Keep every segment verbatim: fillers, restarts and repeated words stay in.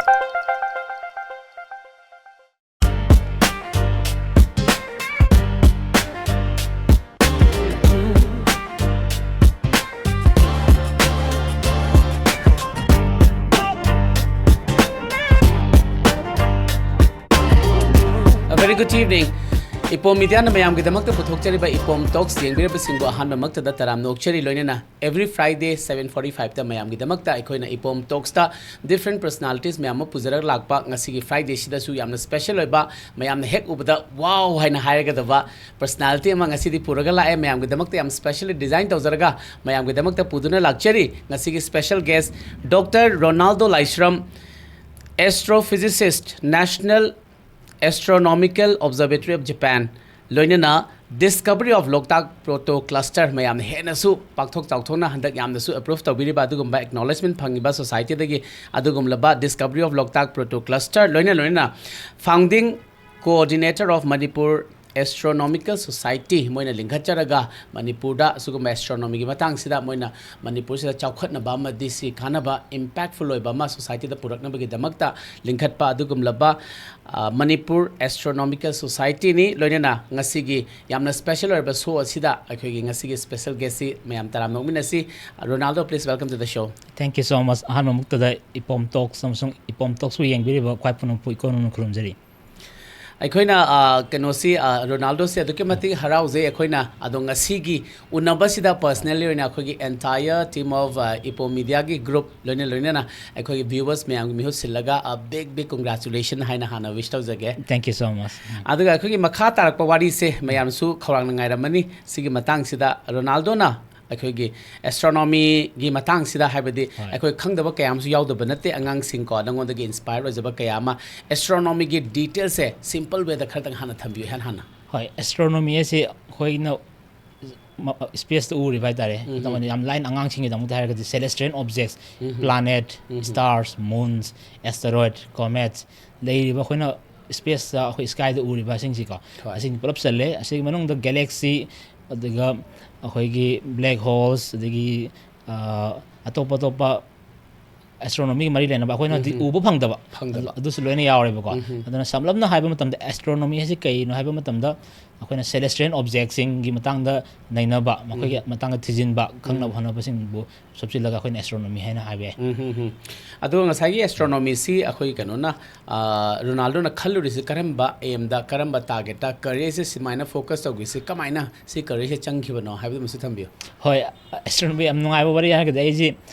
A very good evening. ꯏꯄꯣꯝ ꯃꯤꯗꯤꯌꯥꯅ ꯃꯌꯥꯝꯒꯤꯗꯃꯛꯇ ꯄꯨꯊꯣꯛꯆꯔꯤꯕ ꯏꯄꯣꯝ talks ꯌꯦꯡꯕꯤꯔꯕꯁꯤꯡꯕꯨ ꯑꯍꯥꯟꯕꯃꯛꯇꯗ ꯇꯔꯥꯝꯅ ꯑꯣꯛꯆꯔꯤ꯫ ꯂꯣꯏꯅꯅ every Friday seven forty fiveꯇ ꯃꯌꯥꯝꯒꯤꯗꯃꯛꯇ ꯑꯩꯈꯣꯏꯅ ꯏꯄꯣꯝ ꯇꯣꯛꯁꯇ different personalities ꯃꯌꯥꯝ ꯑꯃ ꯄꯨꯖꯔꯒ ꯂꯥꯛꯄ꯫ ꯉꯁꯤꯒꯤ Fridayꯁꯤꯗꯁꯨ ꯌꯥꯝꯅ special ꯑꯣꯏꯕ, ꯃꯌꯥꯝꯅ ꯍꯦꯛ ꯎꯕꯗ wow ꯍꯥꯏꯅ ꯍꯥꯏꯔꯒꯗꯕ personality ꯑꯃ ꯉꯁꯤꯗꯤ ꯄꯨꯔꯒ ꯂꯥꯛꯑꯦ꯫ ꯃꯌꯥꯝꯒꯤꯗꯃꯛꯇ ꯌꯥꯝ specially design ꯇꯧꯖꯔꯒ ꯃꯌꯥꯝꯒꯤꯗꯃꯛꯇ ꯄꯨꯗꯨꯅ ꯂꯥꯛꯆꯔꯤ ꯉꯁꯤꯒꯤ special guest Doctor Ronaldo Laishram, Astrophysicist, National Astronomical Observatory of Japan, ꯂꯣꯏꯅꯅ Discovery of Loktak Proto Cluster ꯃꯌꯥꯝꯅ ꯍꯦꯟꯅꯁꯨ ꯄꯥꯛꯊꯣꯛ ꯆꯥꯎꯊꯣꯛꯅ ꯍꯟꯗꯛ ꯌꯥꯝꯅꯁꯨ approve ꯇꯧꯕꯤꯔꯤꯕ ꯑꯗꯨꯒꯨꯝꯕ acknowledgement ꯐꯪꯉꯤꯕ societyꯗꯒꯤ ꯑꯗꯨꯒꯨꯝꯂꯕ Discovery of Loktak Proto Cluster, ꯂꯣꯏꯅ ꯂꯣꯏꯅꯅ Founding Coordinator of Manipur Astronomical Society ꯃꯣꯏꯅ ꯂꯤꯡꯈꯠꯆꯔꯒ ꯃꯅꯤꯄꯨꯔꯗ ꯑꯁꯤꯒꯨꯝꯕ astronomyꯒꯤ ꯃꯇꯥꯡꯁꯤꯗ ꯃꯣꯏꯅ ꯃꯅꯤꯄꯨꯔꯁꯤꯗ ꯆꯥꯎꯈꯠꯅꯕ ꯑꯃꯗꯤ ꯁꯤ ꯀꯥꯟꯅꯕ impactful ꯑꯣꯏꯕ ꯑꯃ societyꯗ ꯄꯨꯔꯛꯅꯕꯒꯤꯗꯃꯛꯇ ꯂꯤꯡꯈꯠꯄ ꯑꯗꯨꯒꯨꯝꯂꯕ, ꯑ, Manipur Astronomical Societyꯅꯤ꯫ ꯂꯣꯏꯅꯅ ꯉꯁꯤꯒꯤ ꯌꯥꯝꯅ special ꯑꯣꯏꯔꯕ show ꯑꯁꯤꯗ ꯑꯩꯈꯣꯏꯒꯤ ꯉꯁꯤꯒꯤ special guestꯁꯤ ꯃꯌꯥꯝ ꯇꯔꯥꯝꯅ ꯑꯣꯛꯃꯤꯟꯅꯁꯤ꯫ Ronaldo, please welcome to the show. Thank you so much. ꯑꯍꯥꯟꯕ ꯃꯛꯇꯗ ꯏꯄꯣꯝ ꯇꯣꯛꯁ ꯑꯃꯁꯨꯡ ꯏꯄꯣꯝ ꯇꯣꯛꯁꯄꯨ ꯌꯦꯡꯕꯤꯔꯤꯕ ꯈ꯭ꯋꯥꯏ ꯄꯨꯝꯅꯃꯛꯄꯨ ꯏꯀꯣꯟ ꯀꯣꯟꯅ ꯈꯨꯔꯨꯝꯖꯔꯤ꯫ ꯑꯩꯈꯣꯏꯅ, ꯑ, ꯀꯩꯅꯣꯁꯤ, ꯑ, ꯔꯣꯅꯥꯜꯗꯣꯁꯤ ꯑꯗꯨꯛꯀꯤ ꯃꯇꯤꯛ ꯍꯔꯥꯎꯖꯩ ꯑꯩꯈꯣꯏꯅ꯫ ꯑꯗꯣ ꯉꯁꯤꯒꯤ ꯎꯅꯕꯁꯤꯗ personally ꯑꯣꯏꯅ ꯑꯩꯈꯣꯏꯒꯤ entire team of, ꯑ, ꯏꯄꯣꯝ ꯃꯤꯗꯤꯌꯥꯒꯤ group ꯂꯣꯏꯅ ꯂꯣꯏꯅꯅ ꯑꯩꯈꯣꯏꯒꯤ viewers ꯃꯌꯥꯝꯒꯤ ꯃꯤꯍꯨꯠ ꯁꯤꯜꯂꯒ, ꯑ, big big congratulation ꯍꯥꯏꯅ ꯍꯥꯟꯅ wish ꯇꯧꯖꯒꯦ꯫ Thank you so much. ꯑꯗꯨꯒ ꯑꯩꯈꯣꯏꯒꯤ ꯃꯈꯥ ꯇꯥꯔꯛꯄ ꯋꯥꯔꯤꯁꯦ ꯃꯌꯥꯝꯁꯨ ꯈꯧꯔꯥꯡꯅ ꯉꯥꯏꯔꯝꯃꯅꯤ꯫ ꯁꯤꯒꯤ ꯃꯇꯥꯡꯁꯤꯗ ꯔꯣꯅꯥꯜꯗꯣꯅ ꯑꯩꯈꯣꯏꯒꯤ astronomyꯒꯤ ꯃꯇꯥꯡꯁꯤꯗ, ꯍꯥꯏꯕꯗꯤ ꯍꯣꯏ꯫ ꯑꯩꯈꯣꯏ ꯈꯪꯗꯕ ꯀꯌꯥ ꯑꯃꯁꯨ ꯌꯥꯎꯗꯕ ꯅꯠꯇꯦ꯫ ꯑꯉꯥꯡꯁꯤꯡꯀꯣ, ꯅꯉꯣꯟꯗꯒꯤ inspire ꯑꯣꯏꯖꯕ ꯀꯌꯥ ꯑꯃ, astronomyꯒꯤ detailꯁꯦ simple wayꯗ ꯈꯔꯇꯪ ꯍꯥꯟꯅ ꯊꯝꯕꯤꯌꯨ, ꯏꯍꯥꯟ ꯍꯥꯟꯅ꯫ ꯍꯣꯏ, astronomy ꯑꯁꯤ ꯑꯩꯈꯣꯏꯅ ꯃ-, spaceꯇ ꯎꯔꯤꯕ ꯍꯥꯏꯇꯥꯔꯦ꯫ ꯎꯝ꯫ ꯑꯗꯨꯃꯥꯏꯅ ꯌꯥꯝ ꯂꯥꯏꯅ ꯑꯉꯥꯡꯁꯤꯡꯒꯤꯗꯃꯛꯇ ꯍꯥꯏꯔꯒꯗꯤ celestial objects, ꯎꯝ꯫ Planet, ꯎꯝ꯫ Stars, moons, asteroid, comets, ꯂꯩꯔꯤꯕ ꯑꯩꯈꯣꯏꯅ spaceꯇ ꯑꯩꯈꯣꯏ skyꯗ ꯎꯔꯤꯕꯁꯤꯡꯁꯤꯀꯣ, ꯍꯣꯏ꯫ ꯑꯁꯤꯡ ꯄꯨꯂꯞ ꯆꯜꯂꯦ꯫ ꯑꯁꯤꯒꯤ ꯃꯅꯨꯡꯗ galaxy, ꯑꯗꯨꯒ ꯑꯩꯈꯣꯏꯒꯤ black holes, ꯑꯗꯒꯤ, ꯑ, ꯑꯇꯣꯞ ꯑꯇꯣꯞꯄ ꯑꯦꯁꯇ꯭ꯔꯣꯅꯣꯃꯤꯒ ꯃꯔꯤ ꯂꯩꯅꯕ ꯑꯩꯈꯣꯏꯅ ꯍꯧꯖꯤꯛ ꯎꯕ ꯐꯪꯗꯕ, ꯐꯪꯗꯕ꯫ ꯑꯗꯨ- ꯑꯗꯨꯁꯨ ꯂꯣꯏꯅ ꯌꯥꯎꯔꯦꯕꯀꯣ꯫ ꯑꯗꯨꯅ ꯁꯝꯂꯞꯅ ꯍꯥꯏꯕ ꯃꯇꯝꯗ ꯑꯦꯁꯇ꯭ꯔꯣꯅꯣꯃꯤ ꯍꯥꯏꯁꯤ ꯀꯩꯅꯣ ꯍꯥꯏꯕ ꯃꯇꯝꯗ ꯑꯩꯈꯣꯏꯅ ꯁꯦꯂꯦꯁꯇ꯭ꯔꯤꯌꯦꯜ ꯑꯣꯕꯖꯦꯛꯁꯤꯡꯒꯤ ꯃꯇꯥꯡꯗ ꯅꯩꯅꯕ, ꯃꯈꯣꯏꯒꯤ ꯃꯇꯥꯡꯗ ꯊꯤꯖꯤꯟꯕ, ꯈꯪꯅꯕ ꯍꯣꯠꯅꯕꯁꯤꯡꯕꯨ ꯁꯨꯞꯆꯤꯜꯂꯒ ꯑꯩꯈꯣꯏꯅ ꯑꯦꯁꯇ꯭ꯔꯣꯅꯣꯃꯤ ꯍꯥꯏꯅ ꯍꯥꯏꯕ ꯌꯥꯏ꯫ ꯎꯝ, ꯍꯝ, ꯍꯝ꯫ ꯑꯗꯨꯒ ꯉꯁꯥꯏꯒꯤ ꯑꯦꯁꯇ꯭ꯔꯣꯅꯣꯃꯤꯁꯤ ꯑꯩꯈꯣꯏ ꯀꯩꯅꯣꯅ, ꯑ, ꯔꯣꯅꯥꯜꯗꯣꯅ ꯈꯜꯂꯨꯔꯤꯁꯤ ꯀꯔꯝꯕ ꯑꯦꯝꯗ, ꯀꯔꯝꯕ ꯇꯥꯔꯒꯦꯠꯇ, ꯀꯔꯤꯌꯔꯁꯦ ꯁꯨꯃꯥꯏꯅ ꯐꯣꯀꯁ ꯇꯧꯒꯦꯁꯤ ꯀꯃꯥꯏꯅ ꯁꯤ ꯀꯔꯤꯌꯔꯁꯦ ꯆꯪꯈꯤꯕꯅꯣ ꯍꯥꯏꯕꯗꯨꯃꯁꯨ ꯊꯝꯕꯤꯌꯨ꯫ ꯍꯣꯏ, ꯑꯦꯁꯇ꯭ꯔꯣꯅꯣꯃꯤ ꯌꯥꯝ ꯅꯨꯡꯉꯥꯏꯕ ꯋꯥꯔꯤ ꯍꯥꯏꯔꯒꯗꯤ, ꯑꯩꯁꯤ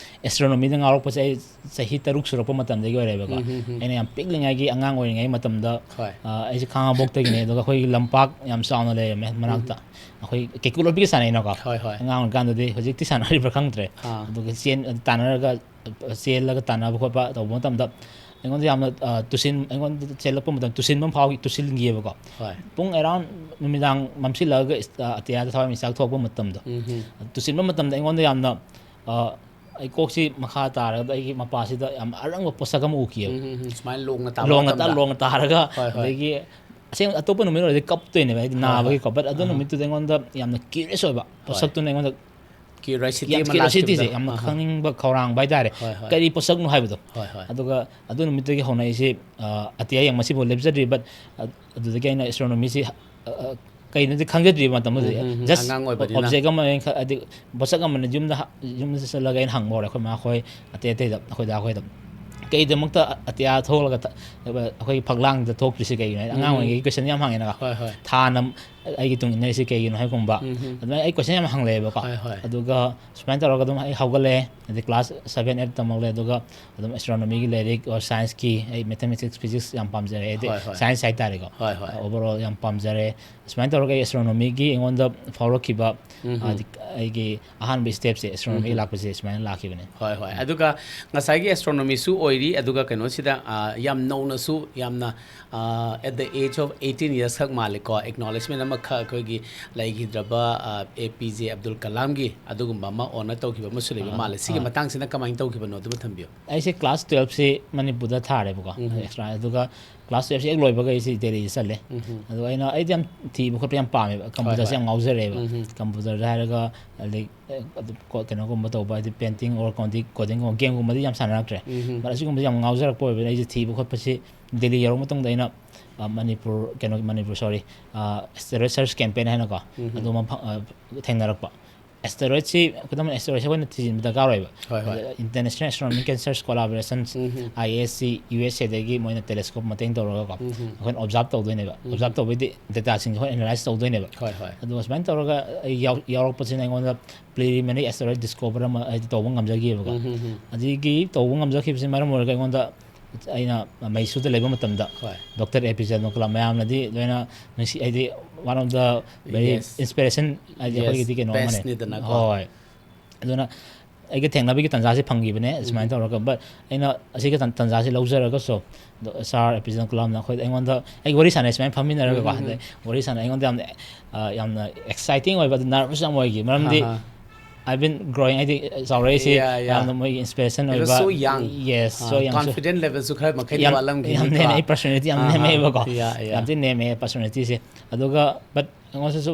ꯑꯦꯁꯇ꯭ꯔꯣꯅꯣꯃꯤꯗ ꯉꯥꯎꯔꯛꯄꯁꯦ ꯑꯩ ꯆꯍꯤ ꯇꯔꯨꯛ ꯁꯨꯔꯛꯄ ꯃꯇꯝꯗꯒꯤ ꯑꯣꯏꯔꯦꯕꯀꯣ꯫ ꯑꯩꯅ ꯌꯥꯝ ꯄꯤꯛꯂꯤꯉꯩꯒꯤ, ꯑꯉꯥꯡ ꯑꯣꯏꯔꯤꯉꯩ ꯃꯇꯝꯗ, ꯍꯣꯏ꯫ ꯑ, ꯑꯩꯁꯦ ꯈꯥꯉꯕꯣꯛꯇꯒꯤꯅꯦ, ꯑꯗꯨꯒ ꯑꯩꯈꯣꯏꯒꯤ ꯂꯝꯄꯥꯛ ꯌꯥꯝ ꯆꯥꯎꯅ ꯂꯩꯔꯝꯃꯦ ꯃꯅꯥꯛꯇ꯫ ꯑꯩꯈꯣꯏ ꯀꯦꯀꯨ ꯂꯣꯠꯄꯤꯒ ꯁꯥꯟꯅꯩꯅꯀꯣ꯫ ꯍꯣꯏ, ꯍꯣꯏ꯫ ꯑꯉꯥꯡ ꯑꯣꯏꯔꯤꯀꯥꯟꯗꯗꯤ, ꯍꯧꯖꯤꯛꯇꯤ ꯁꯥꯟꯅꯔꯤꯕ꯭ꯔꯥ ꯈꯪꯗ꯭ꯔꯦ꯫ ꯑꯥ꯫ ꯑꯗꯨꯒ ꯆꯦꯟ-, ꯇꯥꯟꯅꯔꯒ, ꯆꯦꯜꯂꯒ ꯇꯥꯟꯅꯕ ꯈꯣꯠꯄ ꯇꯧꯕ ꯃꯇꯝꯗ ꯑꯩꯉꯣꯟꯗ ꯌꯥꯝꯅ, ꯑ, ꯇꯨꯁꯤꯟ-, ꯑꯩꯉꯣꯟꯗ ꯆꯦꯜꯂꯛꯄ ꯃꯇꯝꯗ ꯇꯨꯁꯤꯟꯕ ꯑꯃ ꯐꯥꯎꯈꯤ, ꯇꯨꯁꯤꯟꯈꯤꯑꯕꯀꯣ꯫ ꯍꯣꯏ꯫ ꯄꯨꯡ around ꯅꯨꯃꯤꯗꯥꯡ ꯃꯝꯁꯤꯜꯂꯛꯑꯒ ꯏꯁ-, ꯑ, ꯑꯇꯤꯌꯥꯗ ꯊꯋꯥꯟꯃꯤꯆꯥꯛ ꯊꯣꯛꯄ ꯃꯇꯝꯗꯣ꯫ ꯇꯨꯁꯤꯟꯕ ꯃꯇꯝꯗ ꯑꯩꯉꯣꯟꯗ ꯌꯥꯝꯅ, ꯑ, ꯑꯩ ꯀꯣꯛꯁꯤ ꯃꯈꯥ ꯇꯥꯔꯒ ꯑꯩꯒꯤ ꯃꯄꯥꯁꯤꯗ ꯌꯥꯝ ꯑꯔꯪꯕ ꯄꯣꯠꯁꯛ ꯑꯃ ꯎꯈꯤꯑꯕ꯫ ꯎꯝ, ꯎꯝ, ꯎꯝ꯫ ꯁꯨꯃꯥꯏꯅ ꯂꯣꯡꯅ ꯇꯥꯕ ꯂꯣꯡꯅ ꯇꯥ-, ꯃꯇꯝꯗ꯫ ꯂꯣꯡꯅ ꯇꯥꯔꯒ, ꯍꯣꯏ, ꯍꯣꯏ꯫ ꯑꯗꯒꯤ ꯑꯁꯦꯡ-, ꯑꯇꯣꯞꯄ ꯅꯨꯃꯤꯠ ꯑꯣꯏꯔꯗꯤ ꯀꯞꯇꯣꯏꯅꯦꯕ, ꯍꯥꯏꯗꯤ ꯍꯣꯏ, ꯅꯥꯕꯒꯤ ꯍꯣꯏ꯫ ꯀꯣ꯫ But ꯑꯗꯨ ꯅꯨꯃꯤꯠꯇꯨꯗ ꯑꯩꯉꯣꯟꯗ ꯌꯥꯝꯅ curious ꯑꯣꯏꯕ ꯄꯣꯠꯁꯛꯇꯨꯅ ꯑꯩꯉꯣꯟꯗ Curiosity ꯌꯥꯝ ꯑꯃ curiosity ꯁꯦ ꯂꯥꯛꯈꯤꯕꯗꯣ꯫ ꯌꯥꯝꯅ ꯑꯍꯥ꯫ ꯈꯪꯅꯤꯡꯕ ꯈꯧꯔꯥꯡꯕ ꯍꯥꯏꯇꯥꯔꯦ꯫ ꯍꯣꯏ, ꯍꯣꯏ꯫ ꯀꯔꯤ ꯄꯣꯠꯁꯛꯅꯣ ꯍꯥꯏꯕꯗꯣ꯫ ꯍꯣꯏ, ꯍꯣꯏ꯫ ꯑꯗꯨꯒ ꯑꯗꯨ ꯅꯨꯃꯤꯠꯇꯒꯤ ꯍꯧꯅ ꯑꯩꯁꯦ, ꯑ, ꯑꯇꯤꯌꯥ ꯌꯦꯡꯕꯁꯤꯐꯥꯎ ꯂꯦꯞꯆꯗ꯭ꯔꯤ꯫ But ꯑ-, ꯑꯗꯨꯗꯒꯤ ꯑꯩꯅ ꯑꯦꯁꯇ꯭ꯔꯣꯅꯣꯃꯤꯁꯤ, ꯑ, ꯑ, ꯀꯩꯅꯣꯗꯤ ꯈꯪꯖꯗ꯭ꯔꯤꯕ ꯃꯇꯝꯗꯨꯗꯗꯤ꯫ ꯎꯝ, ꯎꯝ, ꯎꯝ꯫ Just ꯑꯉꯥꯡ ꯑꯣꯏꯕꯅꯤꯅ꯫ object ꯑꯃ ꯑꯩꯅ ꯈ-, ꯍꯥꯏꯗꯤ ꯄꯣꯠꯁꯛ ꯑꯃꯅ ꯌꯨꯝꯗ ꯍ-, ꯌꯨꯝꯗ ꯆꯠꯂꯒ ꯑꯩꯅ ꯍꯪꯕ ꯍꯧꯔꯦ ꯑꯩꯈꯣꯏ ꯃꯥ ꯈꯣꯏ, ꯑꯇꯩ ꯑꯇꯩꯗ, ꯑꯩꯈꯣꯏ ꯗꯥ ꯈꯣꯏꯗ꯫ "ꯀꯩꯗꯃꯛꯇ ꯑꯇꯤꯌꯥ ꯊꯣꯛꯂꯒ ꯊ-, ꯑꯩꯈꯣꯏ ꯐꯛꯂꯥꯡꯗ ꯊꯣꯛꯇ꯭ꯔꯤꯁꯤ ꯀꯩꯒꯤꯅꯣ?" ꯍꯥꯏꯗꯤ ꯑꯉꯥꯡ ꯎꯝ꯫ ꯑꯣꯏꯔꯤꯉꯩꯒꯤ question ꯌꯥꯝ ꯍꯪꯉꯦꯅꯀꯣ꯫ ꯍꯣꯏ, ꯍꯣꯏ꯫ "ꯊꯥꯅ ꯑꯩꯒꯤ ꯇꯨꯡ ꯏꯟꯅꯔꯤꯁꯤ ꯀꯩꯒꯤꯅꯣ?" ꯍꯥꯏꯕꯒꯨꯝꯕ꯫ ꯎꯝ, ꯎꯝ꯫ ꯑꯗꯨꯃꯥꯏꯅ ꯑꯩ question ꯌꯥꯝ ꯍꯪꯂꯛꯑꯦꯕꯀꯣ꯫ ꯍꯣꯏ, ꯍꯣꯏ꯫ ꯑꯗꯨꯒ ꯁꯨꯃꯥꯏꯅ ꯇꯧꯔꯒ ꯑꯗꯨꯝ ꯑꯩ ꯍꯧꯒꯠꯂꯛꯑꯦ꯫ ꯑꯗꯩ class seven, eight ꯇꯝꯃꯛꯂꯦ꯫ ꯑꯗꯨꯒ ꯑꯗꯨꯝ ꯑꯦꯁꯇ꯭ꯔꯣꯅꯣꯃꯤꯒꯤ ꯂꯥꯏꯔꯤꯛ or science ꯀꯤ, ꯑꯩ mathematics, physics ꯌꯥꯝ ꯄꯥꯝꯖꯔꯦ꯫ ꯍꯥꯏꯗꯤ ꯍꯣꯏ, ꯍꯣꯏ꯫ Science ꯍꯥꯏꯇꯥꯔꯦꯀꯣ꯫ ꯍꯣꯏ, ꯍꯣꯏ꯫ Overall ꯌꯥꯝ ꯄꯥꯝꯖꯔꯦ꯫ ꯁꯨꯃꯥꯏꯅ ꯇꯧꯔꯒ ꯑꯩ ꯑꯦꯁꯇ꯭ꯔꯣꯅꯣꯃꯤꯒꯤ ꯑꯩꯉꯣꯟꯗ ꯐꯥꯎꯔꯛꯈꯤꯕ, ꯎꯝ, ꯎꯝ꯫ ꯍꯥꯏꯗꯤ ꯑꯩꯒꯤ ꯑꯍꯥꯟꯕ step ꯁꯦ ꯑꯦꯁꯇ꯭ꯔꯣꯅꯣꯃꯤ ꯎꯝ, ꯎꯝ꯫ ꯂꯥꯛꯄꯁꯦ ꯁꯨꯃꯥꯏꯅ ꯂꯥꯛꯈꯤꯕꯅꯦ꯫ ꯍꯣꯏ, ꯍꯣꯏ꯫ ꯑꯗꯨꯒ ꯉꯁꯥꯏꯒꯤ ꯑꯦꯁꯇ꯭ꯔꯣꯅꯣꯃꯤꯁꯨ ꯑꯣꯏꯔꯤ, ꯑꯗꯨꯒ ꯀꯩꯅꯣꯁꯤꯗ, ꯑ, ꯌꯥꯝ ꯅꯧꯅꯁꯨ, ꯌꯥꯝꯅ, ꯑ, at the age of eighteen years ꯈꯛ ꯃꯥꯜꯂꯦꯀꯣ, acknowledgement ꯑꯃ ꯑꯃꯈꯛ ꯑꯩꯈꯣꯏꯒꯤ ꯂꯩꯈꯤꯗ꯭ꯔꯕ ꯑꯦ ꯄꯤ ꯖꯦ ꯑꯕꯗꯨꯜ ꯀꯂꯥꯝꯒꯤ ꯑꯗꯨꯒꯨꯝꯕ ꯑꯃ ꯑꯣꯅꯔ ꯇꯧꯈꯤꯕ ꯑꯃꯁꯨ ꯂꯩꯕ ꯑꯥ, ꯃꯥꯜꯂꯦ꯫ ꯁꯤꯒꯤ ꯑꯥ꯫ ꯃꯇꯥꯡꯁꯤꯅ ꯀꯃꯥꯏꯅ ꯇꯧꯈꯤꯕꯅꯣ ꯑꯗꯨꯃ ꯊꯝꯕꯤꯌꯨ꯫ ꯑꯩꯁꯦ ꯀ꯭ꯂꯥꯁ ꯇꯨꯌꯦꯜꯞꯁꯤ ꯃꯅꯤꯄꯨꯔꯗ ꯊꯥꯔꯦꯕꯀꯣ, ꯎꯝ꯫ ꯑꯦꯛꯁꯇ꯭ꯔꯥ꯫ ꯑꯗꯨꯒ ꯀ꯭ꯂꯥꯁ ꯇꯨꯌꯦꯜꯞꯁꯤ ꯍꯦꯛ ꯂꯣꯏꯕꯒ ꯑꯩꯁꯦ ꯗꯦꯜꯂꯤꯗ ꯆꯠꯂꯦ꯫ ꯎꯝ꯫ ꯑꯗꯣ ꯑꯩꯅ, ꯑꯩꯗꯤ ꯌꯥꯝ ꯊꯤꯕ ꯈꯣꯠꯄ ꯌꯥꯝ ꯄꯥꯝꯃꯦꯕ, ꯀꯝꯄ꯭ꯌꯨꯇꯔꯁꯦ ꯍꯣꯏ꯫ ꯌꯥꯝ ꯉꯥꯎꯖꯔꯦꯕ꯫ ꯎꯝ꯫ ꯀꯝꯄ꯭ꯌꯨꯇꯔꯗ ꯍꯥꯏꯔꯒ, ꯑꯗꯩ, ꯑꯗꯨꯝ ꯀꯣ-, ꯀꯩꯅꯣꯒꯨꯝꯕ ꯇꯧꯕ, ꯍꯥꯏꯗꯤ painting or coding, codingꯒꯨꯝꯕ, gameꯒꯨꯝꯕꯗꯤ ꯌꯥꯝ ꯁꯥꯟꯅꯔꯛꯇ꯭ꯔꯦ꯫ ꯎꯝ꯫ But ꯑꯁꯤꯒꯨꯝꯕꯁꯦ ꯌꯥꯝ ꯉꯥꯎꯖꯔꯛꯄ ꯑꯣꯏꯕꯅꯤꯅ ꯑꯩꯁꯦ ꯊꯤꯕ ꯈꯣꯠꯄꯁꯤ ꯗꯦꯜꯂꯤ ꯌꯧꯔꯛ ꯃꯇꯨꯡꯗ ꯑꯩꯅ, ꯑ, ꯃꯅꯤꯄꯨꯔ, ꯀꯩꯅꯣ, ꯃꯅꯤꯄꯨꯔ, sorry, ꯑ, Asteroid Search Campaign ꯍꯥꯏꯅꯀꯣ, ꯎꯝ꯫ ꯑꯗꯨꯃ ꯐ-, ꯑ, ꯊꯦꯡꯅꯔꯛꯄ꯫ Asteroidꯁꯤ, ꯈꯨꯗꯝ ꯑꯣꯏꯅ, asteroidꯁꯤ ꯑꯩꯈꯣꯏꯅ ꯊꯤꯖꯤꯟꯕ ꯗꯔꯀꯥꯔ ꯑꯣꯏꯕ꯫ ꯍꯣꯏ, ꯍꯣꯏ꯫ International Astronomical Search Collaboration, um. I A S C, U S Aꯗꯒꯤ ꯃꯣꯏꯅ telescope ꯃꯇꯦꯡ ꯇꯧꯔꯒꯀꯣ, ꯎꯝ꯫ ꯑꯩꯈꯣꯏꯅ observe ꯇꯧꯗꯣꯏꯅꯦꯕ꯫ ꯎꯝ꯫ Observe ꯇꯧꯕꯩꯗꯤ dataꯁꯤꯡꯁꯦ ꯑꯩꯈꯣꯏ analyze ꯇꯧꯗꯣꯏꯅꯦꯕ꯫ ꯍꯣꯏ, ꯍꯣꯏ꯫ ꯑꯗꯨꯒ ꯁꯨꯃꯥꯏꯅ ꯇꯧꯔꯒ ꯑꯩ ꯌꯥꯎ-, ꯌꯥꯎꯔꯛꯄꯁꯤꯅ ꯑꯩꯉꯣꯟꯗ preliminary asteroid discover ꯑꯃ ꯍꯥꯏꯗꯤ ꯇꯧꯕ ꯉꯝꯖꯈꯤꯑꯕꯀꯣ꯫ ꯎꯝ, ꯎꯝ, ꯎꯝ꯫ ꯑꯗꯒꯤ ꯇꯧꯕ ꯉꯝꯖꯈꯤꯕꯁꯤꯅ ꯃꯔꯝ ꯑꯣꯏꯔꯒ ꯑꯩꯉꯣꯟꯗ, ꯑꯩꯅ ꯃꯩꯁꯨꯗ ꯂꯩꯕ ꯃꯇꯝꯗ ꯍꯣꯏ꯫ Doctor A P J Abdul Kalam ꯃꯌꯥꯝꯅꯗꯤ ꯂꯣꯏꯅ ꯅꯨꯡꯁꯤ, ꯍꯥꯏꯗꯤ one of the very Yes. inspiration, ꯍꯥꯏꯗꯤ Yes, ꯑꯩꯈꯣꯏꯒꯤꯗꯤ ꯀꯩꯅꯣ ꯑꯃꯅꯦ꯫ bestꯅꯤꯗꯅꯀꯣ꯫ ꯍꯣꯏ꯫ ꯑꯗꯨꯅ ꯑꯩꯒ ꯊꯦꯡꯅꯕꯒꯤ ꯇꯥꯟꯖꯥꯁꯤ ꯐꯪꯈꯤꯕꯅꯦ, ꯁꯨꯃꯥꯏꯅ ꯎꯝ꯫ ꯇꯧꯔꯒ꯫ But ꯑꯩꯅ ꯑꯁꯤꯒꯤ ꯇꯥꯟ-, ꯇꯥꯟꯖꯥꯁꯤ ꯂꯧꯖꯔꯒꯁꯨ, ꯗꯣ-, Sir A P J Abdul Kalamꯅ ꯑꯩꯈꯣꯏ, ꯑꯩꯉꯣꯟꯗ, ꯑꯩ ꯋꯥꯔꯤ ꯁꯥꯟꯅꯩ ꯁꯨꯃꯥꯏꯅ ꯐꯝꯃꯤꯟꯅꯔꯒꯀꯣ, ꯎꯝ, ꯎꯝ, ꯎꯝ꯫ ꯑꯗꯩ ꯋꯥꯔꯤ ꯁꯥꯟꯅꯩ, ꯑꯩꯉꯣꯟꯗ ꯌꯥꯝꯅ, ꯑ, ꯌꯥꯝꯅ exciting ꯑꯣꯏꯕ, ꯑꯗꯨ nervous ꯌꯥꯝ ꯑꯣꯏꯈꯤ, ꯃꯔꯝꯗꯤ ꯑꯍꯥ꯫ I've been growing, ꯍꯥꯏꯗꯤ ꯆꯥꯎꯔꯛꯏꯁꯤ Yeah, yeah. ꯌꯥꯝꯅ ꯃꯣꯏꯒꯤ inspiration It was ꯑꯣꯏꯕ꯫ So young. Yes, ꯑꯥ, so young. Confident levelꯁꯨ ꯈꯔ ꯃꯈꯩꯗꯤ ꯌꯥꯝ, ꯋꯥꯠꯂꯝꯈꯤꯅꯤ ꯌꯥꯝ ꯀꯣ꯫ ꯅꯦꯝꯃꯦ, ꯑꯩ personality ꯌꯥꯝ ꯑꯍꯥ꯫ ꯅꯦꯝꯃꯦꯕꯀꯣ꯫ Yeah, yeah. ꯌꯥꯝ ꯊꯤꯅ ꯅꯦꯝꯃꯦ personalityꯁꯦ꯫ ꯑꯗꯨꯒ but ꯑꯩꯉꯣꯟꯗꯁꯨ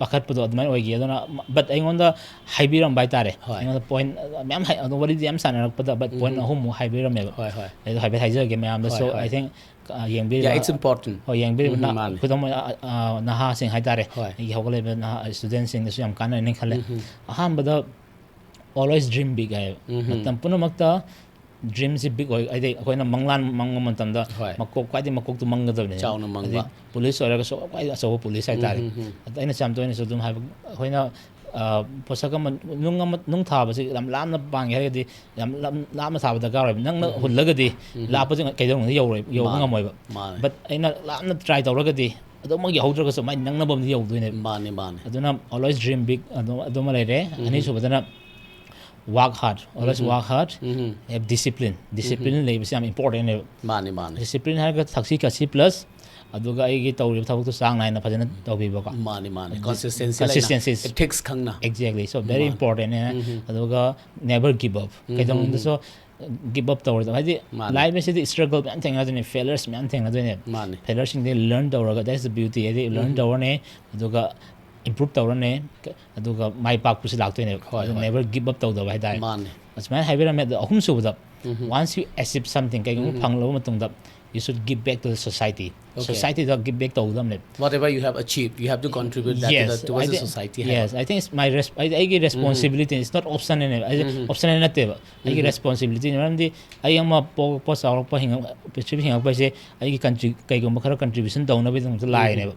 ꯄꯥꯈꯠꯄꯗꯣ ꯑꯗꯨꯃꯥꯏꯅ ꯑꯣꯏꯈꯤ꯫ ꯑꯗꯨꯅ but ꯑꯩꯉꯣꯟꯗ ꯍꯥꯏꯕꯤꯔꯝꯕ ꯍꯥꯏꯇꯥꯔꯦ꯫ ꯍꯣꯏ꯫ ꯑꯩꯉꯣꯟꯗ point ꯃꯌꯥꯝ ꯍꯥꯏ-, ꯑꯗꯣ ꯋꯥꯔꯤꯗꯤ ꯌꯥꯝ ꯁꯥꯟꯅꯔꯛꯄꯗ but point ꯎꯝ꯫ ꯑꯍꯨꯝꯃꯨꯛ ꯍꯥꯏꯕꯤꯔꯝꯃꯦꯕ꯫ ꯍꯣꯏ, ꯍꯣꯏ꯫ ꯑꯩꯗꯣ ꯍꯥꯏꯐꯦꯠ ꯍꯥꯏꯖꯔꯒꯦ ꯃꯌꯥꯝꯗꯁꯨ, ꯍꯣꯏ, ꯍꯣꯏ꯫ I think, ꯑ, ꯌꯦꯡꯕꯤꯔꯤꯕ, Yeah, it's important. ꯍꯣꯏ, ꯌꯦꯡꯕꯤꯔꯤꯕ ꯎꯝ, ꯅ-, ꯃꯥꯅꯦ꯫ ꯈꯨꯗꯝ ꯑꯣꯏꯅ, ꯑ, ꯑ, ꯅꯍꯥꯁꯤꯡ ꯍꯥꯏꯇꯥꯔꯦ, ꯍꯣꯏ꯫ ꯑꯩꯒꯤ ꯍꯧꯒꯠꯂꯛꯏꯕ ꯅꯍꯥ studentꯁꯤꯡꯗꯁꯨ ꯌꯥꯝ ꯀꯥꯟꯅꯔꯅꯤ ꯈꯜꯂꯦ꯫ ꯎꯝ, ꯎꯝ꯫ ꯑꯍꯥꯟꯕꯗ always dream big ꯍꯥꯏꯌꯦꯕ꯫ ꯎꯝ꯫ ꯃꯇꯝ ꯄꯨꯝꯅꯃꯛꯇ dreamꯁꯤ big ꯑꯣꯏ, ꯍꯥꯏꯗꯤ ꯑꯩꯈꯣꯏꯅ ꯃꯪꯂꯥꯟ ꯃꯪꯕ ꯃꯇꯝꯗ ꯍꯣꯏ꯫ ꯃꯀꯣꯛ, ꯈ꯭ꯋꯥꯏꯗꯒꯤ ꯃꯀꯣꯛꯇꯨ ꯃꯪꯒꯗꯕꯅꯤ꯫ ꯆꯥꯎꯅ ꯃꯪꯕ꯫ ꯍꯥꯏꯗꯤ police ꯑꯣꯏꯔꯒꯁꯨ ꯈ꯭ꯋꯥꯏꯗꯒꯤ ꯑꯆꯧꯕ police ꯍꯥꯏꯇꯥꯔꯦ꯫ ꯎꯝ, ꯎꯝ, ꯎꯝ꯫ ꯑꯗ ꯑꯩꯅꯁꯨ ꯌꯥꯝ ꯇꯣꯏꯅꯁꯨ ꯑꯗꯨꯝ ꯍꯥꯏꯕ, ꯑꯩꯈꯣꯏꯅ, ꯑ, ꯄꯣꯠꯁꯛ ꯑꯃ, ꯅꯨꯡ ꯑꯃ, ꯅꯨꯡ ꯊꯥꯕꯁꯤ ꯌꯥꯝ ꯂꯥꯞꯅ ꯄꯥꯟꯒꯦ ꯍꯥꯏꯔꯒꯗꯤ ꯌꯥꯝ ꯂꯥꯞ-, ꯂꯥꯞꯅ ꯊꯥꯕ ꯗꯔꯀꯥꯔ ꯑꯣꯏꯕ꯫ ꯅꯪꯅ ꯎꯝ꯫ ꯍꯨꯜꯂꯒꯗꯤ ꯎꯝ꯫ ꯂꯥꯞꯄꯁꯤ ꯀꯩꯗꯧꯅꯨꯡꯗ ꯌꯧꯔꯣꯏ-, ꯌꯧꯕ ꯃꯥꯅꯦ, ꯉꯝꯃꯣꯏꯕ꯫ ꯃꯥꯅꯦ꯫ But ꯑꯩꯅ ꯂꯥꯞꯅ try ꯇꯧꯔꯒꯗꯤ ꯑꯗꯨꯃꯛ ꯌꯧꯍꯧꯗ꯭ꯔꯒꯁꯨ ꯃꯥꯏ ꯅꯪꯅꯕ ꯑꯃꯗꯤ ꯌꯧꯗꯣꯏꯅꯦꯕ꯫ ꯃꯥꯅꯦ, ꯃꯥꯅꯦ꯫ ꯑꯗꯨꯅ always dream big ꯑꯗꯨ, ꯑꯗꯨꯃ ꯂꯩꯔꯦ꯫ ꯎꯝ꯫ ꯑꯅꯤꯁꯨꯕꯗꯅ work hard, always um. work hard, um. have discipline, discipline ꯂꯩꯕꯁꯤ ꯌꯥꯝ important ꯑꯣꯏꯕ꯫ ꯃꯥꯅꯦ, ꯃꯥꯅꯦ꯫ Discipline ꯍꯥꯏꯔꯒ ꯊꯛꯁꯤ ꯈꯥꯁꯤ plus ꯑꯗꯨꯒ ꯑꯩꯒꯤ ꯇꯧꯔꯤꯕ ꯊꯕꯛꯇꯣ ꯆꯥꯡ ꯅꯥꯏꯅ ꯐꯖꯅ ꯇꯧꯕꯤꯕꯀꯣ꯫ ꯃꯥꯅꯤ ꯃꯥꯅꯤ ꯑꯗꯨ- Consistency Consistency ꯂꯩꯅ is- Ethics ꯈꯪꯅ Exactly, so very ꯃꯥꯅꯤ. important. ꯑꯗꯨꯒ never give up. ꯀꯩꯗꯧꯅꯨꯡꯗꯁꯨ give up ꯇꯧꯔꯣꯏꯗꯕ, ꯍꯥꯏꯗꯤ ꯃꯥꯅꯤ. Life ꯑꯁꯤꯗꯤ struggle ꯃꯌꯥꯝ ꯊꯦꯡꯅꯗꯣꯏꯅꯦ, failures ꯃꯌꯥꯝ ꯊꯦꯡꯅꯗꯣꯏꯅꯦ. ꯃꯥꯅꯤ. Failureꯁꯤꯡꯗꯤ learn ꯇꯧꯔꯒ, that's the beauty, ꯍꯥꯏꯗꯤ learn ꯇꯧꯔꯅꯤ, ꯑꯗꯨꯒ improve ꯇꯧꯔꯅꯤ, ꯑꯗꯨꯒ ꯃꯥꯏ ꯄꯥꯛꯄꯁꯨ ꯂꯥꯛꯇꯣꯏꯅꯦꯕ. ꯍꯣꯏ, ꯑꯗꯨ ꯍꯣꯏ. Never give up ꯇꯧꯗꯕ ꯍꯥꯏꯇꯥꯔꯦ. ꯃꯥꯅꯤ. ꯑꯁꯨꯃꯥꯏꯅ ꯍꯥꯏꯕꯤꯔꯝꯃꯦ. ꯑꯗꯣ ꯑꯍꯨꯝ ꯁꯨꯕꯗ, once you achieve something, ꯀꯩꯒꯨꯝꯕ ꯐꯪꯂꯕ ꯃꯇꯨꯡꯗ, you should give back to the society. Okay. Societyꯗ give back ꯇꯧꯒꯗꯕꯅꯦ. Whatever you have achieved, you have to contribute that to the, Yes, towards I the think- society. Yes, I think it's my res- ꯑꯩ- ꯑꯩꯒꯤ responsibility, it's not option, ꯑꯩꯒꯤ option ꯅꯠꯇꯦꯕ, ꯑꯩꯒꯤ responsibility. ꯃꯔꯝꯗꯤ ꯑꯩ ꯑꯃ ꯄꯣꯛꯄ ꯆꯥꯎꯔꯛꯄ ꯍꯤꯡꯉꯛ- ꯄ꯭ꯔꯤꯊꯤꯕꯤ ꯍꯤꯡꯉꯛꯄ ꯍꯥꯏꯁꯦ ꯑꯩꯒꯤ country ꯀꯩꯒꯨꯝꯕ ꯈꯔ contribution ꯇꯧꯅꯕꯒꯤꯗꯃꯛꯇ ꯂꯥꯛꯏꯅꯦꯕ.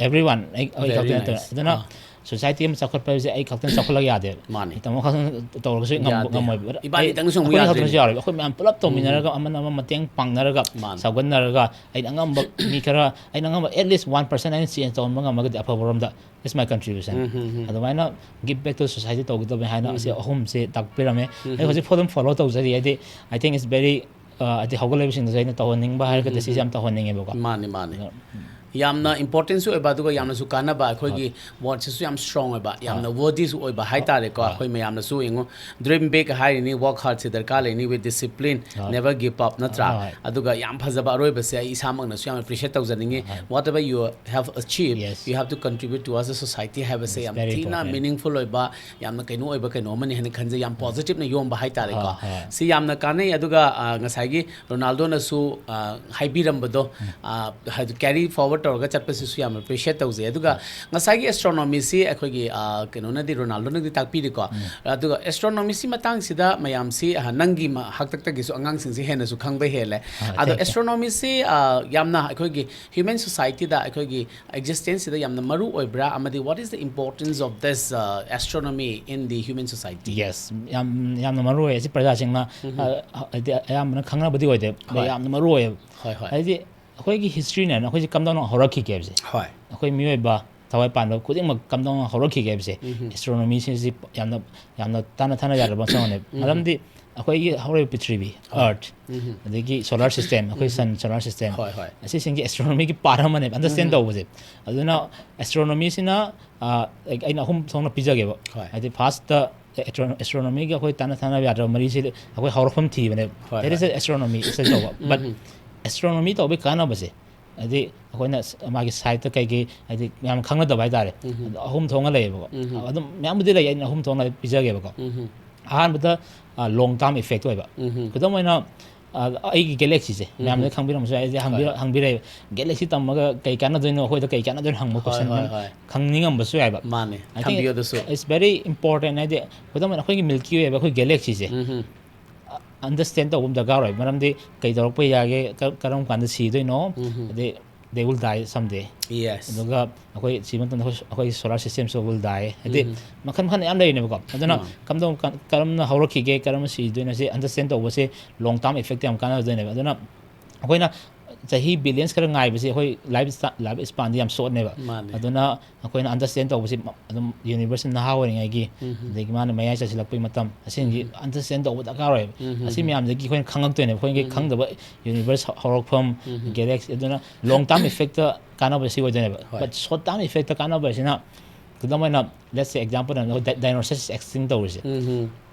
Everyone, ꯑꯩ ꯑꯩ Very ꯈꯛꯇ ꯅꯠꯇꯅ. nice. ꯑꯗꯨꯅ ꯑꯥ. Society ꯑꯃ ꯆꯥꯎꯈꯠꯄ ꯍꯥꯏꯕꯁꯦ ꯑꯩ ꯈꯛꯇꯅ ꯆꯥꯎꯈꯠꯂꯛ ꯌꯥꯗꯦꯕ. ꯃꯥꯅꯤ. ꯏꯇꯥꯃꯣ ꯈꯛꯇꯅ ꯇꯧꯔꯒꯁꯨ ꯉꯝ- ꯌꯥꯗꯦ. ꯉꯝꯃꯣꯏꯕ. ꯏꯕꯥꯅꯤꯇꯪꯁꯨ ꯑꯃꯨꯛ ꯑꯩꯈꯣꯏ ꯈꯛꯇꯅꯁꯨ ꯌꯥꯗꯣꯏꯅꯤ. ꯌꯥꯔꯣꯏꯕ. ꯑꯩꯈꯣꯏ ꯃꯌꯥꯝ ꯄꯨꯂꯞ ꯇꯧꯃꯤꯟꯅꯔꯒ, ꯑꯃꯅ ꯑꯃ ꯃꯇꯦꯡ ꯄꯥꯡꯅꯔꯒ, ꯃꯥꯅꯤ. ꯆꯥꯎꯈꯠꯅꯔꯒ, ꯑꯩꯅ ꯑꯉꯝꯕ ꯃꯤ ꯈꯔ, ꯑꯩꯅ ꯑꯉꯝꯕ at least one percent ꯑꯩꯅ change ꯇꯧꯍꯟꯕ ꯉꯝꯃꯒꯗꯤ ꯑꯐꯕꯔꯣꯝꯗ, it's my contribution. ꯑꯗꯨꯃꯥꯏꯅ give back to society ꯇꯧꯒꯗꯕꯅꯤ ꯍꯥꯏꯅ ꯑꯁꯤ ꯑꯍꯨꯝꯁꯦ ꯇꯥꯛꯄꯤꯔꯝꯃꯦ. ꯑꯩ ꯍꯧꯖꯤꯛ ꯐꯥꯎ ꯑꯗꯨꯝ follow ꯇꯧꯖꯔꯤ. ꯍꯥꯏꯗꯤ, I think it's very, uh, ꯍꯥꯏꯗꯤ ꯍꯧꯒꯠꯂꯛꯏꯕꯁꯤꯡꯗꯁꯨ ꯑꯩꯅ ꯇꯧꯍꯟꯅꯤꯡꯕ ꯍꯥꯏꯔꯒꯗꯤ ꯁꯤꯁꯦ ꯌꯥꯝ ꯇꯧꯍꯟꯅꯤꯡꯉꯦꯕꯀꯣ. ꯃꯥꯅꯤ ꯃꯥꯅꯤ. ꯑꯗꯣ, ꯌꯥꯝꯅ importance ꯁꯨ ꯑꯣꯏꯕ, ꯑꯗꯨꯒ ꯌꯥꯝꯅꯁꯨ ꯀꯥꯟꯅꯕ, ꯑꯩꯈꯣꯏꯒꯤ word ꯁꯤꯁꯨ ꯌꯥꯝ strong ꯑꯣꯏꯕ, ꯌꯥꯝꯅ worthy ꯁꯨ ꯑꯣꯏꯕ ꯍꯥꯏꯇꯥꯔꯦꯀꯣ. ꯑꯩꯈꯣꯏ ꯃꯌꯥꯝꯅꯁꯨ ꯌꯦꯡꯉꯨ, dream big ꯍꯥꯏꯔꯤꯅꯤ, work hard ꯁꯤ ꯗꯔꯀꯥꯔ ꯂꯩꯅꯤ, with discipline, never give up, ꯅꯠꯇ꯭ꯔꯥ? ꯍꯣꯏ. ꯑꯗꯨꯒ ꯌꯥꯝ ꯐꯖꯕ ꯑꯔꯣꯏꯕꯁꯦ ꯑꯩ ꯏꯁꯥꯃꯛꯅꯁꯨ ꯌꯥꯝ appreciate ꯇꯧꯖꯅꯤꯡꯉꯤ. Whatever you have achieved, Yes. you have to contribute towards the society ꯍꯥꯏꯕꯁꯦ It's ꯌꯥꯝ very ꯊꯤꯅ important. Meaningful ꯑꯣꯏꯕ, ꯌꯥꯝꯅ ꯀꯩꯅꯣ ꯑꯣꯏꯕ ꯀꯩꯅꯣ ꯑꯃꯅꯤ ꯍꯥꯏꯅ ꯈꯟꯖꯩ, ꯌꯥꯝ positive ꯅ ꯌꯣꯝꯕ ꯍꯥꯏꯇꯥꯔꯦꯀꯣ. ꯍꯣꯏ, ꯍꯣꯏ. ꯁꯤ ꯌꯥꯝꯅ ꯀꯥꯟꯅꯩ. ꯑꯗꯨꯒ ꯑ, ꯉꯁꯥꯏꯒꯤ ꯔꯣꯅꯥꯜꯗꯣꯅꯁꯨ ꯑ, ꯍꯥꯏꯕꯤꯔꯝꯕꯗꯣ, ꯑ, ꯍꯥꯏꯗꯤ carry forward ꯇꯧꯔꯒ ꯆꯠꯄꯁꯤꯁꯨ ꯌꯥꯝ appreciate ꯇꯧꯖꯩ. ꯑꯗꯨꯒ ꯉꯁꯥꯏꯒꯤ astronomy ꯁꯤ ꯑꯩꯈꯣꯏꯒꯤ ꯑ, ꯀꯩꯅꯣꯅꯗꯤ, ꯔꯣꯅꯥꯜꯗꯣꯅꯗꯤ ꯇꯥꯛꯄꯤꯔꯤꯀꯣ. ꯑꯗꯨꯒ astronomy ꯁꯤ ꯃꯇꯥꯡꯁꯤꯗ ꯃꯌꯥꯝꯁꯤ ꯑ, ꯅꯪꯒꯤ ꯃ- ꯍꯥꯛꯇꯛꯇꯒꯤꯁꯨ ꯑꯉꯥꯡꯁꯤꯡꯁꯤ ꯍꯦꯟꯅꯁꯨ ꯈꯪꯕ ꯍꯦꯜꯂꯦ. ꯑ, ꯑꯗꯣ thank you. Astronomy ꯁꯤ ꯑ, ꯌꯥꯝꯅ ꯑꯩꯈꯣꯏꯒꯤ human society ꯗ, ꯑꯩꯈꯣꯏꯒꯤ existence ꯁꯤꯗ ꯌꯥꯝꯅ ꯃꯔꯨ ꯑꯣꯏꯕ꯭ꯔꯥ, ꯑꯃꯗꯤ what is the importance of this, uh, astronomy in the human society? Yes, ꯌꯥꯝ ꯌꯥꯝꯅ ꯃꯔꯨ ꯑꯣꯏ꯫ ꯑꯁꯤ ꯄ꯭ꯔꯖꯥꯁꯤꯡꯅ ꯑ, ꯍꯥꯏꯗꯤ ꯑꯌꯥꯝꯕꯅ ꯈꯪꯅꯕꯗꯤ ꯑꯣꯏꯗꯦ, ꯑꯗꯣ ꯍꯣꯏ. ꯌꯥꯝꯅ ꯃꯔꯨ ꯑꯣꯏꯌꯦꯕ꯫ ꯍꯣꯏ, ꯍꯣꯏ. ꯍꯥꯏꯗꯤ ꯑꯩꯈꯣꯏꯒꯤ history ꯅꯦ, ꯑꯩꯈꯣꯏꯁꯦ ꯀꯝꯗꯧꯅ ꯍꯧꯔꯛꯈꯤꯒꯦ ꯍꯥꯏꯕꯁꯦ, ꯍꯣꯏ. ꯑꯩꯈꯣꯏ ꯃꯤꯑꯣꯏꯕ ꯊꯋꯥꯏ ꯄꯥꯟꯕ ꯈꯨꯗꯤꯡꯃꯛ ꯀꯝꯗꯧꯅ ꯍꯧꯔꯛꯈꯤꯒꯦ ꯍꯥꯏꯕꯁꯦ, astronomy ꯁꯤꯡꯁꯤ ꯌꯥꯝꯅ ꯌꯥꯝꯅ ꯇꯥꯟꯅ ꯊꯥꯅ ꯌꯥꯗꯕ ꯃꯁꯛ ꯑꯃꯅꯦꯕ꯫ ꯃꯔꯝꯗꯤ ꯑꯩꯈꯣꯏꯒꯤ ꯍꯧꯔꯤꯕ ꯄ꯭ꯔꯤꯊꯤꯕꯤ, ꯑꯔꯊ, ꯑꯗꯒꯤ ꯁꯣꯂꯥꯔ ꯁꯤꯁꯇꯦꯝ, ꯑꯩꯈꯣꯏ ꯁꯟ ꯁꯣꯂꯥꯔ ꯁꯤꯁꯇꯦꯝ, ꯍꯣꯏ, ꯍꯣꯏ꯫ ꯑꯁꯤꯁꯤꯡꯁꯦ ꯑꯦꯁꯇ꯭ꯔꯣꯅꯣꯃꯤꯒꯤ ꯄꯥꯔꯠ ꯑꯃꯅꯦꯕ, ꯑꯟꯗꯔꯁꯇꯦꯟ ꯇꯧꯕꯁꯦ꯫ ꯑꯗꯨꯅ ꯑꯦꯁꯇ꯭ꯔꯣꯅꯣꯃꯤꯁꯤꯅ ꯑꯩꯅ ꯑꯍꯨꯝ ꯊꯣꯛꯅ ꯄꯤꯖꯒꯦꯕ꯫ ꯍꯣꯏ꯫ ꯍꯥꯏꯗꯤ ꯐꯥꯔꯁꯇ ꯑꯦꯁꯇ꯭ꯔꯣꯅꯣꯃꯤꯒ ꯑꯩꯈꯣꯏ ꯇꯥꯟꯅ ꯊꯥꯅꯕ ꯌꯥꯗ꯭ꯔꯕ ꯃꯔꯤꯁꯤ ꯑꯩꯈꯣꯏ ꯍꯧꯔꯛꯐꯝ ꯊꯤꯕꯅꯦꯕ꯫ ꯍꯣꯏ, That is ꯍꯣꯏ꯫ Astronomy study ꯇꯧꯕ꯫ But ꯑꯦꯁꯇ꯭ꯔꯣꯅꯣꯃꯤ ꯇꯧꯕꯒꯤ ꯀꯥꯟꯅꯕꯁꯦ, ꯍꯥꯏꯗꯤ ꯑꯩꯈꯣꯏꯅ ꯃꯥꯒꯤ ꯁꯥꯏꯠꯇ ꯀꯩꯀꯩ, ꯍꯥꯏꯗꯤ ꯃꯌꯥꯝ ꯈꯪꯅꯗꯕ ꯍꯥꯏꯇꯥꯔꯦ, ꯑꯗꯣ ꯑꯍꯨꯝ ꯊꯣꯛꯅ ꯂꯩꯌꯦꯕꯀꯣ꯫ ꯑꯗꯨꯝ ꯃꯌꯥꯝꯕꯨꯗꯤ ꯂꯩ, ꯑꯩꯅ ꯑꯍꯨꯝ ꯊꯣꯛꯅ ꯄꯤꯖꯒꯦꯕꯀꯣ꯫ ꯑꯍꯥꯟꯕꯗ ꯂꯣꯡ ꯇꯥꯔꯝ ꯏꯐꯦꯛ ꯑꯣꯏꯕ꯫ ꯈꯨꯗꯝ ꯑꯣꯏꯅ, ꯑ, ꯑꯩꯒꯤ ꯒꯦꯂꯦꯛꯁꯤꯁꯦ ꯃꯌꯥꯝꯅ ꯈꯪꯕꯤꯔꯝꯕꯁꯨ ꯌꯥꯏ, ꯑꯩꯗꯤ ꯍꯪꯕꯤꯔ- ꯍꯪꯕꯤꯔꯛꯑꯦ, ꯒꯦꯂꯦꯛꯁꯤ ꯇꯝꯃꯒ ꯀꯩ ꯀꯥꯟꯅꯗꯣꯏꯅꯣ, ꯑꯩꯈꯣꯏꯗ ꯀꯩ ꯀꯥꯟꯅꯗꯣꯏꯅꯣ ꯍꯪꯕ ꯍꯣꯏ, ꯀꯣꯏꯁꯟ ꯍꯣꯏ, ꯍꯣꯏ꯫ ꯈꯪꯅꯤꯡꯉꯝꯕꯁꯨ ꯌꯥꯏꯕ꯫ ꯃꯥꯅꯦ꯫ I think ꯊꯝꯕꯤꯌꯨ ꯑꯗꯨꯁꯨ꯫ It's very important. ꯍꯥꯏꯗꯤ ꯈꯨꯗꯝ ꯑꯣꯏꯅ ꯑꯩꯈꯣꯏꯒꯤ ꯃꯤꯜꯀꯤ ꯋꯦ ꯍꯥꯏꯕ ꯑꯩꯈꯣꯏ ꯒꯦꯂꯦꯛꯁꯤꯁꯦ ꯑꯟꯗꯔꯁꯇꯦꯟ ꯇꯧꯕ ꯑꯃ ꯗꯔꯀꯥꯔ ꯑꯣꯏ꯫ ꯃꯔꯝꯗꯤ ꯀꯩ ꯇꯧꯔꯛꯄ ꯌꯥꯒꯦ, ꯀ- ꯀꯔꯝ ꯀꯥꯟꯗ ꯁꯤꯗꯣꯏꯅꯣ, ꯑꯗꯩ they will die someday꯫ Yes꯫ ꯑꯗꯨꯒ ꯑꯩꯈꯣꯏ ꯁꯤꯕ ꯃꯇꯝꯗ ꯑꯩꯈꯣꯏ, ꯑꯩꯈꯣꯏꯒꯤ solar system ꯁꯨ will die꯫ ꯍꯥꯏꯗꯤ ꯃꯈꯜ ꯃꯈꯜ ꯃꯌꯥꯝ ꯂꯩꯔꯤꯅꯦꯕꯀꯣ꯫ ꯑꯗꯨꯅ ꯀꯝꯗꯧ- ꯀ- ꯀꯔꯝꯅ ꯍꯧꯔꯛꯈꯤꯒꯦ, ꯀꯔꯝꯅ ꯁꯤꯗꯣꯏꯅꯣ, ꯁꯤ ꯑꯟꯗꯔꯁꯇꯦꯟ ꯇꯧꯕꯁꯦ ꯂꯣꯡ ꯇꯥꯔꯝ ꯏꯐꯦꯛꯇ ꯌꯥꯝ ꯀꯥꯟꯅꯗꯣꯏꯅꯦꯕ꯫ ꯑꯗꯨꯅ ꯑꯩꯈꯣꯏꯅ ꯆꯍꯤ ꯕꯤꯂꯤꯌꯟꯁ ꯈꯔ ꯉꯥꯏꯕꯁꯦ ꯑꯩꯈꯣꯏ ꯂꯥꯏꯐ ꯂꯥꯏꯐ ꯁ꯭ꯄꯥꯟꯗꯤ ꯌꯥꯝ ꯁꯣꯔꯠꯅꯦꯕ꯫ ꯃꯥꯅꯦ꯫ ꯑꯗꯨꯅ ꯑꯩꯈꯣꯏꯅ ꯑꯟꯗꯔꯁꯇꯦꯟ ꯇꯧꯕꯁꯤ ꯃ- ꯑꯗꯨꯝ ꯌꯨꯅꯤꯚꯔꯁꯁꯤ ꯅꯍꯥ ꯑꯣꯏꯔꯤꯉꯩꯒꯤ, ꯑꯗꯒꯤ ꯃꯥꯅ ꯃꯌꯥꯏ ꯆꯠꯁꯤꯜꯂꯛꯄꯒꯤ ꯃꯇꯝ, ꯑꯁꯤꯒꯤ ꯑꯟꯗꯔꯁꯇꯦꯟ ꯇꯧꯕ ꯗꯔꯀꯥꯔ ꯑꯣꯏꯌꯦꯕ꯫ ꯑꯁꯤ ꯃꯌꯥꯝꯗꯒꯤ ꯑꯩꯈꯣꯏꯅ ꯈꯪꯉꯛꯇꯣꯏꯅꯦꯕ, ꯑꯩꯈꯣꯏꯒꯤ ꯈꯪꯗꯕ ꯌꯨꯅꯤꯚꯔꯁ ꯍꯧꯔꯛꯐꯝ, ꯒꯦꯂꯦꯛꯁꯤ꯫ ꯑꯗꯨꯅ ꯂꯣꯡ ꯇꯥꯔꯝ ꯏꯐꯦꯛꯇ ꯀꯥꯟꯅꯕꯁꯤ ꯑꯣꯏꯗꯣꯏꯅꯦꯕ꯫ ꯍꯣꯏ꯫ But short term effect ꯇ ꯀꯥꯟꯅꯕꯁꯤꯅ, ꯈꯨꯗꯝ ꯑꯣꯏꯅ, let's say example ꯑꯣꯏꯅ, ꯗꯥꯏꯅꯣꯁꯔꯁ ꯑꯦꯛꯁꯇꯤꯡ ꯇꯧꯔꯤꯁꯦ꯫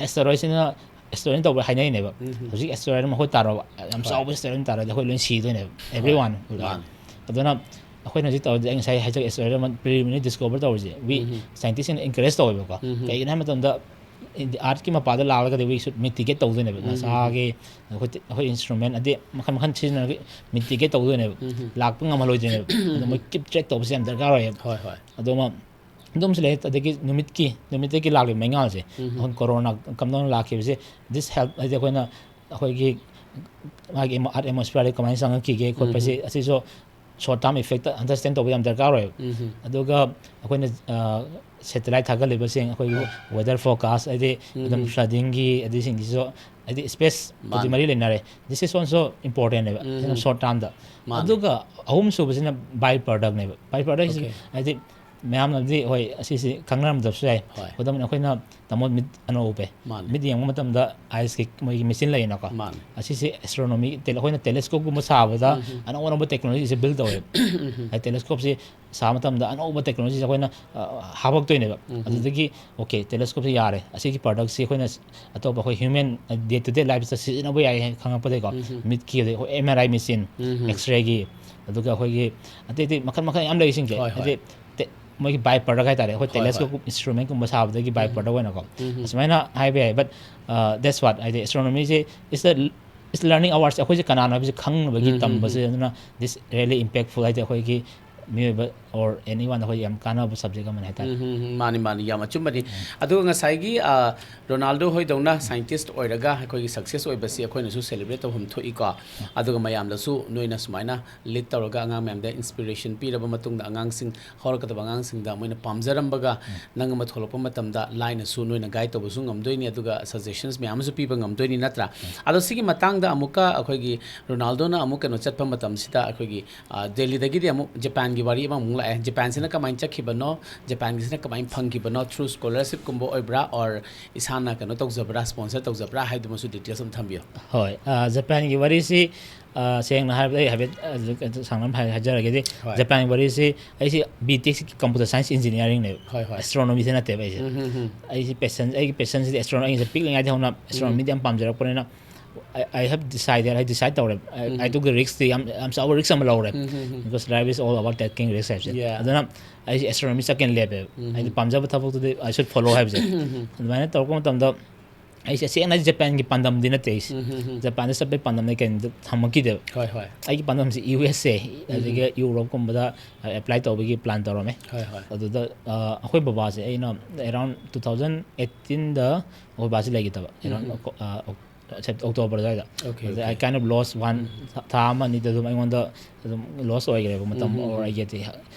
ꯑꯦꯁꯇꯔꯣꯏꯗꯁꯤꯅ ꯑꯦꯁꯇꯔꯣꯏꯗ ꯇꯧꯕ ꯍꯥꯏꯅꯩꯅꯦꯕ꯫ ꯍꯧꯖꯤꯛ ꯑꯦꯁꯇꯔꯣꯏꯗ ꯑꯃ ꯃꯈꯣꯏ ꯇꯥꯔꯕ, ꯌꯥꯝ ꯆꯥꯎꯕ ꯑꯦꯁꯇꯔꯣꯏꯗ ꯇꯥꯔꯗꯤ ꯑꯩꯈꯣꯏ ꯂꯣꯏ ꯁꯤꯗꯣꯏꯅꯦꯕ, everyone will die꯫ ꯃꯥꯅꯦ꯫ ꯑꯗꯨꯅ ꯑꯩꯈꯣꯏꯅ ꯍꯧꯖꯤꯛ ꯇꯧꯔꯗꯤ, ꯑꯩ ꯉꯁꯥꯏ ꯍꯥꯏꯖꯒꯦ, ꯑꯦꯁꯇꯔꯣꯏꯗ ꯑꯃ preliminary discover ꯇꯧꯔꯤꯁꯦ, we scientist ꯁꯤꯡꯅ encourage ꯇꯧꯋꯦꯕꯀꯣ꯫ ꯀꯩꯒꯤꯅꯣ ꯍꯥꯏꯕ ꯃꯇꯝꯗ, ꯑꯥꯔꯠꯀꯤ ꯃꯄꯥꯗ ꯂꯥꯛꯂꯒꯗꯤ we should mitigate ꯇꯧꯗꯣꯏꯅꯦꯕ꯫ ꯅꯥꯁꯥꯒꯤ ꯑꯩꯈꯣꯏ, ꯑꯩꯈꯣꯏ ꯏꯟꯁꯇ꯭ꯔꯨꯃꯦꯟ ꯑꯗꯩ ꯃꯈꯜ ꯃꯈꯜ ꯁꯤꯖꯤꯟꯅꯔꯒ mitigate ꯇꯧꯗꯣꯏꯅꯦꯕ꯫ ꯂꯥꯛꯄ ꯉꯝꯍꯜꯂꯣꯏꯗꯣꯏꯅꯦꯕ꯫ ꯑꯗꯣ ꯃꯣꯏ ꯀꯤꯞ ꯇ꯭ꯔꯦꯛ ꯇꯧꯕꯁꯦ ꯌꯥꯝ ꯗꯔꯀꯥꯔ ꯑꯣꯏꯌꯦꯕ꯫ ꯍꯣꯏ, ꯍꯣꯏ꯫ ꯑꯗꯨꯃ ꯑꯗꯨꯝꯁꯨ ꯂꯩ꯫ ꯑꯗꯒꯤ ꯅꯨꯃꯤꯠꯀꯤ, ꯅꯨꯃꯤꯠꯇꯒꯤ ꯂꯥꯛꯂꯤꯕ ꯃꯩꯉꯥꯜꯁꯦ, ꯑꯩꯈꯣꯏ ꯀꯣꯔꯣꯅꯥ ꯀꯝꯗꯧꯅ ꯂꯥꯛꯈꯤꯕꯁꯦ, this help, ꯍꯥꯏꯗꯤ ꯑꯩꯈꯣꯏꯅ, ꯑꯩꯈꯣꯏꯒꯤ ꯃꯥꯒꯤ ꯑꯥꯔꯠ ꯑꯦꯠꯃꯣꯁꯐꯤꯌꯔꯗ ꯀꯃꯥꯏꯅ ꯆꯪꯉꯛꯈꯤꯒꯦ ꯈꯣꯠꯄꯁꯦ, ꯑꯁꯤꯁꯨ ꯁꯣꯔꯠ ꯇꯥꯔꯝ ꯏꯐꯦꯛꯇ ꯑꯟꯗꯔꯁꯇꯦꯟ ꯇꯧꯕ ꯌꯥꯝ ꯗꯔꯀꯥꯔ ꯑꯣꯏꯌꯦꯕ꯫ ꯑꯗꯨꯒ ꯑꯩꯈꯣꯏꯅ ꯁꯦꯇꯦꯂꯥꯏꯠ ꯊꯥꯒꯠꯂꯤꯕꯁꯤꯡ, ꯑꯩꯈꯣꯏꯒꯤ ꯋꯦꯗꯔ ꯐꯣꯔꯀꯥꯁ, ꯍꯥꯏꯗꯤ ꯑꯗꯨꯝ ꯐ꯭ꯂꯗꯤꯡꯒꯤ, ꯑꯗꯨꯁꯤꯡꯒꯤꯁꯨ, ꯍꯥꯏꯗꯤ ꯏꯁꯄꯦꯁꯄꯨꯗꯤ ꯃꯥꯅꯦ꯫ ꯃꯔꯤ ꯂꯩꯅꯔꯦ, this is also important ꯅꯦꯕ, ꯁꯣꯔꯠ ꯇꯥꯔꯝꯗ꯫ ꯃꯥꯅꯦ꯫ ꯑꯗꯨꯒ ꯑꯍꯨꯝ ꯁꯨꯕꯁꯤꯅ ꯕꯥꯏ ꯄ꯭ꯔꯗꯛꯅꯦꯕ꯫ ꯕꯥꯏ ꯄ꯭ꯔꯗꯛ Okay꯫ ꯍꯥꯏꯗꯤ ꯃꯌꯥꯝꯅꯗꯤ ꯍꯣꯏ ꯑꯁꯤꯁꯤ ꯈꯪꯅꯔꯝꯗꯕꯁꯨ ꯌꯥꯏ꯫ ꯍꯣꯏ꯫ ꯈꯨꯗꯝ ꯑꯣꯏꯅ ꯑꯩꯈꯣꯏꯅ ꯇꯥꯃꯣ ꯃꯤꯠ ꯑꯅꯧꯕ ꯎꯕꯦ꯫ ꯃꯥꯅꯦ꯫ ꯃꯤꯠ ꯌꯦꯡꯕ ꯃꯇꯝꯗ ꯑꯥꯏꯁꯀꯤ ꯃꯣꯏꯒꯤ ꯃꯦꯆꯤꯟ ꯂꯩꯌꯦꯅꯀꯣ꯫ ꯃꯥꯅꯦ꯫ ꯑꯁꯤꯁꯦ ꯑꯦꯁꯇ꯭ꯔꯣꯅꯣꯃꯤ ꯑꯩꯈꯣꯏꯅ ꯇꯦꯂꯦꯁꯀꯣꯞꯀꯨꯝꯕ ꯁꯥꯕꯗ ꯑꯅꯧ ꯑꯅꯧꯕ ꯇꯦꯛꯅꯣꯂꯣꯖꯤꯁꯦ ꯕꯤꯜ ꯇꯧꯋꯦꯕ꯫ ꯍꯥꯏꯗꯤ ꯇꯦꯂꯦꯁꯀꯣꯞꯁꯤ ꯁꯥꯕ ꯃꯇꯝꯗ ꯑꯅꯧꯕ ꯇꯦꯛꯅꯣꯂꯣꯖꯤꯁꯦ ꯑꯩꯈꯣꯏꯅ ꯑ, ꯍꯥꯞꯄꯛꯇꯣꯏꯅꯦꯕ꯫ ꯑꯗꯨꯗꯒꯤ ꯑꯣꯀꯦ ꯇꯦꯂꯦꯁꯀꯣꯞꯁꯤ ꯌꯥꯔꯦ, ꯑꯁꯤꯒꯤ ꯄ꯭ꯔꯗꯛꯁꯤ ꯑꯩꯈꯣꯏꯅ ꯑꯇꯣꯞꯄ ꯑꯩꯈꯣꯏ ꯍ꯭ꯌꯨꯃꯦꯟ ꯗꯦ ꯇꯨ ꯗꯦ ꯂꯥꯏꯐꯇ ꯁꯤꯖꯤꯟꯅꯕ ꯌꯥꯏ ꯍꯥꯏꯅ ꯈꯪꯉꯛꯄꯗꯒꯤꯀꯣ꯫ ꯃꯤꯠꯀꯤ ꯑꯗꯩ ꯑꯩꯈꯣꯏ ꯑꯦꯝ ꯑꯥꯔ ꯑꯥꯏ ꯃꯦꯆꯤꯟ, ꯑꯦꯛꯁꯔꯦꯒꯤ, ꯑꯗꯨꯒ ꯑꯩꯈꯣꯏꯒꯤ ꯑꯇꯩ ꯑꯇꯩ ꯃꯈꯜ ꯃꯈꯜ ꯌꯥꯝ ꯂꯩꯔꯤꯁꯤꯡꯁꯦ꯫ ꯍꯣꯏ, ꯍꯣꯏ꯫ ꯍꯥꯏꯗꯤ ꯇꯦ- ꯃꯣꯏꯒꯤ ꯕꯥꯏ ꯄ꯭ꯔꯗꯛ ꯍꯥꯏꯇꯥꯔꯦ, ꯑꯩꯈꯣꯏ ꯍꯣꯏ, ꯍꯣꯏ꯫ ꯇꯦꯂꯦꯁꯀꯣꯞ ꯏꯟꯁꯇ꯭ꯔꯨꯃꯦꯟꯒꯨꯝꯕ ꯁꯥꯕꯗꯒꯤ ꯕꯥꯏ ꯄ꯭ꯔꯗꯛ ꯑꯣꯏꯅꯀꯣ꯫ ꯑꯁꯨꯃꯥꯏꯅ ꯍꯥꯏꯕ ꯌꯥꯏ꯫ But that's what, ꯍꯥꯏꯗꯤ ꯑꯦꯁꯇ꯭ꯔꯣꯅꯣꯃꯤꯁꯦ is the is learning hours, ꯑꯩꯈꯣꯏꯁꯦ ꯀꯅꯥꯅꯣ ꯍꯥꯏꯕꯁꯦ ꯈꯪꯅꯕꯒꯤ ꯇꯝꯕꯁꯦ꯫ ꯑꯗꯨꯅ this really impactful, ꯍꯥꯏꯗꯤ ꯑꯩꯈꯣꯏꯒꯤ ꯃꯤꯑꯣꯏꯕ or anyone ꯑꯩꯈꯣꯏ ꯌꯥꯝ ꯀꯥꯟꯅꯕ ꯁꯕꯖꯦꯛ ꯑꯃꯅꯤ ꯍꯥꯏꯇꯥꯔꯦ꯫ ꯎꯝ, ꯎꯝ, ꯎꯝ, ꯃꯥꯅꯤ, ꯃꯥꯅꯤ, ꯌꯥꯝ ꯑꯆꯨꯝꯕꯅꯤ꯫ ꯑꯗꯨꯒ ꯉꯁꯥꯏꯒꯤ, ꯑ, ꯔꯣꯅꯥꯜꯗꯣ ꯍꯣꯏꯗꯧꯅ ꯁꯥꯏꯟꯇꯤꯁ ꯑꯣꯏꯔꯒ ꯑꯩꯈꯣꯏꯒꯤ ꯁꯛꯁꯦꯁ ꯑꯣꯏꯕꯁꯤ ꯑꯩꯈꯣꯏꯅꯁꯨ ꯁꯦꯂꯦꯕ꯭ꯔꯦꯠ ꯇꯧꯐꯝ ꯊꯣꯛꯏꯀꯣ꯫ ꯑꯗꯨꯒ ꯃꯌꯥꯝꯗꯁꯨ ꯅꯣꯏꯅ ꯁꯨꯃꯥꯏꯅ ꯂꯤꯗ ꯇꯧꯔꯒ ꯑꯉꯥꯡ ꯃꯌꯥꯝꯗ ꯏꯟꯁꯄꯤꯔꯦꯁꯟ ꯄꯤꯔꯕ ꯃꯇꯨꯡꯗ, ꯑꯉꯥꯡꯁꯤꯡ, ꯍꯧꯔꯛꯀꯗꯕ ꯑꯉꯥꯡꯁꯤꯡꯗ ꯃꯣꯏꯅ ꯄꯥꯝꯖꯔꯝꯕꯒ ꯅꯪ ꯑꯃ ꯊꯣꯛꯂꯛꯄ ꯃꯇꯝꯗ ꯂꯥꯏꯅꯁꯨ ꯅꯣꯏꯅ ꯒꯥꯏꯗ ꯇꯧꯕꯁꯨ ꯉꯝꯗꯣꯏꯅꯤ, ꯑꯗꯨꯒ ꯁꯖꯦꯁꯟꯁ ꯃꯌꯥꯝ ꯑꯃꯁꯨ ꯄꯤꯕ ꯉꯝꯗꯣꯏꯅꯤ, ꯅꯠꯇ꯭ꯔꯥ? ꯑꯗꯣ ꯁꯤꯒꯤ ꯃꯇꯥꯡꯗ ꯑꯃꯨꯛꯀ ꯑꯩꯈꯣꯏꯒꯤ ꯔꯣꯅꯥꯜꯗꯣꯅ ꯑꯃꯨꯛ ꯀꯩꯅꯣ ꯆꯠꯄ ꯃꯇꯝꯁꯤꯗ ꯑꯩꯈꯣꯏꯒꯤ, ꯑ, ꯗꯦꯜꯂꯤꯗꯒꯤꯗꯤ ꯑꯃꯨꯛ ꯖꯄꯥꯟꯒꯤ ꯋꯥꯔꯤ ꯑꯃꯃꯨꯛ ꯂꯥꯛꯑꯦ꯫ ꯖꯄꯥꯟꯁꯤꯅ ꯀꯃꯥꯏꯅ ꯆꯠꯈꯤꯕꯅꯣ, ꯖꯄꯥꯟꯒꯤꯁꯤꯅ ꯀꯃꯥꯏꯅ ꯐꯪꯈꯤꯕꯅꯣ, ꯊ꯭ꯔꯨ ꯁ꯭ꯀꯣꯂꯔꯁꯤꯞꯀꯨꯝꯕ ꯑꯣꯏꯕ꯭ꯔꯥ, ꯑꯣꯔ ꯏꯁꯥꯅ ꯀꯩꯅꯣ ꯇꯧꯖꯕ꯭ꯔꯥ, ꯁ꯭ꯄꯣꯟꯁꯔ ꯇꯧꯖꯕ꯭ꯔꯥ ꯍꯥꯏꯗꯨꯃꯁꯨ ꯗꯤꯇꯦꯜꯁ ꯑꯃ ꯊꯝꯕꯤꯌꯨ꯫ ꯍꯣꯏ, ꯑ, ꯖꯄꯥꯟꯒꯤ ꯋꯥꯔꯤꯁꯤ, ꯑ, ꯁꯦꯡꯅ ꯍꯥꯏꯔꯕꯗ ꯑꯩ ꯍꯥꯏꯐꯦꯠ, ꯑ, ꯁꯥꯡꯂꯞꯅ ꯍꯥꯏ-, ꯍꯥꯏꯖꯔꯒꯦꯗꯤ, ꯍꯣꯏ꯫ ꯖꯄꯥꯟꯒꯤ ꯋꯥꯔꯤꯁꯤ ꯑꯩꯁꯤ ꯕꯤ ꯇꯦꯛꯁꯤ ꯀꯝꯄ꯭ꯌꯨꯇꯔ ꯁꯥꯏꯟꯁ ꯏꯟꯖꯤꯅꯤꯌꯥꯔꯤꯡꯅꯦꯕ꯫ ꯍꯣꯏ, ꯍꯣꯏ꯫ ꯑꯦꯁꯇ꯭ꯔꯣꯅꯣꯃꯤꯁꯤ ꯅꯠꯇꯦꯕ ꯑꯩꯁꯦ꯫ ꯎꯝ, ꯎꯝ, ꯎꯝ꯫ ꯑꯩꯁꯤ ꯄꯦꯁꯟ ꯑꯩꯒꯤ ꯄꯦꯁꯟꯁꯤꯗꯤ ꯑꯦꯁꯇ꯭ꯔꯣꯅꯣꯃꯤ, ꯑꯩꯁꯦ ꯄꯤꯛꯂꯤꯉꯩꯗꯒꯤ ꯍꯧꯅ ꯑꯦꯁꯇ꯭ꯔꯣꯅꯣꯃꯤꯗꯤ ꯌꯥꯝ ꯄꯥꯝꯖꯔꯛꯄꯅꯤꯅ, I, I have decided, I decide ꯇꯧꯔꯦ꯫ I, I took the risk T ꯌꯥꯝ, ꯌꯥꯝ ꯆꯥꯎꯕ ꯔꯤꯁꯛ ꯑꯃ ꯂꯧꯔꯦ꯫ Because life is all about taking risk ꯍꯥꯏꯕꯁꯦ꯫ Yeah. ꯑꯗꯨꯅ ꯑꯩꯁꯦ ꯑꯦꯁꯇ꯭ꯔꯣꯅꯣꯃꯤ ꯆꯠꯀꯦꯅ ꯂꯦꯞꯄꯦꯕ꯫ ꯑꯩꯗꯤ ꯄꯥꯝꯖꯕ ꯊꯕꯛꯇꯨꯗꯤ I should follow ꯍꯥꯏꯕꯁꯦ꯫ ꯑꯗꯨꯃꯥꯏꯅ ꯇꯧꯔꯛꯄ ꯃꯇꯝꯗ ꯑꯩꯁꯦ ꯁꯦꯡꯅ ꯖꯄꯥꯟꯒꯤ ꯄꯥꯟꯗꯝꯗꯤ ꯅꯠꯇꯦ ꯑꯩꯁꯦ꯫ ꯖꯄꯥꯟꯗ ꯆꯠꯄꯒꯤ ꯄꯥꯟꯗꯝꯗꯤ ꯀꯩꯝꯇ ꯊꯝꯃꯛꯈꯤꯗꯦꯕ꯫ ꯍꯣꯏ, ꯍꯣꯏ꯫ ꯑꯩꯒꯤ ꯄꯥꯟꯗꯝꯁꯤ ꯌꯨ ꯑꯦꯁ ꯑꯦ ꯑꯗꯒꯤ ꯌꯨꯔꯣꯞꯀꯨꯝꯕꯗ ꯑꯦꯄ꯭ꯂꯥꯏ ꯇꯧꯕꯒꯤ ꯄ꯭ꯂꯥꯟ ꯇꯧꯔꯝꯃꯦ꯫ ꯍꯣꯏ, ꯍꯣꯏ꯫ ꯑꯗꯨꯗ, ꯑ, ꯑꯩꯈꯣꯏ ꯕꯕꯥꯁꯦ ꯑꯩꯅ around two thousand eighteenꯗ ꯑꯩꯈꯣꯏ ꯕꯕꯥꯁꯦ ꯂꯩꯈꯤꯗꯕ, around, ꯑ, ꯑꯣꯛ-, ꯑ, ꯑꯣꯛ-, Sep-, Octoberꯗ ꯑꯗꯨꯋꯥꯏꯗ꯫ Okay, ꯑꯗꯨꯗ okay. I kind of lost one, ꯊꯥ, ꯊꯥ ꯑꯃ ꯑꯅꯤꯗ ꯑꯗꯨꯝ ꯑꯩꯉꯣꯟꯗ ꯑꯗꯨꯝ ꯂꯣꯁ ꯑꯣꯏꯈ꯭ꯔꯦꯕ ꯃꯇꯝ꯫ Or ꯑꯩꯒꯤ ꯑꯇꯩ,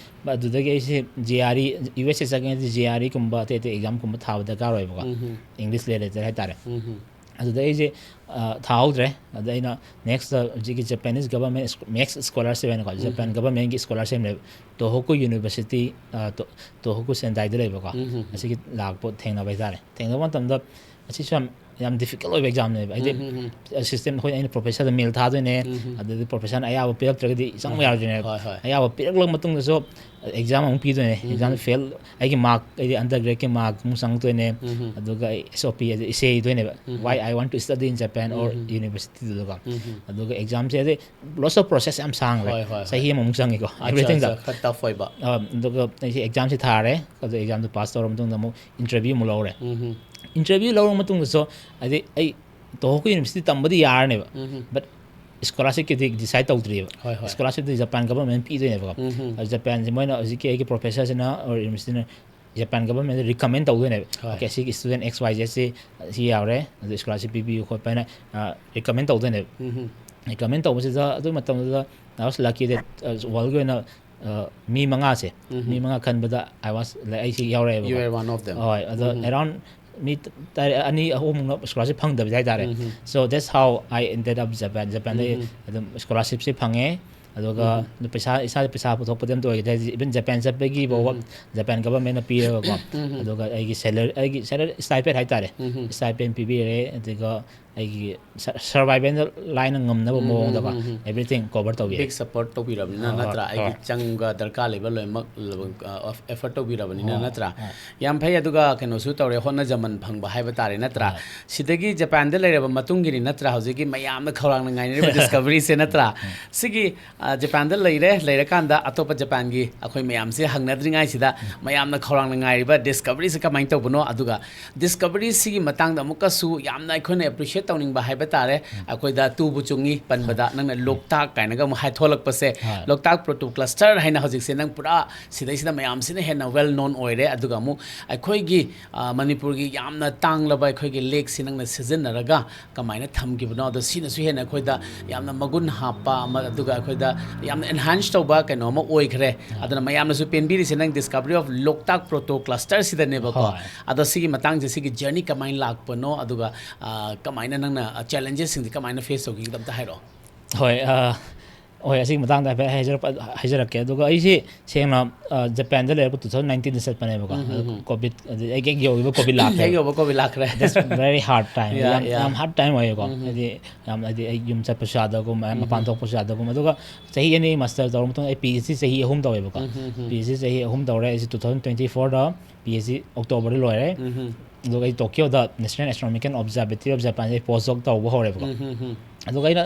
ꯑꯗꯨꯗꯒꯤ ꯑꯩꯁꯦ J R E, U S A ꯆꯠꯀꯦꯗꯤ ꯖꯦ ꯑꯥꯔ ꯏꯒꯨꯝꯕ ꯑꯇꯩ ꯑꯇꯩ ꯑꯦꯛꯖꯥꯝꯒꯨꯝꯕ ꯊꯥꯕ ꯗꯔꯀꯥꯔ ꯑꯣꯏꯕꯀꯣ꯫ English related ꯍꯥꯏꯇꯥꯔꯦ꯫ ꯑꯗꯨꯗ ꯑꯩꯁꯦ, ꯊꯥꯍꯧꯗ꯭ꯔꯦ꯫ ꯑꯗ ꯑꯩꯅ next ꯍꯧꯖꯤꯛꯀꯤ Japanese government max scholarship ꯍꯥꯏꯅꯀꯣ, Japan governmentꯀꯤ scholarship ꯂꯩꯕ, Tohoku University, ꯇꯣꯍꯣꯀꯨ ꯁꯦꯟꯗꯥꯏꯗ ꯂꯩꯕꯀꯣ, ꯑꯁꯤꯒꯤ ꯂꯥꯛꯄ ꯊꯦꯡꯅꯕ ꯍꯥꯏꯇꯥꯔꯦ꯫ ꯊꯦꯡꯅꯕ ꯃꯇꯝꯗ ꯑꯁꯤꯁꯨ ꯌꯥꯝ ꯌꯥꯝ difficult ꯑꯣꯏꯕ examꯅꯦꯕ꯫ ꯍꯥꯏꯗꯤ system ꯑꯩꯈꯣꯏ, ꯑꯩꯅ professorꯗ mail ꯊꯥꯗꯣꯏꯅꯦ, ꯑꯗꯨꯗꯤ professorꯅ ꯑꯌꯥꯕ ꯄꯤꯔꯛꯇ꯭ꯔꯒꯗꯤ ꯆꯪꯕ ꯌꯥꯔꯣꯏꯗꯣꯏꯅꯦꯕ꯫ ꯍꯣꯏ, ꯍꯣꯏ꯫ ꯑꯌꯥꯕ ꯄꯤꯔꯛꯂꯕ ꯃꯇꯨꯡꯗꯁꯨ exam ꯑꯃꯨꯛ ꯄꯤꯗꯣꯏꯅꯦ꯫ Exam fail, ꯑꯩꯒꯤ mark, ꯑꯩꯒꯤ undergradeꯀꯤ mark ꯑꯃꯨꯛ ꯆꯪꯉꯛꯇꯣꯏꯅꯦ꯫ ꯑꯗꯨꯒ ꯑꯩ S O P ꯍꯥꯏꯗꯤ essay ꯏꯗꯣꯏꯅꯦꯕ, "Why I want to study in Japan or universityꯗꯨꯗꯀꯣ꯫ ꯑꯗꯨꯒ examꯁꯦ ꯍꯥꯏꯗꯤ lots of process ꯌꯥꯝ ꯁꯥꯡꯈ꯭ꯔꯦ꯫ ꯍꯣꯏ, ꯍꯣꯏ, ꯍꯣꯏ꯫ ꯆꯍꯤ ꯑꯃꯃꯨꯛ ꯆꯪꯉꯤꯀꯣ, ꯑꯠꯆꯥ, everythingꯗ꯫ ꯑꯠꯆꯥ, ꯈꯔ tough ꯑꯣꯏꯕ꯫ ꯑ, ꯑꯗꯨꯒ ꯑꯩꯁꯦ examꯁꯦ ꯊꯥꯔꯦ꯫ ꯑꯗꯨ examꯗꯣ pass ꯇꯧꯔ ꯃꯇꯨꯡꯗ ꯑꯃꯨꯛ interview ꯑꯃꯨꯛ ꯂꯧꯔꯦ꯫ Interview ꯂꯧꯔ ꯃꯇꯨꯡꯗꯁꯨ ꯍꯥꯏꯗꯤ ꯑꯩ Tohoku University ꯇꯝꯕꯗꯤ ꯌꯥꯔꯅꯦꯕ, but scholarshipꯀꯤꯗꯤ decide ꯇꯧꯗ꯭ꯔꯤꯕ꯫ ꯍꯣꯏ, ꯍꯣꯏ꯫ Scholarshipꯇꯤ Japan government ꯄꯤꯗꯣꯏꯅꯦꯕꯀꯣ꯫ ꯑꯗꯨ Japanꯁꯦ ꯃꯣꯏꯅ ꯍꯧꯖꯤꯛꯀꯤ ꯑꯩꯒꯤ professorꯁꯤꯅ or universityꯅ Japan government recommend ꯇꯧꯗꯣꯏꯅꯦꯕ꯫ ꯍꯣꯏ꯫ "Okay, ꯁꯤꯒꯤ student X Y Zꯁꯤ ꯁꯤ ꯌꯥꯎꯔꯦ, ꯑꯗꯨ scholarship ꯄꯤꯕꯤꯌꯨ" ꯈꯣꯠꯄ ꯍꯥꯏꯅ recommend ꯇꯧꯗꯣꯏꯅꯦꯕ꯫ Recommend ꯇꯧꯕꯁꯤꯗ ꯑꯗꯨ ꯃꯇꯝꯗꯨꯗ I was lucky that, ꯑ, worldꯀꯤ ꯑꯣꯏꯅ, ꯑ, ꯃꯤ ꯃꯉꯥꯁꯦ, ꯃꯤ ꯃꯉꯥ ꯈꯟꯕꯗ I was, like, ꯑꯩꯁꯤ ꯌꯥꯎꯔꯛꯑꯦꯕꯀꯣ꯫ You were one of them. ꯍꯣꯏ, ꯑꯗꯣ around ꯃꯤ ꯇ-, ꯇꯔꯦꯠ, ꯑꯅꯤ ꯑꯍꯨꯝꯃꯨꯛꯅ scholarship ꯐꯪꯗꯕ ꯍꯥꯏꯇꯥꯔꯦ꯫ So that's how I ended up Japan꯫ Japanꯗ ꯑꯗꯨꯝ scholarshipꯁꯦ ꯐꯪꯉꯦ꯫ ꯑꯗꯨꯒ ꯄꯩꯁꯥ, ꯏꯁꯥ ꯄꯩꯁꯥ ꯄꯨꯊꯣꯛꯄꯗꯤ ꯑꯝꯇ ꯑꯣꯏꯈꯤꯗꯦ꯫ ꯍꯥꯏꯗꯤ even Japan ꯆꯠꯄꯒꯤ ꯐꯥꯎꯕ Japan governmentꯅ ꯄꯤꯔꯒꯀꯣ꯫ ꯑꯗꯨꯒ ꯑꯩꯒꯤ salary, ꯑꯩꯒꯤ salary stipend ꯍꯥꯏꯇꯥꯔꯦ, stipend ꯄꯤꯕꯤꯔꯦ꯫ ꯑꯗꯨꯒ ꯑꯩꯒꯤ survivalꯗ line ꯉꯝꯅꯕ ꯃꯑꯣꯡꯗꯀꯣ, everything cover ꯇꯧꯕꯤꯔꯦ꯫ Big support ꯇꯧꯕꯤꯔꯕꯅꯤꯅ, ꯍꯣꯏ, ꯍꯣꯏ, ꯅꯠꯇ꯭ꯔꯥ? ꯑꯩꯒꯤ ꯍꯣꯏ꯫ ꯆꯪꯕ ꯗꯔꯀꯥꯔ ꯂꯩꯕ ꯂꯣꯏꯅꯃꯛ, ꯑ, effort ꯇꯧꯕꯤꯔꯕꯅꯤꯅ, ꯍꯣꯏ, ꯅꯠꯇ꯭ꯔꯥ? ꯍꯣꯏ꯫ ꯌꯥꯝ ꯐꯩ꯫ ꯑꯗꯨꯒ ꯀꯩꯅꯣꯁꯨ ꯇꯧꯔꯦ, ꯍꯣꯠꯅꯖꯃꯟ ꯐꯪꯕ ꯍꯥꯏꯕ ꯇꯥꯔꯦ, ꯅꯠꯇ꯭ꯔꯥ? ꯍꯣꯏ꯫ ꯁꯤꯗꯒꯤ Japanꯗ ꯂꯩꯔꯕ ꯃꯇꯨꯡꯒꯤꯅꯤ, ꯅꯠꯇ꯭ꯔꯥ? ꯍꯧꯖꯤꯛꯀꯤ ꯃꯌꯥꯝꯅ ꯈꯧꯔꯥꯡꯅ ꯉꯥꯏꯅꯔꯤꯕ discoveryꯁꯦ, ꯅꯠꯇ꯭ꯔꯥ? ꯁꯤꯒꯤ, ꯑ, Japanꯗ ꯂꯩꯔꯦ, ꯂꯩꯔꯀꯥꯟꯗ ꯑꯇꯣꯞꯄ Japanꯒꯤ ꯑꯩꯈꯣꯏ ꯃꯌꯥꯝꯁꯦ ꯍꯪꯅꯗ꯭ꯔꯤꯉꯩꯁꯤꯗ ꯃꯌꯥꯝꯅ ꯈꯧꯔꯥꯡꯅ ꯉꯥꯏꯔꯤꯕ discoveryꯁꯦ ꯀꯃꯥꯏꯅ ꯇꯧꯕꯅꯣ? ꯑꯗꯨꯒ discoveryꯁꯤꯒꯤ ꯃꯇꯥꯡꯗ ꯑꯃꯨꯛꯀꯁꯨ ꯌꯥꯝꯅ ꯑꯩꯈꯣꯏꯅ appreciate ꯇꯧꯅꯤꯡꯕ ꯍꯥꯏꯕ ꯇꯥꯔꯦ꯫ ꯑꯩꯈꯣꯏꯗ ꯇꯨꯕꯨ ꯆꯨꯡꯉꯤ ꯄꯟꯕꯗ, ꯅꯪꯅ ꯂꯣꯛꯇꯥꯛ ꯀꯥꯏꯅꯒ ꯑꯃꯨꯛ ꯍꯥꯏꯊꯣꯂꯛꯄꯁꯦ, ꯍꯣꯏ꯫ ꯂꯣꯛꯇꯥꯛ Proto Cluster ꯍꯥꯏꯅ ꯍꯧꯖꯤꯛꯁꯦ ꯅꯪ ꯄꯨꯔꯥ ꯁꯤꯗꯩꯁꯤꯗ ꯃꯌꯥꯝꯁꯤꯅ ꯍꯦꯟꯅ well known ꯑꯣꯏꯔꯦ꯫ ꯑꯗꯨꯒ ꯑꯃꯨꯛ ꯑꯩꯈꯣꯏꯒꯤ, ꯑ, ꯃꯅꯤꯄꯨꯔꯒꯤ ꯌꯥꯝꯅ ꯇꯥꯡꯂꯕ ꯑꯩꯈꯣꯏꯒꯤ lakeꯁꯤ ꯅꯪꯅ ꯁꯤꯖꯤꯟꯅꯔꯒ ꯀꯃꯥꯏꯅ ꯊꯝꯈꯤꯕꯅꯣ? ꯑꯗꯣ ꯁꯤꯅꯁꯨ ꯍꯦꯟꯅ ꯑꯩꯈꯣꯏꯗ ꯌꯥꯝꯅ ꯃꯒꯨꯟ ꯍꯥꯞꯄ ꯑꯃ, ꯑꯗꯨꯒ ꯑꯩꯈꯣꯏꯗ ꯌꯥꯝꯅ enhance ꯇꯧꯕ ꯀꯩꯅꯣ ꯑꯃ ꯑꯣꯏꯈ꯭ꯔꯦ꯫ ꯑꯗꯨꯅ ꯃꯌꯥꯝꯅꯁꯨ ꯄꯦꯟꯕꯤꯔꯤꯁꯦ ꯅꯪ discovery of ꯂꯣꯛꯇꯥꯛ Proto Clusterꯁꯤꯗꯅꯦꯕꯀꯣ꯫ ꯍꯣꯏ꯫ ꯑꯗꯣ ꯁꯤꯒꯤ ꯃꯇꯥꯡꯁꯦ, ꯁꯤꯒꯤ journey ꯀꯃꯥꯏꯅ ꯂꯥꯛꯄꯅꯣ, ꯑꯗꯨꯒ, ꯑ, ꯀꯃꯥꯏꯅ ꯅꯪꯅ ꯆꯦꯂꯦꯟꯖꯦꯁꯁꯤꯡꯗꯤ ꯀꯃꯥꯏꯅ ꯐꯦꯁ ꯇꯧꯈꯤꯒꯦ ꯑꯝꯇ ꯍꯥꯏꯔꯛꯑꯣ꯫ ꯍꯣꯏ ꯑ, ꯍꯣꯏ, ꯑꯁꯤꯒꯤ ꯃꯇꯥꯡꯗ ꯍꯥꯏꯐꯦꯠ ꯍꯥꯏꯖꯔꯛꯄ ꯍꯥꯏꯖꯔꯛꯀꯦ꯫ ꯑꯗꯨꯒ ꯑꯩꯁꯤ ꯁꯦꯡꯅ ꯑ, ꯖꯄꯥꯟꯗ ꯂꯩꯔꯛꯄ two thousand nineteenꯗ ꯆꯠꯄꯅꯦꯕꯀꯣ꯫ ꯀꯣꯚꯤꯗ ꯑꯗꯨ ꯍꯦꯛ ꯍꯦꯛ ꯌꯧꯈꯤꯕ ꯀꯣꯚꯤꯗ ꯂꯥꯛꯈ꯭ꯔꯦ꯫ ꯍꯦꯛ ꯌꯧꯕ ꯀꯣꯚꯤꯗ ꯂꯥꯛꯈ꯭ꯔꯦ꯫ Very hard time. Yeah, ꯌꯥꯝ yeah. ꯌꯥꯝ ꯍꯥꯔꯗ ꯇꯥꯏꯝ ꯑꯣꯏꯌꯦꯀꯣ꯫ ꯍꯥꯏꯗꯤ ꯌꯥꯝ ꯍꯥꯏꯗꯤ ꯑꯩ ꯌꯨꯝ ꯆꯠꯄꯁꯨ ꯌꯥꯗꯒꯨꯝ, ꯃꯄꯥꯟ ꯊꯣꯛꯄꯁꯨ ꯌꯥꯗꯒꯨꯝ꯫ ꯑꯗꯨꯒ ꯆꯍꯤ ꯑꯅꯤ ꯃꯥꯁꯇꯔ ꯇꯧꯔ ꯃꯇꯨꯡꯗ ꯑꯩ ꯄꯤ ꯑꯩꯆ ꯗꯤ ꯆꯍꯤ ꯑꯍꯨꯝ ꯇꯧꯋꯦꯕꯀꯣ꯫ ꯄꯤ ꯑꯩꯆ ꯗꯤ ꯆꯍꯤ ꯑꯍꯨꯝ ꯇꯧꯔꯦ꯫ ꯑꯩꯁꯦ two thousand twenty fourꯗ ꯄꯤ ꯑꯩꯆ ꯗꯤ ꯑꯣꯛꯇꯣꯕꯔꯗ ꯂꯣꯏꯔꯦ꯫ ꯑꯗꯨꯒ ꯑꯩ ꯇꯣꯀꯤꯌꯣꯗ National Astronomical Observatory of Japan ꯗ ꯄꯣꯁ ꯗꯣꯛ ꯇꯧꯕ ꯍꯧꯔꯦꯕꯀꯣ꯫ ꯑꯗꯨꯒ ꯑꯩꯅ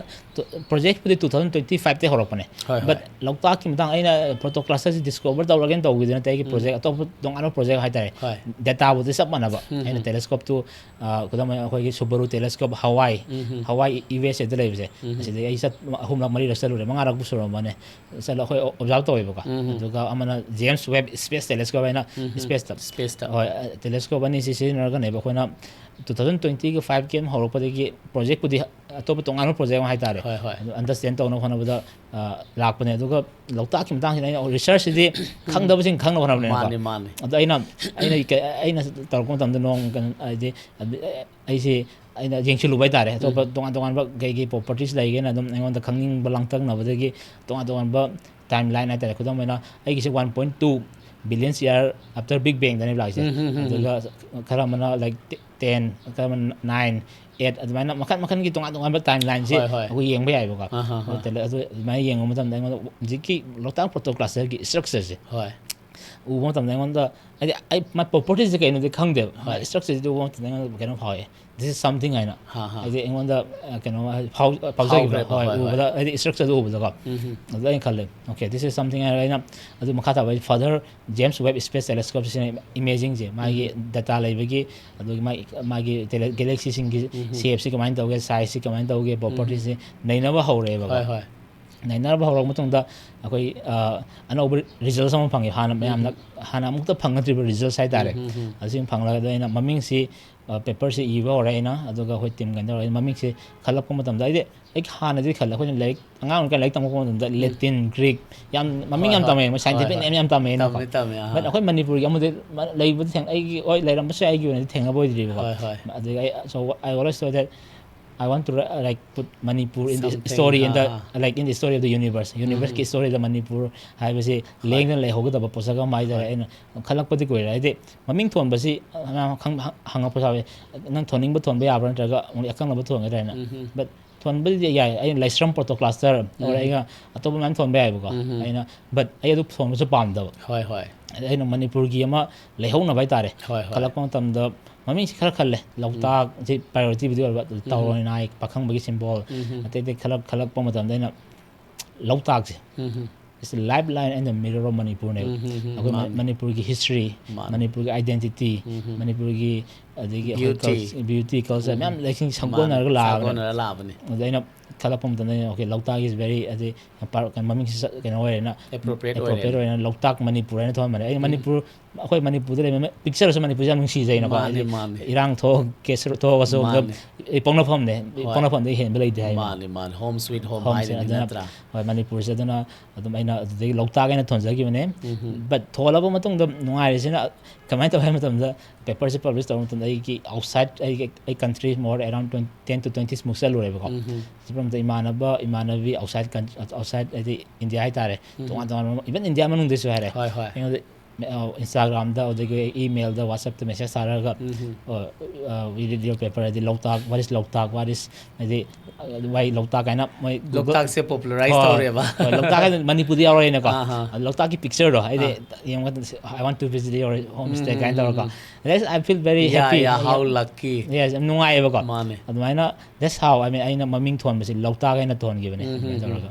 ꯄ꯭ꯔꯣꯖꯦꯛꯄꯨꯗꯤ two thousand twenty fiveꯇꯩ ꯍꯧꯔꯛꯄꯅꯦ꯫ ꯍꯣꯏ, But ꯂꯣꯛꯇꯥꯛꯀꯤ ꯃꯇꯥꯡ ꯑꯩꯅ ꯄ꯭ꯔꯣꯇꯣ ꯀ꯭ꯂꯁꯇꯔꯁꯤ ꯗꯤꯁꯀꯣꯚꯔ ꯇꯧꯔꯒꯦꯅ ꯇꯧꯈꯤꯗ ꯅꯠꯇꯦ꯫ ꯑꯩꯒꯤ ꯄ꯭ꯔꯣꯖꯦꯛ ꯑꯇꯣꯞꯄ ꯇꯣꯉꯥꯟꯕ ꯄ꯭ꯔꯣꯖꯦꯛ ꯍꯥꯏꯇꯥꯔꯦ꯫ ꯍꯣꯏ꯫ ꯗꯦꯇꯥꯕꯨꯗꯤ ꯆꯞ ꯃꯥꯟꯅꯕ꯫ ꯑꯩꯅ ꯇꯦꯂꯦꯁꯀꯣꯞꯇꯨ ꯈꯨꯗꯝ ꯑꯣꯏꯅ ꯑꯩꯈꯣꯏꯒꯤ Subaru telescope ꯍꯋꯥꯏ, ꯍꯋꯥꯏ ꯌꯨ ꯑꯦꯁ ꯑꯦꯗ ꯂꯩꯕꯁꯦ꯫ ꯑꯁꯤꯗꯒꯤ ꯑꯩ ꯆꯠ ꯑꯍꯨꯝꯂꯛ ꯃꯔꯤꯔꯛ ꯆꯠꯂꯨꯔꯦ, ꯃꯉꯥꯔꯛꯄꯨ ꯁꯨꯔꯝꯕꯅꯦ꯫ ꯆꯠꯂ ꯑꯩꯈꯣꯏ ꯑꯣꯕꯖꯥꯔꯕ ꯇꯧꯋꯦꯕꯀꯣ꯫ ꯑꯗꯨꯒ ꯑꯃꯅ James Webb Space Telescope ꯍꯥꯏꯅ ꯏꯁꯄꯦꯁꯇ꯫ ꯏꯁꯄꯦꯁꯇ꯫ ꯍꯣꯏ, ꯇꯦꯂꯦꯁꯀꯣꯞ ꯑꯅꯤꯁꯤ ꯁꯤꯖꯤꯟꯅꯔꯒꯅꯦꯕ ꯑꯩꯈꯣꯏꯅ two thousand twentyꯒꯤ five ꯀꯦꯝ ꯍꯧꯔꯛꯄꯗꯒꯤ ꯄ꯭ꯔꯣꯖꯦꯛꯄꯨꯗꯤ ꯑꯇꯣꯞꯄ ꯇꯣꯉꯥꯟꯕ ꯄ꯭ꯔꯣꯖꯦꯛ ꯑꯃ ꯍꯥꯏꯇꯥꯔꯦ꯫ ꯍꯣꯏ, ꯍꯣꯏ꯫ ꯑꯗꯨ ꯑꯟꯗꯔꯁꯇꯦꯟ ꯇꯧꯅꯕ ꯍꯣꯠꯅꯕꯗ ꯑ, ꯂꯥꯛꯄꯅꯦ꯫ ꯑꯗꯨꯒ ꯂꯣꯛꯇꯥꯛꯀꯤ ꯃꯇꯥꯡꯁꯤꯗ ꯑꯩꯅ ꯔꯤꯁꯔꯁꯁꯤꯗꯤ ꯈꯪꯗꯕꯁꯤꯡ ꯈꯪꯅꯕ ꯍꯣꯠꯅꯕꯅꯦꯕꯀꯣ꯫ ꯃꯥꯅꯤ, ꯃꯥꯅꯤ꯫ ꯑꯗꯣ ꯑꯩꯅ ꯑꯩꯅ ꯀ- ꯑꯩꯅ ꯇꯧꯔꯛꯄ ꯃꯇꯝꯗ ꯅꯣꯡ ꯀꯩꯅꯣ ꯍꯥꯏꯗꯤ ꯑꯗ- ꯑꯩꯁꯦ ꯑꯩꯅ ꯌꯦꯡꯁꯤꯜꯂꯨꯕ ꯍꯥꯏꯇꯥꯔꯦ꯫ ꯑꯇꯣꯞꯄ ꯇꯣꯉꯥꯟ ꯇꯣꯉꯥꯟꯕ ꯀꯩꯒꯤ ꯄ꯭ꯔꯣꯄꯔꯇꯤꯁ ꯂꯩꯒꯦꯅ ꯑꯗꯨꯝ ꯑꯩꯉꯣꯟꯗ ꯈꯪꯅꯤꯡꯕ ꯂꯥꯡꯇꯛꯅꯕꯗꯒꯤ ꯇꯣꯉꯥꯟ ꯇꯣꯉꯥꯟꯕ ꯇꯥꯏꯝ ꯂꯥꯏꯟ ꯍꯥꯏꯇꯥꯔꯦ꯫ ꯈꯨꯗꯝ ꯑꯣꯏꯅ ꯑꯩꯒꯤꯁꯦ one point two billions year after Big Bangꯗꯅꯦꯕ ꯂꯥꯛꯏꯁꯦ꯫ ꯑꯗꯨꯒ ꯈꯔ ꯑꯃꯅ like ten, ꯈꯔ ꯑꯃꯅ nine, eight ꯑꯗꯨꯃꯥꯏꯅ ꯃꯈꯜ ꯃꯈꯜꯒꯤ ꯇꯣꯉꯥꯟ ꯇꯣꯉꯥꯟꯕ ꯇꯥꯏꯝ ꯂꯥꯏꯟꯁꯦ ꯍꯣꯏ, ꯍꯣꯏ꯫ ꯑꯩꯈꯣꯏ ꯌꯦꯡꯕ ꯌꯥꯏꯕꯀꯣ꯫ ꯑꯍꯥ, ꯑꯍꯥ꯫ ꯑꯗꯨ ꯇꯦꯂꯦ- ꯑꯗꯨ ꯑꯗꯨꯃꯥꯏꯅ ꯌꯦꯡꯕ ꯃꯇꯝꯗ ꯑꯩꯉꯣꯟꯗ ꯍꯧꯖꯤꯛꯀꯤ ꯂꯣꯛꯇꯥꯛ ꯄ꯭ꯔꯣꯇꯣ ꯀ꯭ꯂꯁꯇꯔꯒꯤ ꯏꯁꯇ꯭ꯔꯛꯆꯔꯁꯦ ꯍꯣꯏ꯫ ꯎꯕ ꯃꯇꯝꯗ ꯑꯩꯉꯣꯟꯗ ꯍꯥꯏꯗꯤ ꯑꯩ ꯃꯥ ꯄ꯭ꯔꯣꯄꯔꯇꯤꯁꯦ ꯀꯩꯅꯣꯗꯤ ꯈꯪꯗꯦꯕ꯫ ꯍꯣꯏ꯫ ꯏꯁꯇ꯭ꯔꯛꯆꯔꯁꯤꯗꯤ ꯎꯕ ꯃꯇꯝꯗ ꯑꯩꯉꯣꯟꯗ ꯀꯩꯅꯣ ꯐꯥꯎꯋꯦ꯫ This is something ꯍꯥꯏꯅ꯫ ꯍꯥ, ꯍꯥ꯫ ꯍꯥꯏꯗꯤ ꯑꯩꯉꯣꯟꯗ ꯑ, ꯀꯩꯅꯣ ꯍꯥꯏꯗꯤ ꯐꯥꯎ- ꯐꯥꯎꯖꯈꯤꯕ꯫ ꯐꯥꯎꯈ꯭ꯔꯦꯕ, ꯍꯣꯏ, ꯍꯣꯏ, ꯍꯣꯏ꯫ ꯎꯕꯗ ꯍꯥꯏꯗꯤ ꯏꯁꯇ꯭ꯔꯛꯆꯔꯗꯨ ꯎꯕꯗꯀꯣ꯫ ꯑꯗꯨꯗ ꯑꯩꯅ ꯈꯜꯂꯦ, okay, this is something ꯍꯥꯏꯔꯒ ꯑꯩꯅ ꯑꯗꯨ ꯃꯈꯥ ꯇꯥꯕ ꯑꯩ further James Webb Space Telescope ꯁꯤꯅ ꯏꯃꯦꯖꯤꯡꯁꯦ ꯃꯥꯒꯤ ꯗꯦꯇꯥ ꯂꯩꯕꯒꯤ ꯑꯗꯨꯒꯤ ꯃꯥꯒꯤ ꯃꯥꯒꯤ ꯒꯦꯂꯦꯛꯁꯤꯁꯤꯡꯒꯤ ꯁꯦꯞꯁꯤ ꯀꯃꯥꯏꯅ ꯇꯧꯒꯦ, ꯁꯥꯏꯖꯁꯤ ꯀꯃꯥꯏꯅ ꯇꯧꯒꯦ, ꯄ꯭ꯔꯣꯄꯔꯇꯤꯁꯤ ꯅꯩꯅꯕ ꯍꯧꯔꯛꯑꯦꯕꯀꯣ꯫ ꯍꯣꯏ, ꯍꯣꯏ꯫ ꯅꯩꯅꯕ ꯍꯧꯔꯛꯄ ꯃꯇꯨꯡꯗ ꯑꯩꯈꯣꯏ ꯑ, ꯑꯅꯧꯕ ꯔꯤꯖꯜꯠ ꯑꯃ ꯐꯪꯉꯦ꯫ ꯍꯥꯟꯅ ꯃꯌꯥꯝꯅ ꯍꯥꯟꯅ ꯑꯃꯨꯛꯇ ꯐꯪꯅꯗ꯭ꯔꯤꯕ ꯔꯤꯖꯜꯠ ꯍꯥꯏꯇꯥꯔꯦ꯫ ꯑꯁꯤ ꯐꯪꯂꯒ ꯑꯩꯅ ꯃꯃꯤꯡꯁꯤ ꯄꯦꯄꯔꯁꯤ ꯏꯕ ꯍꯧꯔꯦ ꯑꯩꯅ꯫ ꯑꯗꯨꯒ ꯑꯩꯈꯣꯏ ꯇꯤꯝ ꯀꯩꯅꯣ ꯇꯧꯔꯦ꯫ ꯃꯃꯤꯡꯁꯤ ꯈꯜꯂꯛꯄ ꯃꯇꯝꯗ ꯑꯩꯗꯤ ꯑꯩ ꯍꯥꯟꯅꯗꯤ ꯈꯜꯂꯦ꯫ ꯑꯩꯈꯣꯏꯅ ꯂꯥꯏꯔꯤꯛ ꯑꯉꯥꯡ ꯑꯣꯏꯔꯤꯀꯥꯟ ꯂꯥꯏꯔꯤꯛ ꯇꯝꯃꯛꯄ ꯃꯇꯝꯗ ꯂꯦꯇꯤꯟ, ꯒ꯭ꯔꯤꯛ ꯌꯥꯝ ꯃꯃꯤꯡ ꯍꯣꯏ, ꯌꯥꯝ ꯍꯣꯏ꯫ ꯇꯝꯃꯛꯑꯦ, ꯃꯣꯏ ꯍꯣꯏ, ꯁꯥꯏꯟꯇꯤꯐꯤꯛ ꯍꯣꯏ꯫ ꯅꯦꯝ ꯌꯥꯝ ꯇꯝꯃꯛꯑꯦꯅꯀꯣ꯫ ꯇꯝꯃꯦ, ꯇꯝꯃꯦ, ꯑꯍꯥ꯫ But ꯑꯩꯈꯣꯏ ꯃꯅꯤꯄꯨꯔꯒꯤ ꯑꯃꯗꯤ ꯂꯩꯕꯗꯤ ꯊꯦꯡ ꯑꯩꯒꯤ ꯍꯣꯏ ꯂꯩꯔꯝꯕꯁꯨ ꯌꯥꯏ, ꯑꯩꯒꯤ ꯑꯣꯏꯅꯗꯤ ꯊꯦꯡꯅꯕ ꯑꯣꯏꯗ꯭ꯔꯤꯕꯀꯣ꯫ ꯍꯣꯏ, ꯍꯣꯏ꯫ ꯑꯗꯨꯒ ꯑꯩ so I always thought that I want to write, like, put Manipur in the Something, story in the, ah, like, in the story of the universe, universe ꯀꯤ story ꯗ ꯃꯅꯤꯄꯨꯔ ꯍꯥꯏꯕꯁꯤ ꯂꯦꯡꯗꯅ ꯂꯩꯍꯧꯒꯗꯕ ꯄꯣꯠꯁꯛ ꯑꯃ ꯍꯥꯏꯇꯥꯔꯦ꯫ ꯑꯩꯅ ꯈꯜꯂꯛꯄꯗꯤ ꯀꯨꯏꯔꯦ, ꯍꯥꯏꯗꯤ ꯃꯃꯤꯡ ꯊꯣꯟꯕꯁꯤ, ꯑ, ꯈꯪ-, ꯍꯪꯉꯛꯄꯁꯨ ꯌꯥꯎꯋꯦ, "ꯅꯪ ꯊꯣꯟꯅꯤꯡꯕ ꯊꯣꯟꯕ ꯌꯥꯕ꯭ꯔꯥ, ꯅꯠꯇ꯭ꯔꯒ ꯑꯃꯨꯛ ꯑꯀꯛꯅꯕ ꯊꯣꯟꯒꯗ꯭ꯔꯥ?" ꯍꯥꯏꯅ꯫ But ꯊꯣꯟꯕꯗꯤ ꯌꯥꯏ, ꯑꯩꯅ ꯂꯥꯏꯁ꯭ꯔꯝ ꯄ꯭ꯔꯣꯇꯣꯀ꯭ꯂꯥꯁꯇꯔ ꯑꯣꯔ ꯑꯩꯅ ꯑꯇꯣꯞꯄ ꯃꯌꯥꯝ ꯊꯣꯟꯕ ꯌꯥꯏꯕꯀꯣ꯫ ꯑꯩꯅ, but ꯑꯩ ꯑꯗꯨ ꯊꯣꯟꯕꯁꯨ ꯄꯥꯝꯗꯕ꯫ ꯍꯣꯏ, ꯍꯣꯏ꯫ ꯑꯗ ꯑꯩꯅ ꯃꯅꯤꯄꯨꯔꯒꯤ ꯑꯃ ꯂꯩꯍꯧꯅꯕ ꯍꯥꯏꯇꯥꯔꯦ꯫ ꯍꯣꯏ, ꯍꯣꯏ꯫ ꯈꯜꯂꯛꯄ ꯃꯇꯝꯗ ꯃꯃꯤꯡꯁꯤ ꯈꯔ ꯈꯜꯂꯦ꯫ ꯂꯣꯛꯇꯥꯛꯁꯤ ꯄ꯭ꯔꯥꯏꯌꯣꯔꯤꯇꯤꯕꯨꯗꯤ ꯑꯣꯏꯕ, ꯑꯗꯨ ꯇꯧꯔꯣꯏꯅ ꯍꯥꯏ, ꯄꯥꯈꯪꯕꯒꯤ ꯁꯤꯝꯕꯣꯜ꯫ ꯑꯇꯩ ꯑꯇꯩ ꯈꯜꯂꯛ-, ꯈꯜꯂꯛꯄ ꯃꯇꯝꯗ ꯑꯩꯅ ꯂꯣꯛꯇꯥꯛꯁꯦ, it's the lifeline and the mirror of ꯃꯅꯤꯄꯨꯔꯅꯦꯕ꯫ ꯎꯝ, ꯎꯝ, ꯎꯝ, ꯑꯩꯈꯣꯏ ꯃ-, ꯃꯥꯅꯦ꯫ ꯃꯅꯤꯄꯨꯔꯒꯤ ꯍꯤꯁꯇ꯭ꯔꯤ, ꯃꯥꯅꯦ꯫ ꯃꯅꯤꯄꯨꯔꯒꯤ ꯑꯥꯏꯗꯦꯟꯇꯤꯇꯤ, ꯃꯅꯤꯄꯨꯔꯒꯤ, ꯑꯗꯒꯤ ꯑꯩꯈꯣꯏ Beauty꯫ ꯀꯜ-, ꯕ꯭ꯌꯨꯇꯤ, ꯀꯜꯆꯔ ꯃꯌꯥꯝ ꯂꯩꯁꯤꯡ ꯃꯥꯅꯦ꯫ ꯁꯥꯒꯣꯟꯅꯔꯒ ꯂꯥꯛꯑꯕꯅꯦ꯫ ꯁꯥꯒꯣꯟꯅꯔ ꯂꯥꯛꯑꯕꯅꯤ꯫ ꯑꯗ ꯑꯩꯅ ꯈꯜꯂꯛꯄ ꯃꯇꯝꯗ ꯑꯩꯅ, "Okay, ꯂꯣꯛꯇꯥꯛ is very, ꯑꯗꯩ ꯄꯥꯔ-, ꯀꯩꯅꯣ, ꯃꯃꯤꯡꯁꯤ ꯆ-, ꯀꯩꯅꯣ ꯑꯣꯏꯔꯦꯅ, Appropriate appropriate ꯑꯣꯏꯔꯦꯅ꯫ ꯑꯣꯏꯔꯦꯅ ꯂꯣꯛꯇꯥꯛ ꯃꯅꯤꯄꯨꯔ" ꯍꯥꯏꯅ ꯊꯣꯟꯕꯅꯦ꯫ ꯑꯩꯅ ꯃꯅꯤꯄꯨꯔ, ꯑꯩꯈꯣꯏ ꯃꯅꯤꯄꯨꯔꯗ ꯂꯩꯕ ꯄꯤꯛꯆꯔꯁꯨ ꯃꯅꯤꯄꯨꯔꯁꯦ ꯌꯥꯝ ꯅꯨꯡꯁꯤꯖꯩꯅꯀꯣ꯫ ꯃꯥꯅꯦ, ꯍꯥꯏꯗꯤ ꯃꯥꯅꯦ꯫ ꯏꯔꯥꯡ ꯊꯣꯛ-, ꯀꯦꯁ ꯊꯣꯛꯑꯒꯁꯨ ꯑꯗꯨꯝ ꯃꯥꯅꯦ꯫ ꯑꯩ ꯄꯣꯛꯅꯐꯝꯅꯦ, ꯍꯣꯏ꯫ ꯄꯣꯛꯅꯐꯝꯗꯒꯤ ꯍꯦꯟꯕ ꯂꯩꯇꯦ ꯍꯥꯏꯅ꯫ ꯃꯥꯅꯦ, ꯃꯥꯅꯦ꯫ Home sweet home Home ꯍꯥꯏꯗꯨꯅꯤ, ꯑꯗꯨꯅ, ꯅꯠꯇ꯭ꯔꯥ? ꯍꯣꯏ, ꯃꯅꯤꯄꯨꯔꯁꯦ ꯑꯗꯨꯅ ꯑꯗꯨꯝ ꯑꯩꯅ ꯑꯗꯨꯗꯒꯤ ꯂꯣꯛꯇꯥꯛ ꯍꯥꯏꯅ ꯊꯣꯟꯖꯈꯤꯕꯅꯦ꯫ But ꯊꯣꯜꯂꯕ ꯃꯇꯨꯡꯗ ꯅꯨꯡꯉꯥꯏꯔꯤꯁꯤꯅ ꯀꯃꯥꯏꯅ ꯇꯧꯒꯦ ꯍꯥꯏ ꯃꯇꯝꯗ, ꯄꯦꯄꯔꯁꯦ ꯄꯕ꯭ꯂꯤꯁ ꯇꯧꯕ ꯃꯇꯝꯗ ꯑꯩꯒꯤ ꯑꯥꯎꯠꯁꯥꯏꯠ, ꯑꯩꯒꯤ, ꯑꯩ country more around twenty, ten to twenty ꯃꯨꯛ ꯆꯠꯂꯨꯔꯦꯕꯀꯣ꯫ ꯆꯠꯄ ꯃꯇꯝꯗ ꯏꯃꯥꯟꯅꯕ, ꯏꯃꯥꯟꯅꯕꯤ ꯑꯥꯎꯠꯁꯥꯏꯠ ꯀꯟ-, ꯑꯥꯎꯠꯁꯥꯏꯠ, ꯍꯥꯏꯗꯤ ꯏꯟꯗꯤꯌꯥ ꯍꯥꯏꯇꯥꯔꯦ, ꯇꯣꯉꯥꯟ ꯇꯣꯉꯥꯟꯕ, even ꯏꯟꯗꯤꯌꯥ ꯃꯅꯨꯡꯗꯁꯨ ꯍꯥꯏꯔꯦ, ꯍꯣꯏ, ꯍꯣꯏ꯫ ꯑꯩꯉꯣꯟꯗ, ꯑ, ꯏꯟꯁꯇꯥꯒ꯭ꯔꯥꯝꯗ, ꯑꯗꯒꯤ ꯏꯃꯦꯜꯗ, ꯋꯥꯆꯞꯇ ꯃꯦꯁꯦꯖ ꯊꯥꯔꯒ, "We read your paper", ꯍꯥꯏꯗꯤ ꯂꯣꯛꯇꯥꯛ, "What is Loktak? What is", ꯍꯥꯏꯗꯤ, ꯑ, "Why ꯂꯣꯛꯇꯥꯛ?" ꯍꯥꯏꯅ ꯃꯣꯏ Google-, ꯂꯣꯛꯇꯥꯛꯁꯦ popularize ꯍꯣꯏ, ꯇꯧꯔꯦꯕ꯫ ꯍꯣꯏ, ꯂꯣꯛꯇꯥꯛ ꯍꯥꯏꯗꯤ ꯃꯅꯤꯄꯨꯔꯗꯤ ꯌꯥꯎꯔꯛꯑꯦꯅꯀꯣ꯫ ꯑꯥ, ꯑꯥ꯫ ꯑꯗ ꯂꯣꯛꯇꯥꯛꯀꯤ ꯄꯤꯛꯆꯔꯗꯣ ꯍꯥꯏꯗꯤ ꯌꯦꯡꯕ ꯃꯇꯝꯗ, "I want to visit your homestay" ꯀꯥꯏꯅ ꯇꯧꯔꯒ꯫ That's, I feel very Yeah, happy. yeah, how ꯌꯥꯝ, lucky. Yes, ꯌꯥꯝ ꯅꯨꯡꯉꯥꯏꯌꯦꯕꯀꯣ꯫ ꯃꯥꯅꯦ꯫ ꯑꯗꯨꯃꯥꯏꯅ, that's how, I mean, ꯑꯩꯅ ꯃꯃꯤꯡ ꯊꯣꯟꯕꯁꯤ ꯂꯣꯛꯇꯥꯛ ꯍꯥꯏꯅ ꯊꯣꯟꯈꯤꯕꯅꯦ, ꯑꯗꯨꯃꯥꯏꯅ ꯇꯧꯔꯒ꯫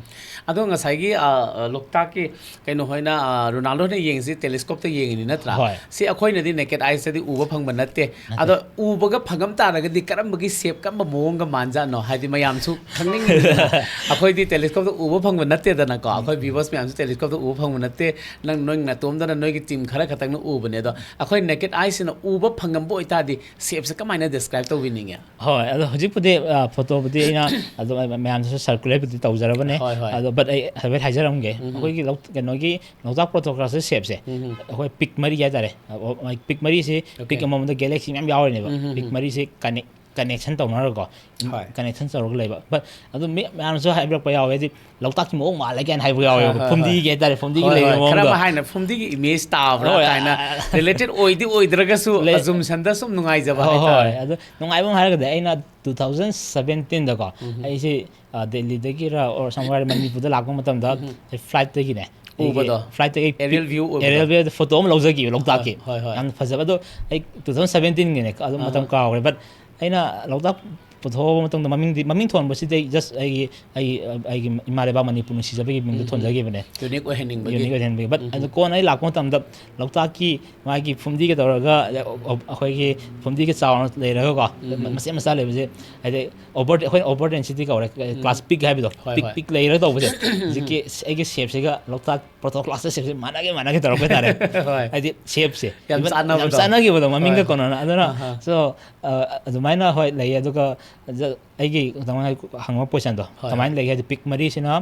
ꯑꯗꯣ ꯉꯁꯥꯏꯒꯤ, ꯑ, ꯑ, ꯂꯣꯛꯇꯥꯛꯀꯤ ꯀꯩꯅꯣ ꯍꯣꯏꯅ, ꯑ, ꯔꯣꯅꯥꯜꯗꯣꯅ ꯌꯦꯡꯉꯤꯁꯤ telescope ꯇ ꯌꯦꯡꯉꯤꯅꯤ, ꯅꯠꯇ꯭ꯔꯥ? ꯍꯣꯏ꯫ ꯁꯤ ꯑꯩꯈꯣꯏꯅꯗꯤ naked eyes ꯇꯗꯤ ꯎꯕ ꯐꯪꯕ ꯅꯠꯇꯦ꯫ ꯅꯠꯇꯦ꯫ ꯑꯗꯣ ꯎꯕꯒ ꯐꯪꯉꯝ ꯇꯥꯔꯒꯗꯤ ꯀꯔꯝꯕꯒꯤ shape, ꯀꯔꯝꯕ ꯃꯑꯣꯡꯒ ꯃꯥꯟꯖꯥꯠꯅꯣ? ꯍꯥꯏꯗꯤ ꯃꯌꯥꯝꯁꯨ ꯈꯪꯅꯤꯡꯉꯤꯗꯅ꯫ ꯑꯩꯈꯣꯏꯗꯤ telescope ꯇ ꯎꯕ ꯐꯪꯕ ꯅꯠꯇꯦꯗꯅꯀꯣ꯫ ꯑꯩꯈꯣꯏ viewers ꯃꯌꯥꯝꯁꯨ telescope ꯇ ꯎꯕ ꯐꯪꯕ ꯅꯠꯇꯦ꯫ ꯅꯪ, ꯅꯣꯏ ꯅꯇꯣꯝꯗꯅ ꯅꯣꯏꯒꯤ team ꯈꯔ ꯈꯛꯇꯪꯅ ꯎꯕꯅꯦ꯫ ꯑꯗꯣ ꯑꯩꯈꯣꯏ naked eyes ꯁꯤꯅ ꯎꯕ ꯐꯪꯉꯝꯕ ꯑꯣꯏꯇꯥꯔꯗꯤ shape ꯁꯦ ꯀꯃꯥꯏꯅ describe ꯇꯧꯕꯤꯅꯤꯡꯉꯦ? ꯍꯣꯏ, ꯑꯗꯣ ꯍꯧꯖꯤꯛꯄꯨꯗꯤ, ꯑ, photo ꯕꯨꯗꯤ ꯑꯩꯅ ꯑꯗꯨꯝ ꯃꯌꯥꯝꯗꯁꯨ circulate ꯄꯨꯗꯤ ꯇꯧꯖꯔꯕꯅꯦ꯫ ꯍꯣꯏ, ꯍꯣꯏ꯫ ꯑꯗꯣ, but ꯑꯩ ꯍꯥꯏꯐꯦꯠ ꯍꯥꯏꯖꯔꯝꯒꯦ꯫ ꯑꯩꯈꯣꯏꯒꯤ ꯂꯧ-, ꯀꯩꯅꯣꯒꯤ ꯂꯣꯛꯇꯥꯛ ꯄ꯭ꯔꯣꯇꯣꯀ꯭ꯂꯥꯁꯇ shape ꯁꯦ, ꯑꯩꯈꯣꯏ peak ꯃꯔꯤ ꯍꯥꯏꯇꯥꯔꯦ꯫ ꯑ, peak ꯃꯔꯤꯁꯤ, Okay. peak ꯑꯃꯃꯝꯗ galaxy ꯃꯌꯥꯝ ꯌꯥꯎꯔꯤꯅꯦꯕ꯫ Peak ꯃꯔꯤꯁꯤ connect ꯀꯅꯦꯛꯁꯟ ꯇꯧꯅꯔꯒꯀꯣ, ꯍꯣꯏ. ꯀꯅꯦꯛꯁꯟ ꯇꯧꯔꯒ ꯂꯩꯕ꯫ But ꯑꯗꯨꯝ ꯃꯤ ꯃꯌꯥꯝꯅꯁꯨ ꯍꯥꯏꯕꯤꯔꯛꯄ ꯌꯥꯎꯋꯦ, ꯍꯥꯏꯗꯤ ꯂꯣꯛꯇꯥꯛꯀꯤ ꯃꯑꯣꯡ ꯃꯥꯜꯂꯦ ꯀꯥꯏꯅ ꯍꯥꯏꯕ ꯌꯥꯎꯋꯦꯕ꯫ ꯍꯣꯏ, ꯍꯣꯏ, ꯐꯨꯝꯗꯤꯒꯤ ꯍꯣꯏ. ꯍꯥꯏꯇꯥꯔꯦ, ꯐꯨꯝꯗꯤꯒꯤ ꯍꯣꯏ, ꯂꯩꯕ ꯍꯣꯏ. ꯈꯔ ꯃꯑꯣꯡꯗꯣ꯫ ꯑꯃ ꯍꯥꯏꯅ ꯐꯨꯝꯗꯤꯒꯤ ꯏꯃꯦꯖ ꯇꯥꯕ꯭ꯔꯥ ꯍꯣꯏ, ꯀꯥꯏꯅ ꯑ, ꯔꯤꯂꯦꯇꯦꯠ ꯑꯣꯏꯗꯤ ꯑꯣꯏꯗ꯭ꯔꯒꯁꯨ ꯂꯩ- ꯑꯖꯨꯝꯁꯟꯗ ꯁꯨꯝ ꯅꯨꯡꯉꯥꯏꯖꯕ ꯍꯣꯏ, ꯍꯣꯏ. ꯍꯥꯏꯇꯥꯔꯦ. ꯑꯗꯣ ꯅꯨꯡꯉꯥꯏꯕ ꯑꯃ ꯍꯥꯏꯔꯒꯗꯤ, ꯑꯩꯅ two thousand seventeen ꯗꯀꯣ, ꯑꯩꯁꯦ, ꯑ, ꯗꯦꯜꯂꯤꯗꯒꯤꯔ or somewhere ꯃꯅꯤꯄꯨꯔꯗ ꯂꯥꯛꯄ ꯃꯇꯝꯗ, ꯑꯩ ꯐ꯭ꯂꯥꯏꯠꯇꯒꯤꯅꯦ, ꯑꯩꯒꯤ ꯎꯕꯗꯣ? ꯐ꯭ꯂꯥꯏꯠꯇꯒꯤ ꯑꯩ Aerial view ꯑꯣꯏꯕꯗꯣ? Aerial view ꯗ ꯐꯣꯇꯣ ꯑꯃ ꯂꯧꯖꯈꯤꯕ ꯂꯣꯛꯇꯥꯛꯀꯤ꯫ ꯍꯣꯏ, ꯍꯣꯏ. ꯌꯥꯝ ꯐꯖꯕ꯫ ꯑꯗꯣ ꯑꯩ two thousand seventeen ꯒꯤꯅꯦ, ꯑꯗꯨ ꯃꯇꯝ ꯑꯍꯥ. ꯀꯥꯎꯈ꯭ꯔꯦ, but ꯑꯩꯅ ꯂꯣꯛꯇꯥꯛ ꯄꯨꯊꯣꯛꯑꯕ ꯃꯇꯨꯡꯗ, ꯃꯃꯤꯡꯗꯤ, ꯃꯃꯤꯡ ꯊꯣꯟꯕꯁꯤꯗꯤ ꯑꯩ just ꯑꯩꯒꯤ, ꯑꯩꯒꯤ, ꯑꯩꯒꯤ ꯏꯃꯥ ꯂꯩꯕꯥꯛ ꯃꯅꯤꯄꯨꯔ ꯅꯨꯡꯁꯤꯖꯕꯒꯤ ꯃꯤꯡꯗ ꯊꯣꯟꯖꯈꯤꯕꯅꯦ꯫ ꯌꯨꯅꯤꯛ ꯑꯣꯏꯍꯟꯅꯤꯡꯕꯒꯤ. ꯌꯨꯅꯤꯛ ꯑꯣꯏꯍꯟꯕꯒꯤ꯫ But ꯑꯗꯨ ꯀꯣꯟꯅ ꯑꯩ ꯂꯥꯛꯄ ꯃꯇꯝꯗ ꯂꯣꯛꯇꯥꯛꯀꯤ ꯃꯥꯒꯤ ꯐꯨꯝꯗꯤꯒ ꯇꯧꯔꯒ, ꯑꯩꯈꯣꯏꯒꯤ ꯐꯨꯝꯗꯤꯒ ꯆꯥꯎꯅ ꯂꯩꯔꯒꯀꯣ, ꯃꯆꯦꯠ ꯃꯆꯥ ꯂꯩꯕꯁꯦ, ꯍꯥꯏꯗꯤ ꯑꯣꯚꯔ, ꯑꯩꯈꯣꯏꯅ ꯑꯣꯚꯔ ꯗꯦꯟꯁꯤꯇꯤ ꯀꯧꯔꯦ, ꯀ꯭ꯂꯥꯁ ꯄꯤꯛ ꯍꯥꯏꯕꯗꯣ, ꯍꯣꯏ, ꯄꯤꯛ ꯍꯣꯏ. ꯄꯤꯛ ꯂꯩꯔꯒ ꯇꯧꯕꯁꯦ, ꯍꯧꯖꯤꯛꯀꯤ ꯑꯩꯒꯤ ꯁꯦꯞꯁꯤꯒ ꯂꯣꯛꯇꯥꯛ ꯄ꯭ꯔꯣꯇꯣ ꯀ꯭ꯂꯥꯁꯇ ꯁꯦꯞꯁꯦ ꯃꯥꯟꯅꯒꯦ ꯃꯥꯟꯅꯒꯦ ꯇꯧꯔꯛꯄ ꯍꯥꯏꯇꯥꯔꯦ꯫ ꯍꯣꯏ. ꯍꯥꯏꯗꯤ ꯁꯦꯞꯁꯦ ꯌꯥꯝ even ꯆꯥꯟꯅꯕꯗꯣ. ꯌꯥꯝ ꯆꯥꯟꯅꯈꯤꯕꯗꯣ, ꯃꯃꯤꯡꯒ ꯍꯣꯏ. ꯀꯣꯟꯅꯅ꯫ ꯑꯗꯨꯅ ꯑꯍꯥ. So, ꯑ, ꯑꯗꯨꯃꯥꯏꯅ ꯍꯣꯏ ꯂꯩꯌꯦ꯫ ꯑꯗꯨꯒ ꯖ-, ꯑꯩꯒꯤ ꯅꯉꯣꯟꯗ ꯍꯪꯕ ꯀꯣꯏꯁꯟꯗꯣ ꯍꯣꯏ, ꯀꯃꯥꯏꯅ ꯍꯣꯏ. ꯂꯩꯒꯦ ꯍꯥꯏꯗꯤ, ꯄꯤꯛ ꯃꯔꯤꯁꯤꯅ,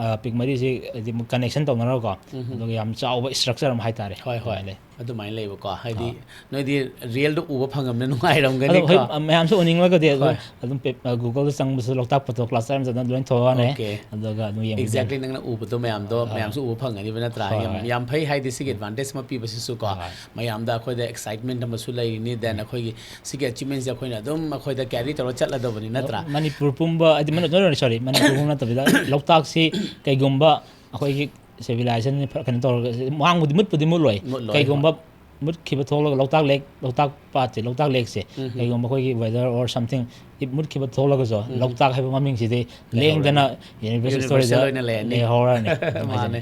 ꯑ, ꯄꯤꯛ ꯃꯔꯤꯁꯤ ꯍꯥꯏꯗꯤ ꯀꯅꯦꯛꯁꯟ ꯇꯧꯅꯔꯒꯀꯣ, ꯑꯗꯨꯒ ꯌꯥꯝ ꯆꯥꯎꯕ ꯏꯁꯇ꯭ꯔꯛꯆꯔ ꯑꯃ ꯍꯥꯏꯇꯥꯔꯦ꯫ ꯍꯣꯏ, ꯍꯣꯏ. ꯑꯗꯨꯃꯥꯏꯅ ꯂꯩ. ꯑꯗꯨꯃꯥꯏꯅ ꯂꯩꯕꯀꯣ, ꯍꯥꯏꯗꯤ ꯅꯣꯏꯗꯤ ꯔꯤꯌꯦꯜꯗ ꯎꯕ ꯐꯪꯉꯝꯅꯤꯅ ꯑꯗꯣ ꯅꯨꯡꯉꯥꯏꯔꯝꯒꯅꯤꯀꯣ. ꯍꯣꯏ, ꯃꯌꯥꯝꯁꯨ ꯎꯅꯤꯡꯂꯒꯗꯤ ꯑꯗꯨꯝ, ꯍꯣꯏ. ꯑꯗꯨꯝ ꯄꯦ-, ꯑ, Google ꯗ ꯆꯪꯕꯁꯨ ꯂꯣꯛꯇꯥꯛ ꯄꯣꯇꯣ ꯀ꯭ꯂꯥꯁ ꯍꯥꯏꯅ ꯑꯗꯨꯝ ꯂꯣꯏ ꯊꯣꯛꯂꯛꯑꯅꯤ꯫ Okay. ꯑꯗꯨꯒ ꯑꯗꯨꯝ ꯌꯦꯡꯕꯤꯌꯨ꯫ Exactly, ꯅꯪꯅ ꯎꯕꯗꯣ ꯃꯌꯥꯝꯗꯣ ꯃꯌꯥꯝꯁꯨ ꯎꯕ ꯐꯪꯒꯅꯤꯕ ꯅꯠꯇ꯭ꯔꯥ? ꯍꯣꯏ, ꯌꯥꯝ, ꯍꯣꯏ. ꯌꯥꯝ ꯐꯩ, ꯍꯥꯏꯗꯤ ꯁꯤꯒꯤ ꯑꯦꯗꯚꯥꯟꯇꯦꯖ ꯑꯃ ꯄꯤꯕꯁꯤꯁꯨ ꯀꯣ, ꯍꯣꯏ. ꯃꯌꯥꯝꯗ ꯑꯩꯈꯣꯏꯗ ꯑꯦꯛꯁꯥꯏꯠꯃꯦꯟ ꯑꯃꯁꯨ ꯂꯩꯔꯤꯅꯤ, then ꯑꯩꯈꯣꯏꯒꯤ ꯁꯤꯒꯤ ꯑꯆꯤꯞꯃꯦꯟꯁꯦ ꯑꯩꯈꯣꯏꯅ ꯑꯗꯨꯝ ꯑꯩꯈꯣꯏꯗ ꯀꯦꯔꯤ ꯇꯧꯔ ꯆꯠꯂꯗꯕꯅꯤ ꯅꯠꯇ꯭ꯔꯥ? ꯃꯅꯤꯄꯨꯔ ꯄꯨꯝꯕ, ꯍꯥꯏꯗꯤ ꯃꯅꯤ-, ꯅꯣꯏ, ꯅꯣꯏ, ꯁꯣꯔꯤ, ꯃꯅꯤꯄꯨꯔ ꯄꯨꯝꯕ ꯅꯠꯇꯕꯤꯗ ꯂꯣꯛꯇꯥꯛꯁꯤ ꯀꯩꯒꯨꯝꯕ ꯑꯩꯈꯣꯏꯒꯤ ꯁꯤꯚꯤꯂꯥꯏꯖꯦꯁꯟ ꯀꯩꯅꯣ ꯇꯧꯔꯒ ꯃꯥꯡꯕꯨꯗꯤ ꯃꯨꯠꯄꯨꯗꯤ ꯃꯨꯠꯂꯣꯏ꯫ ꯃꯨꯠꯂꯣꯏ, ꯀꯩꯒꯨꯝꯕ ꯃꯨꯠꯈꯤꯕ ꯊꯣꯛꯂꯒ ꯂꯣꯛꯇꯥꯛ ꯂꯦꯛ, ꯂꯣꯛꯇꯥꯛ ꯄꯥꯠꯁꯦ, ꯂꯣꯛꯇꯥꯛ ꯂꯦꯛꯁꯦ, ꯀꯩꯒꯨꯝꯕ ꯑꯩꯈꯣꯏꯒꯤ weather or something ꯏ-, ꯃꯨꯠꯈꯤꯕ ꯊꯣꯛꯂꯒꯁꯨ, ꯂꯣꯛꯇꯥꯛ ꯍꯥꯏꯕ ꯃꯃꯤꯡꯁꯤꯗꯤ ꯂꯦꯡꯗꯅ ꯌꯨꯅꯤꯚꯔꯁꯦꯜ ꯌꯨꯅꯤꯚꯔꯁꯦꯜ ꯁ꯭ꯇꯣꯔꯤꯗ ꯑꯣꯏꯅ ꯂꯩꯔꯅꯤ꯫ ꯂꯩꯍꯧꯔꯅꯤ꯫ ꯃꯥꯅꯦ.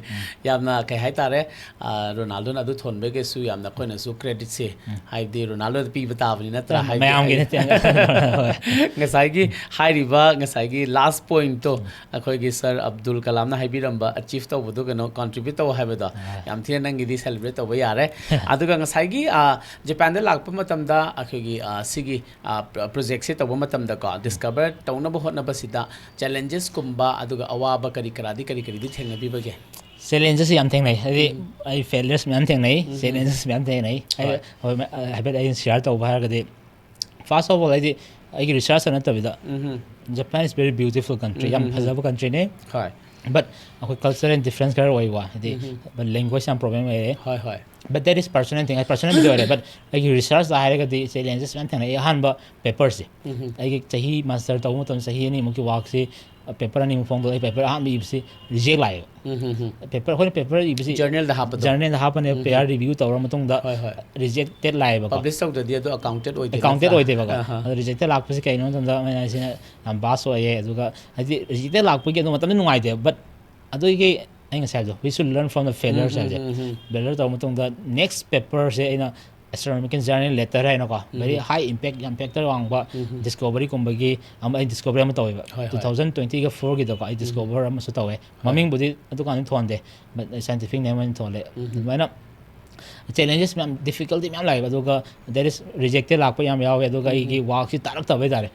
ꯌꯥꯝꯅ ꯀꯩ ꯍꯥꯏꯇꯥꯔꯦ, ꯑ, ꯔꯣꯅꯥꯜꯗꯣꯅ ꯑꯗꯨ ꯊꯣꯟꯕꯒꯤꯁꯨ ꯌꯥꯝꯅ ꯑꯩꯈꯣꯏꯅꯁꯨ ꯀ꯭ꯔꯦꯗꯤꯠꯁꯦ, ꯍꯥꯏꯕꯗꯤ ꯔꯣꯅꯥꯜꯗꯣꯗ ꯄꯤꯕ ꯇꯥꯕꯅꯤ ꯅꯠꯇ꯭ꯔꯥ? ꯍꯥꯏꯕꯗꯤ ꯃꯌꯥꯝꯒꯤ ꯑꯩ- ꯅꯠꯇꯦ꯫ ꯉꯁꯥꯏꯒꯤ ꯍꯥꯏꯔꯤꯕ, ꯉꯁꯥꯏꯒꯤ ꯂꯥꯁ ꯄꯣꯏꯟꯠꯇꯣ, ꯑꯩꯈꯣꯏꯒꯤ ꯁꯔ ꯑꯕꯗꯨꯜ ꯀꯂꯥꯝꯅ ꯍꯥꯏꯕꯤꯔꯝꯕ, ꯑꯆꯤꯞ ꯇꯧꯕꯗꯣ, ꯀꯩꯅꯣ, ꯀꯟꯇ꯭ꯔꯤꯕ꯭ꯌꯨꯠ ꯇꯧ ꯍꯥꯏꯕꯗꯣ, ꯌꯥꯝ ꯊꯤꯅ ꯅꯪꯒꯤꯗꯤ ꯁꯦꯂꯦꯕ꯭ꯔꯦꯠ ꯇꯧꯕ ꯌꯥꯔꯦ꯫ ꯑꯗꯨꯒ ꯉꯁꯥꯏꯒꯤ, ꯑ, ꯖꯄꯥꯟꯗ ꯂꯥꯛꯄ ꯃꯇꯝꯗ ꯑꯩꯈꯣꯏꯒꯤ, ꯑ, ꯁꯤꯒꯤ, ꯑ, ꯄ꯭ꯔ-, ꯄ꯭ꯔꯣꯖꯦꯛꯁꯦ ꯇꯧꯕ ꯃꯇꯝꯗꯀꯣ, ꯗꯤꯁꯀꯚꯔ ꯇꯧꯅꯕ ꯍꯣꯠꯅꯕꯁꯤꯗ ꯆꯦꯂꯦꯟꯖꯦꯁꯀꯨꯝꯕ ꯑꯗꯨꯒ ꯑꯋꯥꯕ ꯀꯔꯤ ꯀꯔꯥꯗꯤ, ꯀꯔꯤ ꯀꯔꯤꯗꯤ ꯊꯦꯡꯅꯕꯤꯕꯒꯦ? ꯆꯦꯂꯦꯟꯖꯦꯁ ꯌꯥꯝ ꯊꯦꯡꯅꯩ꯫ ꯍꯥꯏꯗꯤ ꯑꯩ ꯐꯦꯂꯤꯌꯔꯁ ꯃꯌꯥꯝ ꯊꯦꯡꯅꯩ, ꯆꯦꯂꯦꯟꯖꯦꯁ ꯃꯌꯥꯝ ꯊꯦꯡꯅꯩ꯫ ꯑꯩ ꯍꯣꯏ. ꯍꯣꯏ, ꯃ-, ꯑ, ꯍꯥꯏꯐꯦꯠ ꯑꯩꯅ ꯁꯤꯌꯥꯔ ꯇꯧꯕ ꯍꯥꯏꯔꯒꯗꯤ, first of all, ꯍꯥꯏꯗꯤ ꯑꯩꯒꯤ ꯔꯤꯁꯔꯁꯇ ꯅꯠꯇꯕꯤꯗ, Japan is very beautiful country, ꯌꯥꯝ ꯐꯖꯕ ꯀꯟꯇ꯭ꯔꯤꯅꯦ꯫ ꯍꯣꯏ But ꯑꯩꯈꯣꯏ cultural difference ꯈꯔ ꯑꯣꯏꯕ, ꯍꯥꯏꯗꯤ language ꯌꯥꯝ problem ꯑꯣꯏꯔꯦ꯫ ꯍꯣꯏ ꯍꯣꯏ But that is personal thing, personal ꯑꯣꯏꯔꯦ꯫ But ꯑꯩꯒꯤ ꯔꯤꯁꯔꯁꯇ ꯍꯥꯏꯔꯒꯗꯤ challenges ꯃꯌꯥꯝ ꯊꯦꯡꯅꯩ꯫ ꯑꯩ ꯑꯍꯥꯟꯕ ꯄꯦꯄꯔꯁꯦ, ꯑꯩꯒꯤ ꯆꯍꯤ ꯃꯥꯁꯇꯔ ꯇꯧꯕ ꯃꯇꯝꯗ ꯆꯍꯤ ꯑꯅꯤꯃꯨꯛꯀꯤ ꯋꯥꯛꯁꯤ ꯄꯦꯄꯔ ꯑꯅꯤꯃꯨꯛ ꯐꯣꯡꯗꯣꯛꯑꯦ꯫ ꯄꯦꯄꯔ ꯑꯍꯥꯟꯕ ꯏꯕꯁꯤ ꯔꯤꯖꯦꯛ ꯂꯥꯛꯑꯦꯕ꯫ ꯄꯦꯄꯔ, ꯑꯩꯈꯣꯏꯅ ꯄꯦꯄꯔ ꯏꯕꯁꯤ ꯖꯔꯅꯦꯜꯗ ꯍꯥꯞꯄꯗꯣ ꯖꯔꯅꯦꯜꯗ ꯍꯥꯞꯄꯅꯦ, peer review ꯇꯧꯔ ꯃꯇꯨꯡꯗ ꯍꯣꯏ ꯍꯣꯏ ꯔꯤꯖꯦꯛꯇꯦꯠ ꯂꯥꯛꯑꯦꯕꯀꯣ꯫ ꯄꯕ꯭ꯂꯤꯁ ꯇꯧꯗ꯭ꯔꯗꯤ ꯑꯗꯨ ꯑꯦꯀꯥꯎꯟꯇꯦꯠ ꯑꯣꯏꯗꯦ ꯑꯦꯀꯥꯎꯟꯇꯦꯠ ꯑꯣꯏꯗꯦꯕꯀꯣ꯫ ꯑꯍꯥ. ꯑꯗꯣ ꯔꯤꯖꯦꯛꯇꯦꯠ ꯂꯥꯛꯄꯁꯤ ꯀꯩꯅꯣ ꯃꯇꯝꯗ ꯃꯣꯏꯅ ꯍꯥꯏꯁꯤꯅ ꯌꯥꯝ ꯕꯥꯁ ꯑꯣꯏꯌꯦ꯫ ꯑꯗꯨꯒ ꯍꯥꯏꯗꯤ ꯔꯤꯖꯦꯛꯇꯦꯠ ꯂꯥꯛꯄꯒꯤ ꯑꯗꯨ ꯃꯇꯝꯗ ꯅꯨꯡꯉꯥꯏꯇꯦ꯫ But ꯑꯗꯨꯒꯤ ꯑꯩ ꯉꯁꯥꯏ ꯍꯥꯏꯕꯗꯣ, we should learn from the failures ꯍꯥꯏꯁꯦ꯫ ꯐꯦꯂꯔ ꯇꯧꯔ ꯃꯇꯨꯡꯗ ꯅꯦꯛꯁ ꯄꯦꯄꯔꯁꯦ ꯑꯩꯅ ꯑꯦꯁꯇ꯭ꯔꯣꯅꯣꯃꯤꯀꯦꯜ ꯖꯔꯅꯦꯜ ꯂꯦꯇꯔ ꯍꯥꯏꯅꯀꯣ, very high impact, ꯌꯥꯝ ꯏꯝꯄꯦꯛꯇꯔ ꯋꯥꯡꯕ ꯗꯤꯁꯀꯣꯕꯔꯤꯒꯨꯝꯕꯒꯤ ꯑꯃ, ꯑꯩ ꯗꯤꯁꯀꯣꯕꯔꯤ ꯑꯃ ꯇꯧꯋꯦꯕ꯫ ꯍꯣꯏ, ꯍꯣꯏ. Two thousand twenty-fourꯒꯤꯗꯀꯣ ꯑꯩ ꯗꯤꯁꯀꯣꯕꯔ ꯑꯃꯁꯨ ꯇꯧꯋꯦ꯫ ꯃꯃꯤꯡꯕꯨꯗꯤ ꯑꯗꯨꯀꯥꯟꯗ ꯊꯣꯟꯗꯦ, but scientific name ꯑꯣꯏꯅ ꯊꯣꯜꯂꯦ꯫ ꯑꯗꯨꯃꯥꯏꯅ challenges ꯃꯌꯥꯝ, difficulty ꯃꯌꯥꯝ ꯂꯥꯛꯑꯦꯕ꯫ ꯑꯗꯨꯒ there is rejected ꯂꯥꯛꯄ ꯌꯥꯝ ꯌꯥꯎꯋꯦ꯫ ꯑꯗꯨꯒ ꯑꯩꯒꯤ ꯋꯥꯛꯁꯤ ꯇꯥꯔꯛꯇꯕ ꯍꯥꯏꯇꯥꯔꯦ꯫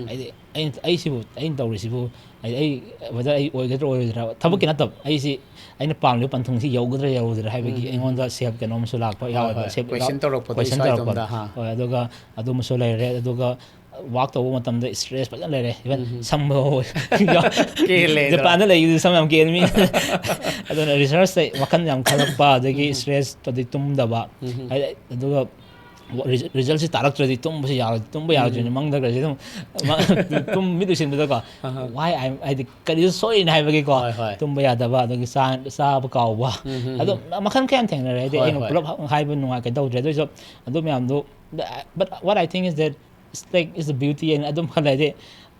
ꯍꯥꯏꯗꯤ ꯑꯩꯅ, ꯑꯩꯁꯤꯕꯨ, ꯑꯩꯅ ꯇꯧꯔꯤꯁꯤꯕꯨ, ꯍꯥꯏꯗꯤ ꯑꯩ whether ꯑꯩ ꯑꯣꯏꯒꯗ꯭ꯔꯥ ꯑꯣꯏꯔꯣꯏꯗ꯭ꯔꯥ, ꯊꯕꯛꯀꯤ ꯅꯠꯇꯕ, ꯑꯩꯁꯤ ꯑꯩꯅ ꯄꯥꯝꯂꯤꯕ ꯄꯟꯊꯨꯡꯁꯤ ꯌꯧꯒꯗ꯭ꯔꯥ ꯌꯧꯔꯣꯏꯗ꯭ꯔꯥ ꯍꯥꯏꯕꯒꯤ ꯑꯩꯉꯣꯟꯗ ꯁꯦꯜꯐ ꯀꯩꯅꯣꯝꯁꯨ ꯂꯥꯛꯄ ꯍꯣꯏ, ꯌꯥꯎꯋꯦꯕ꯫ ꯍꯣꯏ. ꯁꯦꯜꯐ Question ꯇꯧꯔꯛꯄꯗꯣ question ꯏꯁꯥ ꯇꯧꯔꯛꯄ꯫ ꯏꯇꯣꯝꯇ, ꯍꯥ. ꯍꯣꯏ, ꯑꯗꯨꯒ ꯑꯗꯨꯃꯁꯨ ꯂꯩꯔꯦ꯫ ꯑꯗꯨꯒ ꯋꯥꯛ ꯇꯧꯕ ꯃꯇꯝꯗ ꯏꯁꯇ꯭ꯔꯦꯁ ꯐꯖꯅ ꯂꯩꯔꯦ꯫ Even ꯁꯝ ꯀꯦꯜꯂꯦ ꯑꯗꯣ. ꯖꯄꯥꯟꯗ ꯂꯩꯕꯗꯨ ꯁꯝ ꯌꯥꯝ ꯀꯦꯟꯕ ꯃꯤ꯫ ꯑꯗꯨꯅ ꯔꯤꯁꯔꯁꯇ ꯋꯥꯈꯜ ꯌꯥꯝ ꯈꯜꯂꯛꯄ, ꯑꯗꯒꯤ ꯏꯁꯇ꯭ꯔꯦꯁ ꯑꯗꯩ ꯇꯨꯝꯗꯕ, ꯍꯥꯏꯗꯤ, ꯑꯗꯨꯒ ꯔꯤꯖꯜꯁꯤ ꯇꯥꯔꯛꯇ꯭ꯔꯗꯤ ꯇꯨꯝꯕꯁꯤ ꯌꯥꯔꯣꯏ, ꯇꯨꯝꯕ ꯌꯥꯔꯣꯏꯗꯣꯏꯅꯤ꯫ ꯃꯪꯗꯒꯁꯦ ꯑꯗꯨꯝ ꯃ-, ꯇꯨꯝ ꯃꯤꯠ ꯎꯏꯁꯤꯟꯕꯗꯀꯣ, why I, ꯍꯥꯏꯗꯤ ꯀꯔꯤꯁꯨ ꯁꯣꯏꯔꯤꯅ ꯍꯥꯏꯕꯒꯤꯀꯣ, ꯍꯣꯏ, ꯍꯣꯏ. ꯇꯨꯝꯕ ꯌꯥꯗꯕ, ꯑꯗꯒꯤ ꯆꯥ-, ꯆꯥꯕ ꯀꯥꯎꯕ, ꯑꯗꯨꯝ ꯃꯈꯜ ꯀꯌꯥ ꯊꯦꯡꯅꯔꯦ꯫ ꯍꯥꯏꯗꯤ ꯍꯣꯏ, ꯑꯩꯅ ꯍꯣꯏ. ꯄꯨꯂꯞ ꯍꯥꯏꯕ ꯅꯨꯡꯉꯥꯏ ꯀꯩꯅꯣ ꯇꯧꯗ꯭ꯔꯦ꯫ ꯑꯗꯨ ꯑꯣꯏꯔꯁꯨ ꯑꯗꯨ ꯃꯌꯥꯝꯗꯣ, but what I think is that it's like, it's the beauty and ꯑꯗꯨꯝ ꯈꯜꯂꯦ꯫ ꯍꯥꯏꯗꯤ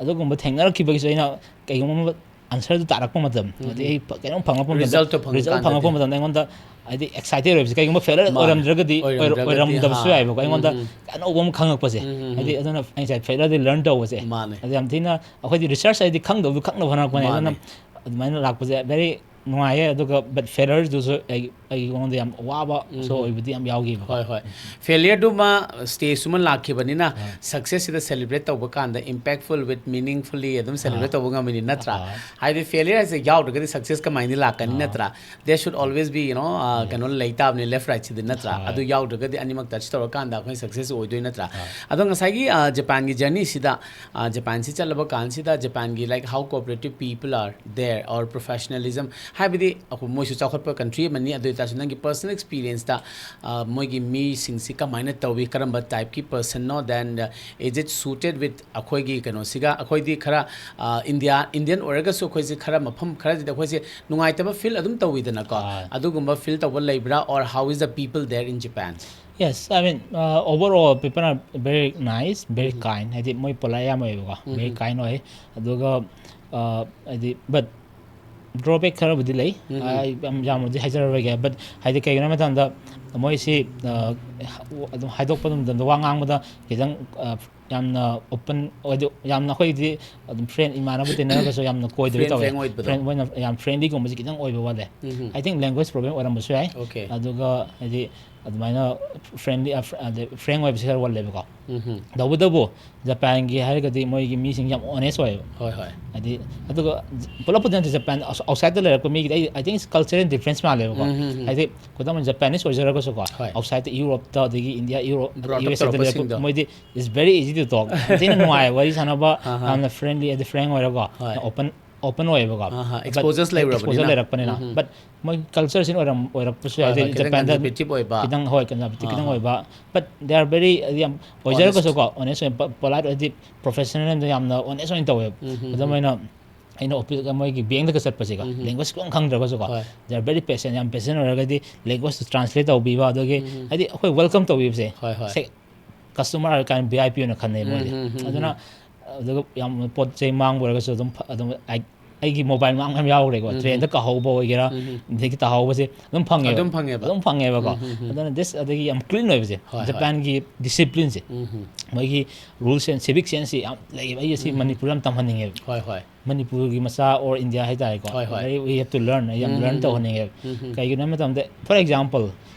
ꯑꯗꯨꯒꯨꯝꯕ ꯊꯦꯡꯅꯔꯛꯈꯤꯕꯒꯤꯁꯨ ꯑꯩꯅ ꯀꯩꯒꯨꯝꯕ ꯑꯃ ꯑꯟꯁꯔꯗꯨ ꯇꯥꯔꯛꯄ ꯃꯇꯝ, ꯑꯗꯩ ꯑꯩ ꯐ-, ꯀꯩꯅꯣꯝ ꯐꯪꯉꯛꯄ ꯃꯇꯝꯗ, Resultꯇꯣ ꯐꯪꯉꯀꯥꯟꯗꯗꯤ. ꯔꯤꯖꯜ ꯐꯪꯉꯛꯄ ꯃꯇꯝꯗ ꯑꯩꯉꯣꯟꯗ ꯍꯥꯏꯗꯤ ꯑꯦꯛꯁꯥꯏꯇꯦꯠ ꯑꯣꯏꯕꯁꯦ, ꯀꯩꯒꯨꯝꯕ ꯐꯦꯂꯔ ꯃꯥꯅꯦ. ꯑꯣꯏꯔꯝꯗ꯭ꯔꯒꯗꯤ, ꯑꯣꯏꯔꯝꯗ꯭ꯔꯒꯗꯤ, ꯑꯣꯏꯔꯝꯗꯕꯁꯨ ꯍꯥ. ꯌꯥꯏꯕꯀꯣ꯫ ꯑꯩꯉꯣꯟꯗ ꯀꯩꯅꯣ ꯑꯃ ꯈꯪꯉꯛꯄꯁꯦ, ꯍꯥꯏꯗꯤ ꯑꯗꯨꯅ ꯑꯩ ꯉꯁꯥꯏ ꯐꯦꯂꯔꯗꯤ ꯂꯔꯟ ꯇꯧꯕꯁꯦ, ꯃꯥꯅꯦ. ꯑꯗꯨ ꯌꯥꯝ ꯊꯤꯅ ꯑꯩꯈꯣꯏꯗꯤ ꯔꯤꯁꯔꯁ ꯍꯥꯏꯗꯤ ꯈꯪꯗꯕꯗꯨ ꯈꯪꯅꯕ ꯍꯣꯠꯅꯔꯛꯄꯅꯦ꯫ ꯑꯗꯨꯅ ꯃꯥꯅꯦ. ꯑꯗꯨꯃꯥꯏꯅ ꯂꯥꯛꯄꯁꯦ very ꯅꯨꯡꯉꯥꯏꯌꯦ꯫ ꯑꯗꯨꯒ but ꯐꯦꯂꯔꯗꯨꯁꯨ ꯑꯩ ꯑꯩꯉꯣꯟꯗ ꯌꯥꯝ ꯋꯥꯕ ꯁꯣ ꯑꯣꯏꯕꯗꯤ ꯌꯥꯝ ꯌꯥꯎꯈꯤꯕꯀꯣ꯫ ꯍꯣꯏ ꯍꯣꯏ꯫ ꯐꯦꯂꯤꯌꯔꯗꯨꯃ ꯁ꯭ꯇꯦꯖꯇꯨꯃ ꯂꯥꯛꯈꯤꯕꯅꯤꯅ ꯁꯛꯁꯦꯁꯁꯤꯗ ꯁꯦꯂꯦꯕ꯭ꯔꯦꯠ ꯇꯧꯕ ꯀꯥꯟꯗ impactful with meaningfully ꯑꯗꯨꯝ ꯁꯦꯂꯦꯕ꯭ꯔꯦꯠ ꯇꯧꯕ ꯉꯝꯃꯤꯅꯤ ꯅꯠꯇ꯭ꯔꯥ? ꯍꯥꯏꯗꯤ ꯐꯦꯂꯤꯌꯔ ꯍꯥꯏꯁꯦ ꯌꯥꯎꯗ꯭ꯔꯒꯗꯤ ꯁꯛꯁꯦꯁ ꯀꯃꯥꯏꯅ ꯂꯥꯛꯀꯅꯤ ꯅꯠꯇ꯭ꯔꯥ? There should always be you know ꯀꯩꯅꯣ ꯂꯩ ꯇꯥꯕꯅꯤ, ꯂꯦꯐ ꯔꯥꯏꯠꯁꯤꯗꯤ ꯅꯠꯇ꯭ꯔꯥ? ꯑꯗꯨ ꯌꯥꯎꯗ꯭ꯔꯒꯗꯤ ꯑꯅꯤꯃꯛ ꯇꯆ ꯇꯧꯔꯀꯥꯟꯗ ꯑꯩꯈꯣꯏ ꯁꯛꯁꯦꯁ ꯑꯣꯏꯗꯣꯏ ꯅꯠꯇ꯭ꯔꯥ? ꯑꯗꯣ ꯉꯁꯥꯏꯒꯤ ꯖꯄꯥꯟꯒꯤ ꯖꯔꯅꯤꯁꯤꯗ ꯖꯄꯥꯟꯁꯤ ꯆꯠꯂꯕ ꯀꯥꯟꯁꯤꯗ ꯖꯄꯥꯟꯒꯤ like how cooperative people are there or professionalism ꯍꯥꯏꯕꯗꯤ ꯑꯩꯈꯣꯏ ꯃꯣꯏꯁꯨ ꯆꯥꯎꯈꯠꯄ ꯀꯟꯇ꯭ꯔꯤ ꯑꯃꯅꯤ꯫ ꯑꯗꯨ ꯑꯣꯏꯇꯥꯔꯁꯨ ꯅꯪꯒꯤ ꯄꯔꯁꯅꯦꯜ ꯑꯦꯛꯁꯄꯤꯔꯤꯌꯦꯟꯁꯇ ꯃꯣꯏꯒꯤ ꯃꯤꯁꯤꯡꯁꯤ ꯀꯃꯥꯏꯅ ꯇꯧꯏ, ꯀꯔꯝꯕ ꯇꯥꯏꯞꯀꯤ ꯄꯔꯁꯟꯅꯣ, then is it suited with ꯑꯩꯈꯣꯏꯒꯤ ꯀꯩꯅꯣꯁꯤꯒ, ꯑꯩꯈꯣꯏꯗꯤ ꯈꯔ ꯏꯟꯗꯤꯌꯥ ꯏꯟꯗꯤꯌꯟ ꯑꯣꯏꯔꯒꯁꯨ ꯑꯩꯈꯣꯏꯁꯦ ꯈꯔ ꯃꯐꯝ ꯈꯔꯁꯤꯗ ꯑꯩꯈꯣꯏꯁꯦ ꯅꯨꯡꯉꯥꯏꯇꯕ ꯐꯤꯜ ꯑꯗꯨꯝ ꯇꯧꯋꯤꯗꯅꯀꯣ꯫ ꯑꯗꯨꯒꯨꯝꯕ ꯐꯤꯜ ꯇꯧꯕ ꯂꯩꯕ꯭ꯔꯥ? Or how is the people there in Japan? Yes, I mean, uh, overall, people are very nice, very kind. ꯍꯥꯏꯗꯤ ꯃꯣꯏ ꯄꯣꯂꯥꯏ ꯌꯥꯝ ꯑꯣꯏꯌꯦꯕꯀꯣ, very kind ꯑꯣꯏ꯫ ꯑꯗꯨꯒ uh, ꯍꯥꯏꯗꯤ but ꯗ꯭ꯔꯣꯕꯦꯛ ꯈꯔꯕꯨꯗꯤ ꯂꯩ꯫ ꯑꯩ ꯌꯥꯝ ꯌꯥꯝꯅꯗꯤ ꯍꯥꯏꯖꯔꯔꯣꯏꯒꯦ, but ꯍꯥꯏꯗꯤ ꯀꯩꯒꯤꯅꯣ ꯍꯥꯏꯕ ꯃꯇꯝꯗ ꯃꯣꯏꯁꯤ ꯑꯗꯨꯝ ꯍꯥꯏꯗꯣꯛꯄ ꯃꯇꯝꯗ, ꯋꯥ ꯉꯥꯡꯕꯗ ꯈꯤꯇꯪ ꯌꯥꯝꯅ ꯑꯣꯄꯟ ꯑꯣꯏꯗꯤ, ꯌꯥꯝꯅ ꯑꯩꯈꯣꯏꯗꯤ ꯑꯗꯨꯝ ꯐ꯭ꯔꯦꯟ, ꯏꯃꯥꯟꯅꯕ ꯇꯤꯟꯅꯔꯒꯁꯨ ꯌꯥꯝꯅ ꯀꯣꯏꯗꯕꯤ ꯇꯧꯋꯦ꯫ ꯐ꯭ꯔꯦꯟ ꯑꯣꯏꯅ ꯌꯥꯝ ꯐ꯭ꯔꯦꯟꯂꯤꯒꯨꯝꯕꯁꯤ ꯈꯤꯇꯪ ꯑꯣꯏꯕ ꯋꯥꯠꯂꯦ꯫ I think language problem ꯑꯣꯏꯔꯝꯕꯁꯨ ꯌꯥꯏ꯫ ꯑꯗꯨꯒ ꯍꯥꯏꯗꯤ ꯑꯗꯨꯃꯥꯏꯅ ꯐ꯭ꯔꯦꯟꯂꯤ ꯐ꯭ꯔꯦꯡ ꯑꯣꯏꯕꯁꯤ ꯈꯔ ꯋꯥꯠꯂꯦꯕꯀꯣ꯫ ꯇꯧꯕꯇꯕꯨ ꯖꯄꯥꯟꯒꯤ ꯍꯥꯏꯔꯒꯗꯤ ꯃꯣꯏꯒꯤ ꯃꯤꯁꯤꯡ ꯌꯥꯝ ꯑꯣꯅꯦꯁ ꯑꯣꯏꯌꯦꯕ꯫ ꯍꯣꯏ ꯍꯣꯏ꯫ ꯍꯥꯏꯗꯤ ꯑꯗꯨꯒ ꯄꯨꯂꯞ ꯄꯨꯟꯅ ꯖꯄꯥꯟ ꯑꯥꯎꯠꯁꯥꯏꯗꯠꯇ ꯂꯩꯔꯛꯄ ꯃꯤꯒꯤꯗꯤ ꯑꯩ I think cultural difference ꯃꯥꯜꯂꯦꯕꯀꯣ꯫ ꯍꯥꯏꯗꯤ ꯈꯨꯗꯝ ꯑꯣꯏꯅ ꯖꯄꯥꯅꯤꯁ ꯑꯣꯏꯖꯔꯒꯁꯨꯀꯣ, ꯍꯣꯏ꯫ ꯑꯥꯎꯠꯁꯥꯏꯗꯠꯇ ꯌꯨꯔꯣꯞꯇ ꯑꯗꯒꯤ India, Europe, Brought up U S ꯑꯦꯗ ꯂꯩꯔꯛꯄ ꯇꯧꯔꯛꯄꯁꯤꯡꯗꯣ꯫ ꯃꯣꯏꯗꯤ it's very easy to talk, ꯌꯥꯝ ꯊꯤꯅ ꯅꯨꯡꯉꯥꯏ ꯋꯥꯔꯤ ꯁꯥꯟꯅꯕ꯫ ꯌꯥꯝꯅ ꯐ꯭ꯔꯦꯟꯂꯤ ꯑꯗꯤ ꯐ꯭ꯔꯦꯡ ꯑꯣꯏꯔꯒꯣ꯫ ꯍꯣꯏ꯫ ꯑꯣꯄꯟ ꯑꯣꯄꯟ ꯑꯣꯏꯌꯦꯕꯀꯣ꯫ ꯑꯍꯥ, But exposures ꯂꯩꯔꯨꯔꯕꯅꯤꯅ꯫ Exposure ꯂꯩꯔꯛꯄꯅꯤꯅ꯫ But ꯃꯣꯏ ꯀꯜꯆꯔꯁꯤꯅ ꯑꯣꯏꯔꯝ ꯑꯣꯏꯔꯛꯄꯁꯨ ꯌꯥꯏ꯫ ꯍꯣꯏ, ꯍꯣꯏ, ꯍꯥꯏꯗꯤ ꯈꯤꯇꯪ ꯖꯄꯥꯟꯗ conservative ꯑꯣꯏꯕ꯫ ꯈꯤꯇꯪ, ꯍꯣꯏ, conservative ꯈꯤꯇꯪ ꯑꯥ꯫ ꯑꯣꯏꯕ꯫ But they are very ꯌꯥꯝ ꯑꯣꯏꯖꯔꯒꯁꯨꯀꯣ, ꯑꯣꯅꯦꯁ ꯑꯣꯏꯅ ꯄꯣꯂꯥꯏꯠ ꯍꯥꯏꯗꯤ ꯄ꯭ꯔꯣꯐꯦꯁꯅꯦꯜ ꯑꯣꯏꯅ ꯌꯥꯝꯅ ꯑꯣꯅꯦꯁ ꯑꯣꯏꯅ ꯇꯧꯋꯦꯕ꯫ ꯈꯨꯗꯝ ꯑꯣꯏꯅ ꯑꯩꯅ ꯑꯣꯐꯤꯁ ꯃꯣꯏꯒꯤ ꯕꯦꯡꯗꯒ ꯆꯠꯄꯁꯦꯀꯣ, ꯂꯦꯡꯒ꯭ꯋꯦꯖ ꯈꯤꯇꯪ ꯈꯪꯗ꯭ꯔꯒꯁꯨꯀꯣ, ꯍꯣꯏ꯫ they are very patient, ꯌꯥꯝ ꯄꯦꯁꯦꯟ ꯑꯣꯏꯔꯒꯗꯤ ꯂꯦꯡꯒ꯭ꯋꯦꯖꯇꯨ ꯇ꯭ꯔꯥꯟꯁꯂꯦꯠ ꯇꯧꯕꯤꯕ, ꯑꯗꯒꯤ ꯍꯥꯏꯗꯤ ꯑꯩꯈꯣꯏ ꯋꯦꯜꯀꯝ ꯇꯧꯕꯤꯕꯁꯦ꯫ ꯍꯣꯏ, ꯍꯣꯏ꯫ ꯁꯦ-, ꯀꯁꯇꯃꯔ ꯀꯥꯏꯅ ꯚꯤ ꯑꯥꯏ ꯄꯤ ꯑꯣꯏꯅ ꯈꯟꯅꯩ ꯃꯣꯏꯗꯤ꯫ ꯑꯗꯨꯅ ꯑꯗꯨꯒ ꯌꯥꯝ ꯄꯣꯠ ꯆꯩ ꯃꯥꯡꯕ ꯑꯣꯏꯔꯒꯁꯨ ꯑꯗꯨꯝ ꯐ-, ꯑꯗꯨꯝ ꯑꯩ ꯑꯩꯒꯤ ꯃꯣꯕꯥꯏꯜ ꯃꯌꯥꯝ ꯃꯌꯥꯝ ꯌꯥꯎꯈ꯭ꯔꯦꯀꯣ꯫ ꯇ꯭ꯔꯦꯟꯗ ꯀꯥꯍꯧꯕ ꯑꯣꯏꯒꯦꯔꯥ, ꯑꯗꯒꯤ ꯇꯥꯍꯧꯕꯁꯦ ꯑꯗꯨꯝ ꯐꯪꯉꯦꯕ꯫ ꯑꯗꯨꯝ ꯐꯪꯉꯦꯕ꯫ ꯑꯗꯨꯝ ꯐꯪꯉꯦꯕꯀꯣ꯫ ꯑꯗꯨꯅ ꯗꯤꯁ ꯑꯗꯒꯤ ꯌꯥꯝ ꯀ꯭ꯂꯤꯟ ꯑꯣꯏꯕꯁꯦ, ꯍꯣꯏ, ꯍꯣꯏ꯫ ꯖꯄꯥꯟꯒꯤ ꯗꯤꯁꯤꯄ꯭ꯂꯤꯟꯁꯦ, ꯃꯣꯏꯒꯤ ꯔꯨꯜꯁ ꯑꯦꯟ ꯁꯤꯚꯤꯛ ꯁꯦꯟꯁꯁꯤ ꯌꯥꯝ ꯂꯩꯌꯦꯕ꯫ ꯑꯩ ꯑꯁꯤ ꯃꯅꯤꯄꯨꯔꯗ ꯌꯥꯝ ꯇꯝꯍꯟꯅꯤꯡꯉꯦꯕ꯫ ꯍꯣꯏ, ꯍꯣꯏ꯫ ꯃꯅꯤꯄꯨꯔꯒꯤ ꯃꯆꯥ ꯑꯣꯔ ꯏꯟꯗꯤꯌꯥ ꯍꯥꯏꯇꯥꯔꯦꯀꯣ꯫ ꯍꯣꯏ, ꯍꯣꯏ꯫ ꯑꯗꯩ we have to learn, ꯑꯩ ꯌꯥꯝ ꯂꯔꯟ ꯇꯧꯍꯟꯅꯤꯡꯉꯦꯕ꯫ ꯀꯩꯒꯤꯅꯣ ꯍꯥꯏꯕ ꯃꯇꯝꯗ, for example,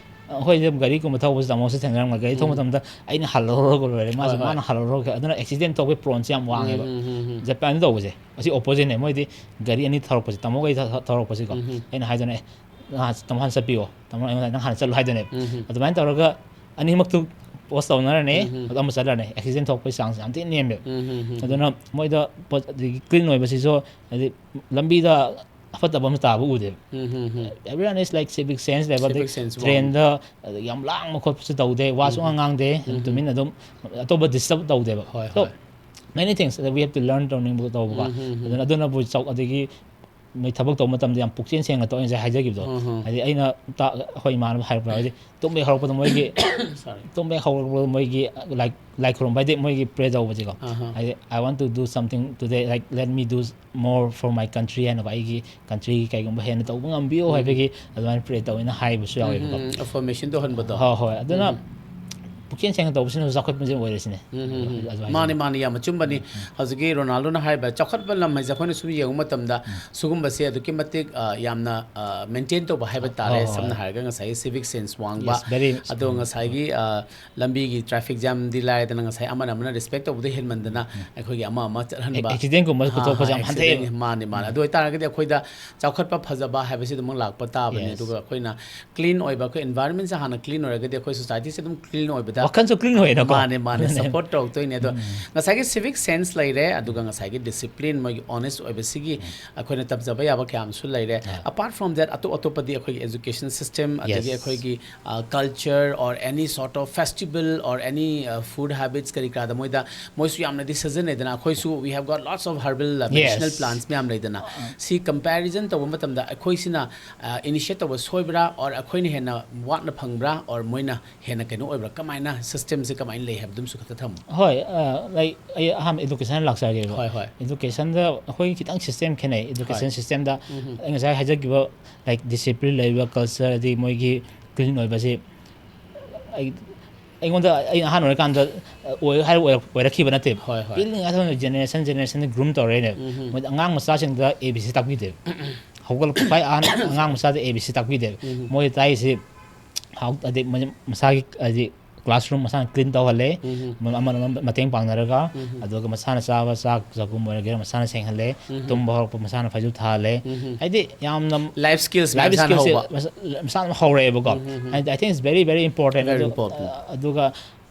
ꯑꯩꯈꯣꯏꯁꯦ ꯒꯥꯔꯤꯒꯨꯝꯕ ꯊꯧꯕꯁꯦ ꯇꯥꯃꯣꯁꯨ ꯊꯦꯡꯅꯔꯝꯒꯅꯤ꯫ ꯒꯥꯔꯤ ꯊꯧꯕ ꯃꯇꯝꯗ ꯑꯩꯅ ꯍꯜꯍꯧꯔꯒ ꯂꯣꯏꯔꯦ, ꯃꯥꯁꯨ ꯍꯣꯏ, ꯍꯣꯏ꯫ ꯃꯥꯅ ꯍꯜꯍꯧꯔꯒ, ꯑꯗꯨꯅ ꯑꯦꯛꯁꯤꯗꯦꯟ ꯊꯣꯛꯄꯒꯤ ꯄ꯭ꯔꯣꯟꯁꯦ ꯌꯥꯝ ꯋꯥꯡꯉꯦꯕ꯫ ꯎꯝ, ꯎꯝ, ꯎꯝ, ꯎꯝ꯫ ꯖꯄꯥꯟꯗ ꯇꯧꯕꯁꯦ ꯑꯁꯤ ꯑꯣꯄꯣꯖꯤꯠꯅꯦ꯫ ꯃꯣꯏꯗꯤ ꯒꯥꯔꯤ ꯑꯅꯤ ꯊꯧꯔꯛꯄꯁꯦ, ꯇꯥꯃꯣ ꯒꯥꯔꯤ ꯊ- ꯊ- ꯊꯧꯔꯛꯄꯁꯤꯀꯣ, ꯑꯩꯅ ꯍꯥꯏꯗꯣꯏꯅꯦ, "ꯑꯦ, ꯅꯍꯥꯟ ꯇꯥꯃꯣ ꯍꯥꯟꯅ ꯆꯠꯄꯤꯌꯣ, ꯇꯥꯃꯣ ꯑꯩꯉꯣꯟꯗ ꯅꯪ ꯍꯥꯟꯅ ꯆꯠꯂꯨ" ꯍꯥꯏꯗꯣꯏꯅꯦꯕ꯫ ꯑꯗꯨꯃꯥꯏꯅ ꯇꯧꯔꯒ ꯑꯅꯤꯃꯛꯇꯨ ꯄꯣꯁ ꯇꯧꯅꯔꯅꯤ꯫ ꯑꯗꯨ ꯑꯃ ꯆꯠꯂꯅꯤ, ꯑꯦꯛꯁꯤꯗꯦꯟ ꯊꯣꯛꯄꯒꯤ ꯆꯥꯡꯁ ꯌꯥꯝ ꯊꯤꯅ ꯅꯦꯝꯃꯦꯕ꯫ ꯑꯗꯨꯅ ꯃꯣꯏꯗ ꯄꯣꯠ-, ꯑꯗꯒꯤ ꯀ꯭ꯂꯤꯟ ꯑꯣꯏꯕꯁꯤꯁꯨ, ꯍꯥꯏꯗꯤ ꯂꯝꯕꯤꯗ ꯑꯐꯠꯇꯕ ꯑꯃ ꯇꯥꯕ ꯎꯗꯦꯕ꯫ Everyone is like civic sense ꯂꯩꯕ, ꯑꯗꯩ Civic sense ꯋꯥꯡ- ꯇ꯭ꯔꯦꯟꯗ ꯌꯥꯝ ꯂꯥꯡꯕ ꯈꯣꯠꯄꯁꯨ ꯇꯧꯗꯦ, ꯋꯥꯁꯨ ꯉꯥꯡꯗꯦ, ꯇꯨꯃꯤꯟꯅ ꯑꯗꯨꯝ ꯑꯇꯣꯞꯄ ꯗꯤꯁꯇꯔꯕ ꯇꯧꯗꯦꯕ꯫ ꯍꯣꯏ, So, ꯍꯣꯏ꯫ Many things that we have to learn ꯇꯧꯅꯤꯡꯕ ꯇꯧꯕꯀꯣ꯫ ꯑꯗꯨꯅ ꯑꯗꯨꯅꯕꯨ ꯆꯥꯎ-, ꯑꯗꯒꯤ ꯃꯣꯏ ꯊꯕꯛ ꯇꯧꯕ ꯃꯇꯝꯗ ꯌꯥꯝ ꯄꯨꯛꯆꯦꯜ ꯁꯦꯡꯅ ꯇꯧ, ꯑꯩ ꯉꯁꯥꯏ ꯍꯥꯏꯖꯈꯤꯕꯗꯣ꯫ ꯍꯥꯏꯗꯤ ꯑꯩꯅ ꯇꯥ-, ꯑꯩꯈꯣꯏ ꯏꯃꯥꯟꯅꯕ ꯍꯥꯏꯔꯛꯄ ꯍꯥꯏꯗꯤ ꯇꯨꯝꯕ ꯍꯦꯛ ꯍꯧꯔꯛꯄꯗ ꯃꯣꯏꯒꯤ ꯇꯨꯝꯕ ꯍꯦꯛ ꯍꯧꯔꯛꯄꯗ ꯃꯣꯏꯒꯤ ꯂꯥꯏ, ꯂꯥꯏ ꯈꯨꯔꯨꯝꯕ ꯍꯥꯏꯗꯤ ꯃꯣꯏꯒꯤ ꯄ꯭ꯔꯦ ꯇꯧꯕꯁꯦꯀꯣ꯫ ꯍꯥꯏꯗꯤ "I want to do something today, like, let me do more for my country" ꯍꯥꯏꯅꯀꯣ, "ꯑꯩꯒꯤ ꯀꯟꯇ꯭ꯔꯤꯒꯤ ꯀꯩꯒꯨꯝꯕ ꯍꯦꯟꯅ ꯇꯧꯕ ꯉꯝꯕꯤꯌꯨ" ꯍꯥꯏꯕꯒꯤ ꯑꯗꯨꯃꯥꯏꯅ ꯄ꯭ꯔꯦ ꯇꯧꯋꯦꯅ ꯍꯥꯏꯕꯁꯨ ꯌꯥꯎꯋꯦꯕꯀꯣ꯫ ꯑꯦꯐꯔꯃꯦꯁꯟ ꯇꯧꯍꯟꯕꯗꯣ꯫ ꯍꯣꯏ, ꯍꯣꯏ꯫ ꯑꯗꯨꯅ ꯄꯨꯛꯆꯦꯜ ꯁꯦꯡꯅ ꯇꯧꯕꯁꯤꯅꯁꯨ ꯆꯥꯎꯈꯠꯄꯁꯦ ꯑꯣꯏꯔꯁꯤꯅꯦ꯫ ꯑꯗꯨꯃꯥꯏꯅ ꯃꯥꯅꯤ, ꯃꯥꯅꯤ, ꯌꯥꯝ ꯑꯆꯨꯝꯕꯅꯤ꯫ ꯍꯧꯖꯤꯛꯀꯤ ꯔꯣꯅꯥꯜꯗꯣꯅ ꯍꯥꯏꯔꯤꯕ, ꯆꯥꯎꯈꯠꯄ ꯂꯝ ꯍꯥꯏꯁꯦ ꯑꯩꯈꯣꯏꯅ ꯁꯨꯝ ꯌꯦꯡꯕ ꯃꯇꯝꯗ ꯁꯤꯒꯨꯝꯕꯁꯦ ꯑꯗꯨꯛꯀꯤ ꯃꯇꯤꯛ, ꯑ, ꯌꯥꯝꯅ, ꯑ, ꯃꯦꯟꯇꯦꯟ ꯇꯧꯕ ꯍꯥꯏꯕ ꯇꯥꯔꯦ꯫ ꯍꯣꯏ, ꯍꯣꯏ꯫ ꯁꯝꯅ ꯍꯥꯏꯔꯒ ꯉꯁꯥꯏꯒꯤ ꯁꯤꯚꯤꯛ ꯁꯦꯟꯁ ꯋꯥꯡꯕ, Yes, very ꯑꯗꯣ ꯉꯁꯥꯏꯒꯤ, ꯑ, ꯂꯝꯕꯤꯒꯤ ꯇ꯭ꯔꯥꯐꯤꯛ ꯖꯥꯝꯗꯤ ꯂꯥꯏꯔꯗꯅ, ꯉꯁꯥꯏ ꯑꯃꯅ ꯑꯃꯅ ꯔꯦꯁꯄꯦꯛ ꯇꯧꯕꯗ ꯍꯦꯟꯃꯟꯗꯅ ꯑꯩꯈꯣꯏꯒꯤ ꯑꯃ ꯑꯃ ꯆꯠꯍꯟꯕ꯫ ꯑꯦꯛꯁꯤꯗꯦꯟꯒꯨꯝꯕ ꯍꯥ, ꯄꯨꯊꯣꯛꯄꯁꯦ ꯍꯥ, ꯌꯥꯝ ꯍꯟꯊꯩꯌꯦꯕ꯫ ꯑꯦꯛꯁꯤꯗꯦꯟ, ꯃꯥꯅꯤ, ꯃꯥꯅꯤ꯫ ꯑꯗꯨ ꯑꯣꯏꯇꯥꯔꯒꯗꯤ ꯑꯩꯈꯣꯏꯗ ꯆꯥꯎꯈꯠꯄ ꯐꯖꯕ ꯍꯥꯏꯕꯁꯤ ꯑꯗꯨꯃꯛ ꯂꯥꯛꯄ ꯇꯥꯕꯅꯤ꯫ Yes. ꯑꯗꯨꯒ ꯑꯩꯈꯣꯏꯅ ꯀ꯭ꯂꯤꯟ ꯑꯣꯏꯕ, ꯑꯩꯈꯣꯏ ꯏꯟꯚꯥꯏꯔꯟꯃꯦꯟꯁꯦ ꯍꯥꯟꯅ ꯀ꯭ꯂꯤꯟ ꯑꯣꯏꯔꯒꯗꯤ ꯑꯩꯈꯣꯏ ꯁꯣꯁꯥꯏꯇꯤꯁꯦ ꯑꯗꯨꯝ ꯀ꯭ꯂꯤꯟ ꯑꯣꯏꯕꯗ ꯋꯥꯈꯜꯁꯨ ꯀ꯭ꯂꯤꯟ ꯑꯣꯏꯅꯀꯣ꯫ ꯃꯥꯅꯦ, ꯃꯥꯅꯦ꯫ ꯑꯗꯨꯅꯦ꯫ ꯁꯄꯣꯔꯠ ꯇꯧꯔꯛꯇꯣꯏꯅꯦ꯫ ꯑꯗꯣ ꯉꯁꯥꯏꯒꯤ ꯁꯤꯚꯤꯛ ꯁꯦꯟꯁ ꯂꯩꯔꯦ, ꯑꯗꯨꯒ ꯉꯁꯥꯏꯒꯤ ꯗꯤꯁꯤꯄ꯭ꯂꯤꯟ, ꯃꯣꯏꯒꯤ ꯑꯣꯅꯦꯁ ꯑꯣꯏꯕꯁꯤꯒꯤ ꯑꯩꯈꯣꯏꯅ ꯇꯝꯖꯕ ꯌꯥꯕ ꯀꯌꯥ ꯑꯃꯁꯨ ꯂꯩꯔꯦ꯫ ꯑꯥ꯫ Apart from that, ꯑꯇꯣꯞ ꯑꯇꯣꯞꯄꯗꯤ ꯑꯩꯈꯣꯏꯒꯤ education system, ꯑꯗꯒꯤ Yes. ꯑꯩꯈꯣꯏꯒꯤ, ꯑ, culture or any sort of festival or any, ꯑ, food habits ꯀꯔꯤ ꯀꯔꯥꯗ ꯃꯣꯏꯗ, ꯃꯣꯏꯁꯨ ꯌꯥꯝꯅꯗꯤ ꯁꯤꯖꯤꯟꯅꯩꯗꯅ꯫ ꯑꯩꯈꯣꯏꯁꯨ we have got lots of herbal, ꯑ, medicinal Yes. plants ꯃꯌꯥꯝ ꯂꯩꯗꯅ꯫ ꯁꯤ comparison ꯇꯧꯕ ꯃꯇꯝꯗ ꯑꯩꯈꯣꯏꯁꯤꯅ, ꯑ, initiate ꯇꯧꯕ ꯁꯣꯏꯕ꯭ꯔꯥ, or ꯑꯩꯈꯣꯏꯅ ꯍꯦꯟꯅ ꯋꯥꯠꯅ ꯐꯪꯕ꯭ꯔꯥ, or ꯃꯣꯏꯅ ꯍꯦꯟꯅ ꯀꯩꯅꯣ ꯑꯣꯏꯕ꯭ꯔꯥ? ꯀꯃꯥꯏꯅ ꯁꯤꯁꯇꯦꯝꯁꯦ ꯀꯃꯥꯏꯅ ꯂꯩ ꯍꯥꯏꯕꯗꯨꯝꯁꯨ ꯈꯛꯇ ꯊꯝꯃꯨ꯫ ꯍꯣꯏ, ꯂꯥꯏꯛ ꯑꯩ ꯑꯍꯥꯟꯕ ꯏꯗꯨꯀꯦꯁꯟ ꯂꯥꯛꯆꯔꯒꯦꯕ꯫ ꯍꯣꯏ, ꯍꯣꯏ꯫ ꯏꯗꯨꯀꯦꯁꯟꯗ ꯑꯩꯈꯣꯏ ꯈꯤꯇꯪ ꯁꯤꯁꯇꯦꯝ ꯈꯦꯠꯅꯩ꯫ ꯏꯗꯨꯀꯦꯁꯟ ꯍꯣꯏ꯫ ꯁꯤꯁꯇꯦꯝꯗ ꯑꯩ ꯉꯁꯥꯏ ꯍꯥꯏꯖꯈꯤꯕ ꯂꯥꯏꯛ ꯗꯤꯁꯤꯄ꯭ꯂꯤꯟ ꯂꯩꯕ ꯀꯜꯆꯔ ꯑꯗꯩ ꯃꯣꯏꯒꯤ ꯀ꯭ꯂꯤꯟ ꯑꯣꯏꯕꯁꯤ ꯑꯩ ꯑꯩꯉꯣꯟꯗ ꯑꯩ ꯑꯍꯥꯟ ꯑꯣꯏꯔꯀꯥꯟꯗ ꯑꯣꯏ ꯍꯥꯏꯔ ꯑꯣꯏꯔꯛ- ꯑꯣꯏꯔꯛꯈꯤꯕ ꯅꯠꯇꯦꯕ꯫ ꯍꯣꯏ, ꯍꯣꯏ꯫ ꯄꯤꯛꯂꯤꯉꯩ ꯃꯇꯝꯗ ꯖꯦꯅꯦꯔꯦꯁꯟ ꯖꯦꯅꯦꯔꯦꯁꯟꯗ ꯒ꯭ꯔꯨꯝ ꯇꯧꯔꯦꯅꯦꯕ꯫ ꯎꯝ꯫ ꯃꯣꯏꯗ ꯑꯉꯥꯡ ꯃꯆꯥꯁꯤꯡꯗ ꯑꯦ ꯕꯤ ꯁꯤ ꯇꯥꯛꯄꯤꯗꯦꯕ꯫ ꯍꯧꯒꯠꯂꯛꯄ ꯈ꯭ꯋꯥꯏ ꯑꯍꯥꯟ ꯑꯉꯥꯡ ꯃꯆꯥꯗ ꯑꯦ ꯕꯤ ꯁꯤ ꯇꯥꯛꯄꯤꯗꯦꯕ꯫ ꯎꯝ꯫ ꯃꯣꯏꯗ ꯇꯥꯛꯏꯁꯤ ꯍꯥꯎ ꯍꯥꯏꯗꯤ ꯃ- ꯃꯁꯥꯒꯤ ꯍꯥꯏꯗꯤ ꯀ꯭ꯂꯥꯁꯔꯨꯝ ꯃꯁꯥꯅ ꯀ꯭ꯂꯤꯟ ꯇꯧꯍꯜꯂꯦ꯫ ꯎꯝ꯫ ꯑꯃꯅ ꯑꯃꯅ ꯃꯇꯦꯡ ꯄꯥꯡꯅꯔꯒ ꯎꯝ꯫ ꯑꯗꯨꯒ ꯃꯁꯥꯅ ꯆꯥꯕ ꯆꯥꯛ ꯆꯥꯛꯈꯨꯝ ꯑꯣꯏꯔꯒꯦꯔꯥ ꯃꯁꯥꯅ ꯁꯦꯡꯍꯜꯂꯦ꯫ ꯎꯝ꯫ ꯇꯨꯝꯕ ꯍꯧꯔꯛꯄ ꯃꯁꯥꯅ ꯐꯩꯖꯨꯞ ꯊꯥꯍꯜꯂꯦ꯫ ꯎꯝ꯫ ꯍꯥꯏꯗꯤ ꯌꯥꯝꯅ ꯂꯥꯏꯐ ꯁ꯭ꯀꯤꯜꯁ ꯂꯥꯏꯐ ꯃꯁꯥꯅ ꯁ꯭ꯀꯤꯜꯁꯦ ꯍꯧꯕ꯫ ꯃꯁꯥ ꯃꯁꯥꯅ ꯍꯧꯔꯛꯑꯦꯕꯀꯣ꯫ ꯎꯝ, ꯎꯝ, ꯎꯝ꯫ ꯍꯥꯏꯗꯤ I think it's very very important꯫ Very ꯑꯗꯨ- important꯫ ꯑꯗꯨꯒ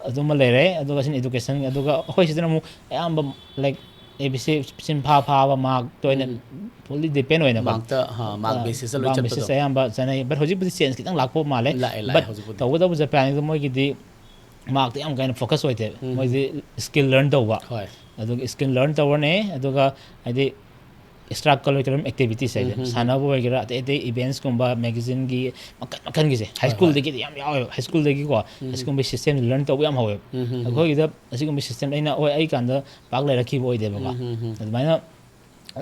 ꯑꯗꯨꯃ ꯂꯩꯔꯦ꯫ ꯑꯗꯨꯒ ꯁꯤꯅ ꯏꯗꯨꯀꯦꯁꯟ꯫ ꯑꯗꯨꯒ ꯑꯩꯈꯣꯏ ꯁꯤꯗꯅ ꯑꯃꯨꯛ ꯑꯌꯥꯝꯕ ꯂꯥꯏꯛ ꯑꯦ ꯕꯤ ꯁꯤ ꯁꯤꯟꯐꯥ ꯐꯥꯕ ꯃꯥꯔꯛꯇ ꯑꯣꯏꯅ ꯎꯝ꯫ ꯐꯨꯜꯂꯤ ꯗꯤꯄꯦꯟ ꯑꯣꯏꯅꯀꯣ꯫ ꯃꯥꯔꯛꯇ, ꯑꯥ, ꯃꯥꯔꯛ ꯑꯥ, ꯕꯦꯁꯤꯁꯇ ꯂꯣꯏ ꯃꯥꯔꯛ ꯆꯠꯄꯗꯣ꯫ ꯕꯦꯁꯤꯁꯇ ꯑꯌꯥꯝꯕ ꯆꯠꯅꯩ꯫ ꯕꯠ ꯍꯧꯖꯤꯛꯄꯨꯗꯤ ꯆꯦꯟꯖ ꯈꯤꯇꯪ ꯂꯥꯛꯄ ꯃꯥꯜꯂꯦ꯫ ꯂꯥꯛꯑꯦ, ꯂꯥꯛꯑꯦ ꯕꯠ ꯍꯧꯖꯤꯛꯄꯨꯗꯤ꯫ ꯇꯧꯕꯇꯕꯨ ꯖꯄꯥꯟꯒꯤꯗ ꯃꯣꯏꯒꯤꯗꯤ ꯃꯥꯔꯛꯇ ꯌꯥꯝ ꯀꯥ ꯍꯦꯟꯅ ꯐꯣꯀꯁ ꯑꯣꯏꯗꯦꯕ꯫ ꯎꯝ꯫ ꯃꯣꯏꯗꯤ ꯁ꯭ꯀꯤꯜ ꯂꯔꯟ ꯇꯧꯕ꯫ ꯍꯣꯏ꯫ ꯑꯗꯨꯒ ꯁ꯭ꯀꯤꯜ ꯂꯔꯟ ꯇꯧꯔꯅꯤ꯫ ꯑꯗꯨꯒ ꯍꯥꯏꯗꯤ ꯑꯦꯛꯁꯇ꯭ꯔꯥ ꯀꯔꯤꯀꯨꯂꯝ ꯑꯦꯛꯇꯤꯚꯤꯇꯤꯁ ꯍꯥꯏꯁꯦ, ꯎꯝ, ꯎꯝ, ꯎꯝ꯫ ꯁꯥꯟꯅꯕ ꯑꯣꯏꯒꯦꯔꯥ, ꯑꯇꯩ ꯑꯇꯩ ꯏꯚꯦꯟꯠꯁꯀꯨꯝꯕ, ꯃꯦꯒꯥꯖꯤꯟꯒꯤ ꯃꯈꯜ ꯃꯈꯜꯒꯤꯁꯦ ꯍꯥꯏ ꯍꯣꯏ, ꯁ꯭ꯀꯨꯜꯗꯒꯤꯗꯤ ꯌꯥꯝ ꯌꯥꯎꯋꯦꯕ꯫ ꯍꯥꯏ ꯁ꯭ꯀꯨꯜꯗꯒꯤꯀꯣ ꯎꯝ꯫ ꯑꯁꯤꯒꯨꯝꯕ ꯁꯤꯁꯇꯦꯝꯁꯦ ꯂꯔꯟ ꯇꯧꯕ ꯌꯥꯝ ꯍꯧꯋꯦꯕ꯫ ꯎꯝ, ꯎꯝ, ꯎꯝ꯫ ꯑꯩꯈꯣꯏꯒꯤꯗ ꯑꯁꯤꯒꯨꯝꯕ ꯁꯤꯁꯇꯦꯝ ꯑꯩꯅ ꯍꯣꯏ ꯑꯩ ꯀꯥꯟꯗ ꯄꯥꯛ ꯂꯩꯔꯛꯈꯤꯕ ꯑꯣꯏꯗꯦꯕꯀꯣ꯫ ꯎꯝ, ꯎꯝ, ꯎꯝ꯫ ꯑꯗꯨꯃꯥꯏꯅ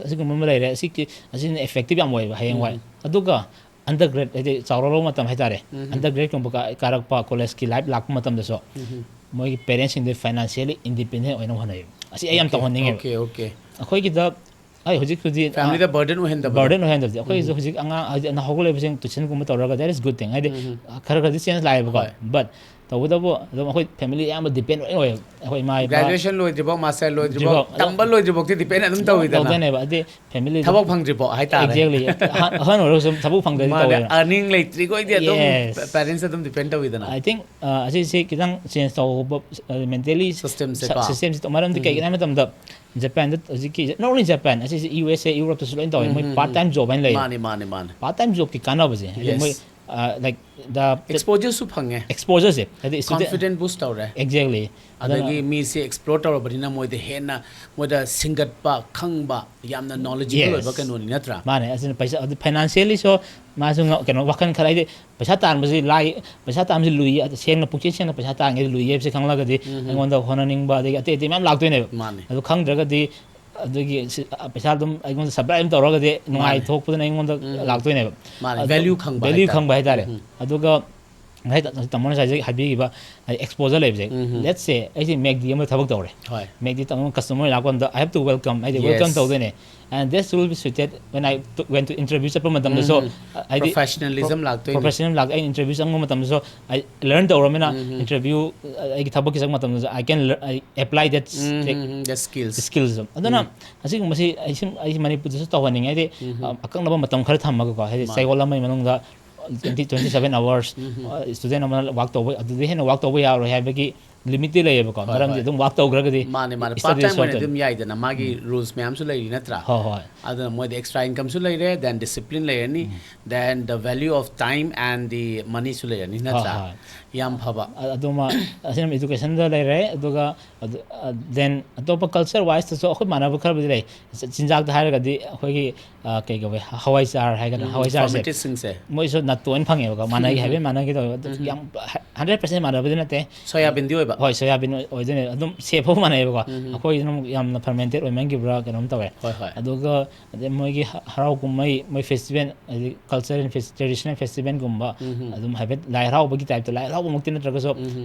ꯑꯁꯤꯒꯨꯝꯕ ꯑꯃ ꯂꯩꯔꯦ꯫ ꯑꯁꯤꯒꯤ ꯑꯁꯤꯅ ꯑꯦꯐꯦꯛꯇꯤꯞ ꯌꯥꯝ ꯑꯣꯏꯌꯦꯕ ꯍꯌꯦꯡꯋꯥꯏ꯫ ꯎꯝ꯫ ꯑꯗꯨꯒ ꯑꯟꯗꯔ ꯒ꯭ꯔꯦꯗ ꯍꯥꯏꯗꯤ ꯆꯥꯎꯔꯛꯂꯕ ꯃꯇꯝ ꯍꯥꯏꯇꯥꯔꯦ, ꯎꯝ꯫ ꯑꯟꯗꯔ ꯒ꯭ꯔꯦꯗꯀꯨꯝꯕ ꯀꯥ- ꯀꯥꯔꯛꯄ ꯀꯣꯂꯦꯖꯀꯤ ꯂꯥꯏꯐ ꯂꯥꯛꯄ ꯃꯇꯝꯗꯁꯨ ꯎꯝ꯫ ꯃꯣꯏꯒꯤ ꯄꯦꯔꯦꯟꯁꯁꯤꯡꯗ ꯐꯥꯏꯅꯥꯟꯁꯤꯌꯦꯂꯤ ꯏꯟꯗꯤꯄꯦꯟꯗꯦꯟ ꯑꯣꯏꯅꯕ ꯍꯣꯠꯅꯩꯌꯦꯕ꯫ ꯑꯁꯤ ꯑꯩ ꯌꯥꯝ ꯇꯧꯍꯟꯅꯤꯡꯉꯦꯕ꯫ Okay, okay. ꯑꯩꯈꯣꯏꯒꯤꯗ ꯑꯩ ꯍꯧꯖꯤꯛ ꯍꯧꯖꯤꯛ ꯐꯦꯃꯤꯂꯤꯗ ꯕꯔꯗꯟ ꯑꯣꯏꯍꯟꯗꯕꯗꯣ꯫ ꯕꯔꯗꯟ ꯑꯣꯏꯍꯟꯗꯕꯁꯦ꯫ ꯑꯩꯈꯣꯏꯁꯨ ꯎꯝ꯫ ꯍꯧꯖꯤꯛ ꯑꯉꯥꯡ ꯍꯥꯏꯗꯤ ꯅꯍꯧꯒꯠꯂꯛꯏꯕꯁꯤꯡ ꯇꯨꯏꯁꯟꯒꯨꯝꯕ ꯇꯧꯔꯒ that is good thing꯫ ꯍꯥꯏꯗꯤ ꯎꯝ꯫ ꯈꯔ ꯈꯔꯗꯤ ꯆꯦꯟꯖ ꯂꯥꯛꯑꯦꯕꯀꯣ꯫ ꯍꯣꯏ꯫ ꯕꯠ ꯇꯧꯕꯇꯕꯨ ꯑꯗꯨꯝ ꯑꯩꯈꯣꯏ ꯐꯦꯃꯤꯂꯤ ꯑꯌꯥꯝꯕ ꯗꯤꯄꯦꯟ ꯂꯣꯏ ꯑꯣꯏꯌꯦꯕ꯫ ꯑꯩꯈꯣꯏ ꯏꯃꯥ ꯏꯄꯥ ꯒ꯭ꯔꯦꯖꯨꯑꯦꯁꯟ ꯂꯣꯏꯗ꯭ꯔꯤꯐꯥꯎ, ꯃꯥꯁꯇꯔ ꯂꯣꯏꯗ꯭ꯔꯤꯐꯥꯎ, ꯗ꯭ꯔꯤꯐꯥꯎ ꯑꯗꯨꯝ ꯇꯝꯕ ꯂꯣꯏꯗ꯭ꯔꯤꯐꯥꯎꯗꯤ ꯗꯤꯄꯦꯟ ꯑꯗꯨꯝ ꯇꯧꯋꯤꯗꯅ꯫ ꯇꯧꯗꯣꯏꯅꯦꯕ꯫ ꯍꯥꯏꯗꯤ ꯐꯦꯃꯤꯂꯤ ꯊꯕꯛ ꯐꯪꯗ꯭ꯔꯤꯐꯥꯎ ꯍꯥꯏꯇꯥꯔꯦ꯫ Exactly꯫ ꯑꯍꯟ ꯑꯍꯟ ꯑꯣꯏꯔꯒꯁꯨ ꯊꯕꯛ ꯐꯪꯗ꯭ꯔꯗꯤ ꯃꯥꯅꯦ, ꯇꯧꯋꯦꯕ꯫ ꯑꯔꯅꯤꯡ ꯂꯩꯇ꯭ꯔꯤꯈꯣꯏꯗꯤ ꯑꯗꯨꯝ Yes꯫ ꯄꯦꯔꯦꯟꯁ ꯑꯗꯨꯝ ꯗꯤꯄꯦꯟ ꯇꯧꯋꯤꯗꯅ꯫ I think ꯑꯁꯤꯁꯤ ꯈꯤꯇꯪ ꯆꯦꯟꯖ ꯇꯧꯕ ꯃꯦꯟꯇꯦꯂꯤ ꯁꯤꯁꯇꯦꯝꯁꯦꯀꯣ꯫ ꯁꯤꯁꯇꯦꯝꯁꯤ꯫ ꯃꯔꯝꯗꯤ ꯀꯩꯒꯤꯅꯣ ꯍꯥꯏꯕ ꯃꯇꯝꯗ ꯖꯄꯥꯟꯗ ꯍꯧꯖꯤꯛꯀꯤ not only ꯖꯄꯥꯟ, ꯑꯁꯤꯁꯤ ꯌꯨ ꯑꯦꯁ ꯑꯦ, ꯌꯨꯔꯣꯞꯇꯁꯨ ꯂꯣꯏ ꯇꯧꯋꯦ꯫ ꯃꯣꯏ ꯎꯝ, ꯎꯝ, ꯄꯥꯔꯠ ꯇꯥꯏꯝ ꯖꯣꯕ ꯍꯥꯏꯅ ꯂꯩꯌꯦ꯫ ꯃꯥꯅꯦ, ꯃꯥꯅꯦ, ꯃꯥꯅꯦ꯫ ꯄꯥꯔꯠ ꯇꯥꯏꯝ ꯖꯣꯕꯀꯤ ꯀꯥꯟꯅꯕꯁꯦ ꯍꯥꯏꯗꯤ Yes꯫ ꯃꯣꯏ ꯂꯥꯏꯛ ꯗ ꯑꯦꯛꯁꯄꯣꯖꯔꯁꯨ ꯐꯪꯉꯦ꯫ ꯑꯦꯛꯁꯄꯣꯖꯔꯁꯦ ꯍꯥꯏꯗꯤ student- ꯀꯣꯟꯐꯤꯗꯦꯟꯁ ꯕꯨꯁ ꯇꯧꯔꯦ꯫ Exactly꯫ ꯑꯗꯒꯤ ꯃꯤꯁꯦ ꯑꯦꯛꯁꯄ꯭ꯂꯣꯔ ꯇꯧꯔꯕꯅꯤꯅ ꯃꯣꯏꯗ ꯍꯦꯟꯅ ꯃꯣꯏꯗ ꯁꯤꯡꯒꯠꯄ, ꯈꯪꯕ, ꯌꯥꯝꯅ ꯅꯣꯂꯦꯖꯤꯕꯜ Yes꯫ ꯑꯣꯏꯕ ꯀꯩꯅꯣꯅꯤ ꯅꯠꯇ꯭ꯔꯥ? ꯃꯥꯅꯦ꯫ ꯑꯁꯤꯅ ꯄꯩꯁꯥ ꯑꯗꯨ ꯐꯥꯏꯅꯥꯟꯁꯤꯌꯦꯜꯂꯤꯁꯨ ꯃꯥꯁꯨ ꯉ- ꯀꯩꯅꯣ ꯋꯥꯈꯜ ꯈꯔ, ꯍꯥꯏꯗꯤ ꯄꯩꯁꯥ ꯇꯥꯟꯕꯁꯤ ꯂꯥꯏ, ꯄꯩꯁꯥ ꯇꯥꯟꯕꯁꯤ ꯂꯨꯏ, ꯑꯗ ꯁꯦꯡꯅ ꯄꯨꯛꯆꯦꯜ ꯁꯦꯡꯅ ꯄꯩꯁꯥ ꯇꯥꯟꯒꯦꯗꯤ ꯂꯨꯏ ꯍꯥꯏꯕꯁꯤ ꯈꯪꯂꯒꯗꯤ ꯑꯩꯉꯣꯟꯗ ꯍꯣꯠꯅꯅꯤꯡꯕ ꯑꯗꯒꯤ ꯑꯇꯩ ꯑꯇꯩ ꯃꯌꯥꯝ ꯂꯥꯛꯇꯣꯏꯅꯦꯕ꯫ ꯃꯥꯅꯦ꯫ ꯑꯗꯨ ꯈꯪꯗ꯭ꯔꯒꯗꯤ ꯑꯗꯨꯒꯤ ꯁꯤ- ꯑ, ꯄꯩꯁꯥ ꯑꯗꯨꯝ ꯑꯩꯉꯣꯟꯗ ꯁꯄ꯭ꯂꯥꯏ ꯑꯗꯨꯝ ꯇꯧꯔꯒꯗꯤ ꯅꯨꯡꯉꯥꯏ ꯊꯣꯛꯄꯗꯨꯅ ꯑꯩꯉꯣꯟꯗ ꯂꯥꯛꯇꯣꯏꯅꯦꯕ꯫ ꯃꯥꯅꯦ, ꯑꯗꯨ value ꯈꯪꯕ value ꯍꯥꯏꯇꯥꯔꯦ꯫ ꯈꯪꯕ ꯍꯥꯏꯇꯥꯔꯦ꯫ ꯑꯗꯨꯒ ꯉꯁꯥꯏ ꯇꯥ- ꯇꯥꯃꯣꯅ ꯉꯁꯥꯏ ꯍꯥꯏꯕꯤꯈꯤꯕ exposure ꯂꯩꯕꯁꯦ, let's say ꯑꯩꯁꯦ ꯃꯦꯛꯗꯤ ꯑꯃ ꯊꯕꯛ ꯇꯧꯔꯦ꯫ ꯍꯣꯏ꯫ ꯃꯦꯛꯗꯤ ꯇꯧꯔꯒ customer ꯂꯥꯛꯄ ꯃꯇꯝꯗ I have to welcome, ꯍꯥꯏꯗꯤ Yes. welcome ꯇꯧꯗꯣꯏꯅꯦ꯫ And this will be suited when I to, went to interview ꯆꯠꯄ ꯃꯇꯝꯗꯁꯨ, ꯍꯥꯏꯗꯤ Professionalism ꯂꯥꯛꯇꯣꯏꯅꯦ꯫ Professional ꯂꯥꯛ ꯑꯩ interview ꯆꯪꯕ ꯃꯇꯝꯗꯁꯨ ꯑꯩ learn ꯇꯧꯔꯕꯅꯤꯅ, interview ꯑꯩꯒꯤ ꯊꯕꯛꯀꯤ ꯆꯪꯕ ꯃꯇꯝꯗꯁꯨ I can lear- I apply that The skills. Skills. ꯑꯗꯨꯅ ꯑꯁꯤꯒꯨꯝꯕꯁꯤ ꯑꯩ ꯁꯨꯝ ꯑꯩ ꯃꯅꯤꯄꯨꯔꯗꯁꯨ ꯇꯧꯍꯟꯅꯤꯡꯉꯦ꯫ ꯍꯥꯏꯗꯤ ꯑ, ꯑꯀꯛꯅꯕ ꯃꯇꯝ ꯈꯔ ꯊꯝꯃꯒꯀꯣ, ꯍꯥꯏꯗꯤ ꯆꯌꯣꯜ ꯑꯃꯒꯤ ꯃꯅꯨꯡꯗ twenty, twenty seven hours student ꯑꯃꯅ work ꯇꯧꯕ, ꯑꯗꯨꯗꯤ ꯍꯦꯟꯅ work ꯇꯧꯕ ꯌꯥꯔꯣꯏ ꯍꯥꯏꯕꯒꯤ limit ꯇꯤ ꯂꯩꯌꯦꯕꯀꯣ꯫ ꯍꯣꯏ, ꯃꯔꯝꯗꯤ ꯍꯣꯏ꯫ ꯑꯗꯨꯝ work ꯇꯧꯈ꯭ꯔꯒꯗꯤ ꯃꯥꯅꯦ, ꯃꯥꯅꯦ꯫ study Part time ꯁꯣꯛꯇꯣꯏꯅꯤ꯫ ꯑꯣꯏꯅ ꯑꯗꯨꯝ ꯌꯥꯏꯗꯅ, ꯃꯥꯒꯤ rules ꯃꯌꯥꯝꯁꯨ ꯂꯩꯔꯤ ꯅꯠꯇ꯭ꯔꯥ? ꯍꯣꯏ, ꯍꯣꯏ꯫ ꯑꯗꯨꯅ ꯃꯣꯏꯗ extra income ꯁꯨ ꯂꯩꯔꯦ, then discipline ꯂꯩꯔꯅꯤ, then the value of time and the money ꯁꯨ ꯂꯩꯔꯅꯤ ꯅꯠꯇ꯭ꯔꯥ? ꯍꯣꯏ꯫ ꯌꯥꯝ ꯐꯕ꯫ ꯑ- ꯑꯗꯨꯃ ꯑꯁꯤꯅ education ꯗ ꯂꯩꯔꯦ꯫ ꯑꯗꯨꯒ ꯑꯗꯨ- ꯑ, then ꯑꯇꯣꯞꯄ culture wise ꯇꯁꯨ ꯑꯩꯈꯣꯏ ꯃꯥꯟꯅꯕ ꯈꯔꯕꯨꯗꯤ ꯂꯩ꯫ ꯆ- ꯆꯤꯟꯖꯥꯛꯇ ꯍꯥꯏꯔꯒꯗꯤ ꯑꯩꯈꯣꯏꯒꯤ ꯑ, ꯀꯩ ꯀꯧꯋꯦ, ꯍꯋꯥꯏ ꯆꯥꯔ ꯍꯥꯏꯒꯗ꯭ꯔꯥ, ꯍꯋꯥꯏ ꯆꯥꯔꯁꯦ Fermented ꯁꯤꯡꯁꯦ꯫ ꯃꯣꯏꯁꯨ ꯅꯠꯇꯣ ꯑꯣꯏꯅ ꯐꯪꯉꯦꯕꯀꯣ꯫ ꯃꯥꯟꯅꯒꯦ ꯍꯥꯏꯐꯦꯠ ꯃꯥꯟꯅꯒꯦ ꯇꯧꯋꯦ꯫ ꯑꯗꯨ ꯌꯥꯝ hundred percent ꯃꯥꯟꯅꯕꯗꯤ ꯅꯠꯇꯦ꯫ Soya bean ꯗꯤ ꯑꯣꯏꯕ꯫ ꯍꯣꯏ, soya bean ꯑꯣꯏ- ꯑꯣꯏꯗꯣꯏꯅꯦ꯫ ꯑꯗꯨꯝ safe ꯐꯥꯎ ꯃꯥꯟꯅꯩꯕꯀꯣ꯫ ꯑꯩꯈꯣꯏꯁꯤꯅ ꯑꯃꯨꯛ ꯌꯥꯝꯅ fermented ꯑꯣꯏꯃꯟꯈꯤꯕ꯭ꯔꯥ ꯀꯩꯅꯣꯝ ꯇꯧꯋꯦ꯫ ꯍꯣꯏ, ꯍꯣꯏ꯫ ꯑꯗꯨꯒ ꯑꯗꯩ ꯃꯣꯏꯒꯤ ꯍ- ꯍꯔꯥꯎ ꯀꯨꯝꯍꯩ, ꯃꯣꯏ festival, ꯍꯥꯏꯗꯤ culture and fes- traditional festival ꯒꯨꯝꯕ, ꯑꯗꯨꯝ ꯍꯥꯏꯐꯦꯠ ꯂꯥꯏ ꯍꯔꯥꯎꯕꯒꯤ type ꯇ, ꯂꯥꯏ ꯍꯔꯥꯎꯕꯃꯛꯇꯤ ꯅꯠꯇ꯭ꯔꯒꯁꯨ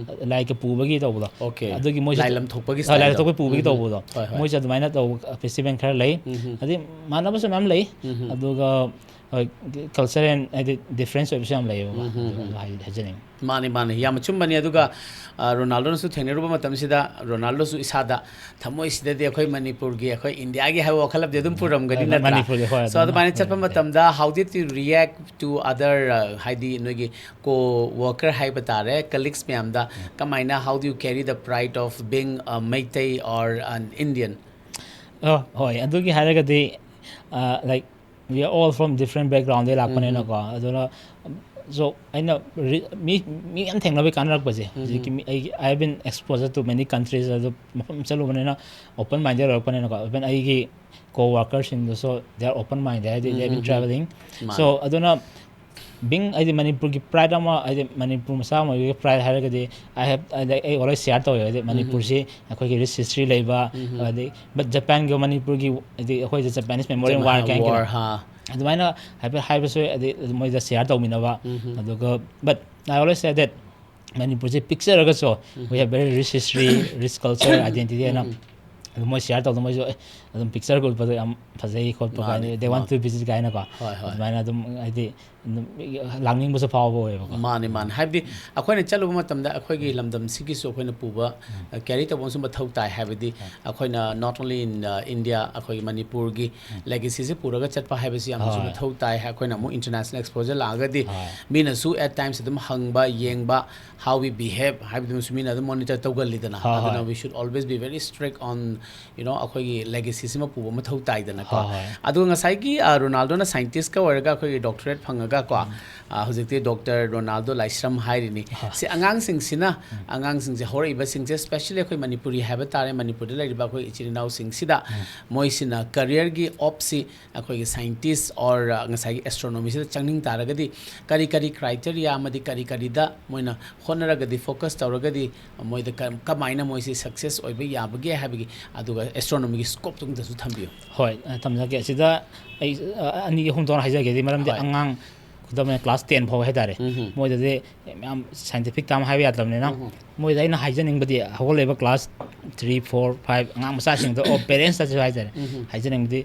ꯂꯥꯏꯒ ꯄꯨꯕꯒꯤ ꯇꯧꯕꯗꯣ꯫ Okay. ꯑꯗꯨꯒꯤ ꯃꯣꯏꯁꯨ ꯂꯥꯏ ꯂꯝ ꯊꯣꯛꯄꯒꯤ ꯑ, ꯂꯥꯏ style ꯂꯝ ꯗꯣ꯫ ꯊꯣꯛꯄꯒꯤ ꯄꯨꯕꯒꯤ ꯇꯧꯕꯗꯣ꯫ ꯍꯣꯏ, ꯍꯣꯏ꯫ ꯃꯣꯏꯁꯨ ꯑꯗꯨꯃꯥꯏꯅ ꯇꯧꯕ festival ꯈꯔ ꯂꯩ꯫ ꯑꯗꯩ ꯃꯥꯟꯅꯕꯁꯨ ꯃꯌꯥꯝ ꯂꯩ꯫ ꯑꯗꯨꯒ ꯍꯣꯏ, culture and ꯍꯥꯏꯗꯤ difference ꯑꯣꯏꯕꯁꯨ ꯌꯥꯝ ꯂꯩꯌꯦꯕꯀꯣ꯫ ꯑꯗꯨ ꯍꯥꯏ- ꯍꯥꯏꯖꯅꯤꯡꯉꯤ꯫ ꯃꯥꯅꯤ, ꯃꯥꯅꯤ, ꯌꯥꯝ ꯑꯆꯨꯝꯕꯅꯤ꯫ ꯑꯗꯨꯒ ꯑ, ꯔꯣꯅꯥꯜꯗꯣꯅꯁꯨ ꯊꯦꯡꯅꯔꯨꯕ ꯃꯇꯝꯁꯤꯗ ꯔꯣꯅꯥꯜꯗꯣꯁꯨ ꯏꯁꯥꯗ ꯊꯃꯣꯏꯁꯤꯗꯗꯤ ꯑꯩꯈꯣꯏ ꯃꯅꯤꯄꯨꯔꯒꯤ, ꯑꯩꯈꯣꯏ ꯏꯟꯗꯤꯌꯥꯒꯤ ꯍꯥꯏꯕ ꯋꯥꯈꯜꯂꯕꯗꯤ ꯑꯗꯨꯝ ꯄꯨꯔꯝꯒꯅꯤ ꯅꯠꯇ꯭ꯔꯥ? ꯃꯅꯤꯄꯨꯔꯒꯤ, ꯍꯣꯏ, So ꯑꯗꯨꯃꯥꯏꯅ ꯆꯠꯄ ꯃꯇꯝꯗ how did you react to other, uh, ꯍꯥꯏꯗꯤ ꯅꯣꯏꯒꯤ co worker ꯍꯥꯏꯕ ꯇꯥꯔꯦ, colleagues ꯃꯌꯥꯝꯗ ꯀꯃꯥꯏꯅ, how do you carry the pride of being a Meitei or an Indian? ꯑ, ꯍꯣꯏ, ꯑꯗꯨꯒꯤ ꯍꯥꯏꯔꯒꯗꯤ, ꯑ, like, we are all from different background ꯗꯒꯤ ꯂꯥꯛꯄꯅꯤꯅꯀꯣ꯫ ꯑꯗꯨꯅ so ꯑꯩꯅ ꯔꯤ- ꯃꯤ ꯃꯤ ꯌꯥꯝ ꯊꯦꯡꯅꯕꯒꯤ ꯀꯥꯟꯅꯔꯛꯄꯁꯦ, ꯍꯧꯖꯤꯛꯀꯤ ꯃꯤ ꯑꯩꯒꯤ I have been exposed to many countries꯫ ꯑꯗꯨ ꯃꯐꯝ ꯆꯠꯂꯨꯕꯅꯤꯅ open minded ꯑꯣꯏꯔꯛꯄꯅꯤꯅꯀꯣ꯫ Even ꯑꯩꯒꯤ co worker ꯁꯤꯡꯗꯨꯁꯨ they are open minded, ꯍꯥꯏꯗꯤ they have been traveling꯫ ꯃꯥꯅꯦ꯫ So ꯑꯗꯨꯅ Being ꯍꯥꯏꯗꯤ ꯃꯅꯤꯄꯨꯔꯒꯤ pride ꯑꯃ, ꯍꯥꯏꯗꯤ ꯃꯅꯤꯄꯨꯔ ꯃꯆꯥ ꯑꯃ ꯑꯣꯏꯕꯒꯤ pride ꯍꯥꯏꯔꯒꯗꯤ, I have, ꯍꯥꯏꯗꯤ ꯑꯩ always share ꯇꯧꯋꯦ, ꯍꯥꯏꯗꯤ ꯃꯅꯤꯄꯨꯔꯁꯤ ꯑꯩꯈꯣꯏꯒꯤ rich history ꯂꯩꯕ, ꯑꯗꯩ but ꯖꯄꯥꯟꯒ ꯃꯅꯤꯄꯨꯔꯒꯤ, ꯍꯥꯏꯗꯤ ꯑꯩꯈꯣꯏꯁꯦ Japanese Memorial War ꯀꯥꯏꯅ ꯀꯩꯅꯣ, ꯍꯥ ꯑꯗꯨꯃꯥꯏꯅ ꯍꯥꯏꯐꯦꯠ ꯍꯥꯏꯕꯁꯨ ꯍꯥꯏꯗꯤ ꯃꯣꯏꯗ share ꯇꯧꯃꯤꯟꯅꯕ꯫ ꯑꯗꯨꯒ but I always say that ꯃꯅꯤꯄꯨꯔꯁꯦ ꯄꯤꯛꯆꯔꯒꯁꯨ we have very rich history, rich culture, identity ꯍꯥꯏꯅ ꯑꯗꯨꯝ ꯃꯣꯏ share ꯇꯧꯗꯅ ꯃꯣꯏꯁꯨ ꯑꯦ ꯑꯗꯨꯝ picture ꯎꯠꯄꯗꯣ ꯌꯥꯝ ꯐꯖꯩ ꯈꯣꯠꯄ ꯃꯥꯅꯤ, ꯀꯥꯏꯅ, they want ꯃꯥꯅꯤ꯫ To visit ꯀꯥꯏꯅꯀꯣ꯫ ꯍꯣꯏ, ꯍꯣꯏ꯫ ꯑꯗꯨꯃꯥꯏꯅ ꯑꯗꯨꯝ ꯍꯥꯏꯗꯤ ꯑꯗꯨꯝ ꯂꯥꯛꯅꯤꯡꯕꯁꯨ ꯐꯥꯎꯕ ꯑꯣꯏꯌꯦꯕꯀꯣ꯫ ꯃꯥꯅꯤ, ꯃꯥꯅꯤ꯫ ꯍꯥꯏꯕꯗꯤ ꯑꯩꯈꯣꯏꯅ ꯆꯠꯂꯨꯕ ꯃꯇꯝꯗ ꯑꯩꯈꯣꯏꯒꯤ ꯂꯝꯗꯝꯁꯤꯒꯤꯁꯨ ꯑꯩꯈꯣꯏꯅ ꯄꯨꯕ, carry ꯇꯧꯕ ꯑꯃꯁꯨ ꯃꯊꯧ ꯇꯥꯏ꯫ ꯍꯥꯏꯕꯗꯤ ꯑꯩꯈꯣꯏꯅ not only in, uh, India, ꯑꯩꯈꯣꯏꯒꯤ ꯃꯅꯤꯄꯨꯔꯒꯤ legacyꯁꯦ ꯄꯨꯔꯒ ꯆꯠꯄ ꯍꯥꯏꯕꯁꯤ ꯌꯥꯝꯅꯁꯨ ꯍꯣꯏ꯫ ꯃꯊꯧ ꯇꯥꯏ꯫ ꯑꯩꯈꯣꯏꯅ ꯑꯃꯨꯛ international exposure ꯂꯥꯛꯑꯒꯗꯤ ꯍꯣꯏ꯫ ꯃꯤꯅꯁꯨ at times ꯑꯗꯨꯝ ꯍꯪꯕ, ꯌꯦꯡꯕ, how we behave ꯍꯥꯏꯕꯗꯨꯃꯁꯨ ꯃꯤꯅ ꯑꯗꯨꯝ monitor ꯇꯧꯒꯜꯂꯤꯗꯅ꯫ ꯍꯣꯏ, ꯑꯗꯨꯅ ꯍꯣꯏ꯫ We should always be very strict on, you know, ꯑꯩꯈꯣꯏꯒꯤ legacyꯁꯤꯃ ꯄꯨꯕ ꯃꯊꯧ ꯇꯥꯏꯗꯅꯀꯣ꯫ ꯍꯣꯏ, ꯍꯣꯏ꯫ ꯑꯗꯨꯒ ꯉꯁꯥꯏꯒꯤ, ꯑ, ꯔꯣꯅꯥꯜꯗꯣꯅ scientistꯀ ꯑꯣꯏꯔꯒ ꯑꯩꯈꯣꯏꯒꯤ doctorate ꯐꯪꯉꯒꯀꯣ, ꯑ, ꯍꯧꯖꯤꯛꯇꯤ ꯗꯣꯛꯇꯔ ꯔꯣꯅꯥꯜꯗꯣ ꯂꯥꯏꯁ꯭ꯔꯝ ꯍꯥꯏꯔꯤꯅꯤ꯫ ꯁꯤ ꯑꯉꯥꯡꯁꯤꯡꯁꯤꯅ, ꯑꯉꯥꯡꯁꯤꯡꯁꯦ, ꯍꯧꯔꯛꯏꯕꯁꯤꯡꯁꯦ, especially ꯑꯩꯈꯣꯏ ꯃꯅꯤꯄꯨꯔꯤ ꯍꯥꯏꯕ ꯇꯥꯔꯦ, ꯃꯅꯤꯄꯨꯔꯗ ꯂꯩꯔꯤꯕ ꯑꯩꯈꯣꯏ ꯏꯆꯤꯜ ꯏꯅꯥꯎꯁꯤꯡꯁꯤꯗ ꯃꯣꯏꯁꯤꯅ careerꯒꯤ optionꯁꯤ ꯑꯩꯈꯣꯏꯒꯤ scientist or, ꯑ, ꯉꯁꯥꯏꯒꯤ astronomyꯁꯤꯗ ꯆꯪꯅꯤꯡ ꯇꯥꯔꯒꯗꯤ ꯀꯔꯤ ꯀꯔꯤ criteria ꯑꯃꯗꯤ ꯀꯔꯤ ꯀꯔꯤꯗ ꯃꯣꯏꯅ ꯍꯣꯠꯅꯔꯒꯗꯤ, focus ꯇꯧꯔꯒꯗꯤ ꯃꯣꯏꯗ ꯀ-, ꯀꯃꯥꯏꯅ ꯃꯣꯏꯁꯤ success ꯑꯣꯏꯕ ꯌꯥꯕꯒꯦ ꯍꯥꯏꯕꯒꯤ, ꯑꯗꯨꯒ astronomyꯒꯤ scopeꯇꯨꯝꯇꯁꯨ ꯊꯝꯕꯤꯌꯨ꯫ ꯍꯣꯏ, ꯑ, ꯊꯝꯖꯒꯦ꯫ ꯑꯁꯤꯗ ꯑꯩ, ꯑ, ꯑꯅꯤ ꯑꯍꯨꯝ ꯊꯣꯛꯅ ꯍꯥꯏꯖꯒꯦ꯫ ꯍꯥꯏꯗꯤ ꯃꯔꯝꯗꯤ ꯍꯣꯏ꯫ ꯑꯉꯥꯡ ꯈꯨꯗꯝ ꯑꯣꯏꯅ class ten ꯐꯥꯎ ꯍꯥꯏꯇꯥꯔꯦ, ꯎꯝ꯫ ꯃꯣꯏꯗꯗꯤ ꯌꯥꯝ scientific term ꯍꯥꯏꯕ ꯌꯥꯗꯕꯅꯤꯅ, ꯎꯝ꯫ ꯃꯣꯏꯗ ꯑꯩꯅ ꯍꯥꯏꯖꯅꯤꯡꯕꯗꯤ ꯍꯧꯒꯠꯂꯛꯏꯕ class three, four, five ꯑꯉꯥꯡ ꯃꯆꯥꯁꯤꯡꯗ, ꯑꯣ, parentsꯇꯁꯨ ꯍꯥꯏꯇꯥꯔꯦ, ꯎꯝ꯫ ꯍꯥꯏꯖꯅꯤꯡꯕꯗꯤ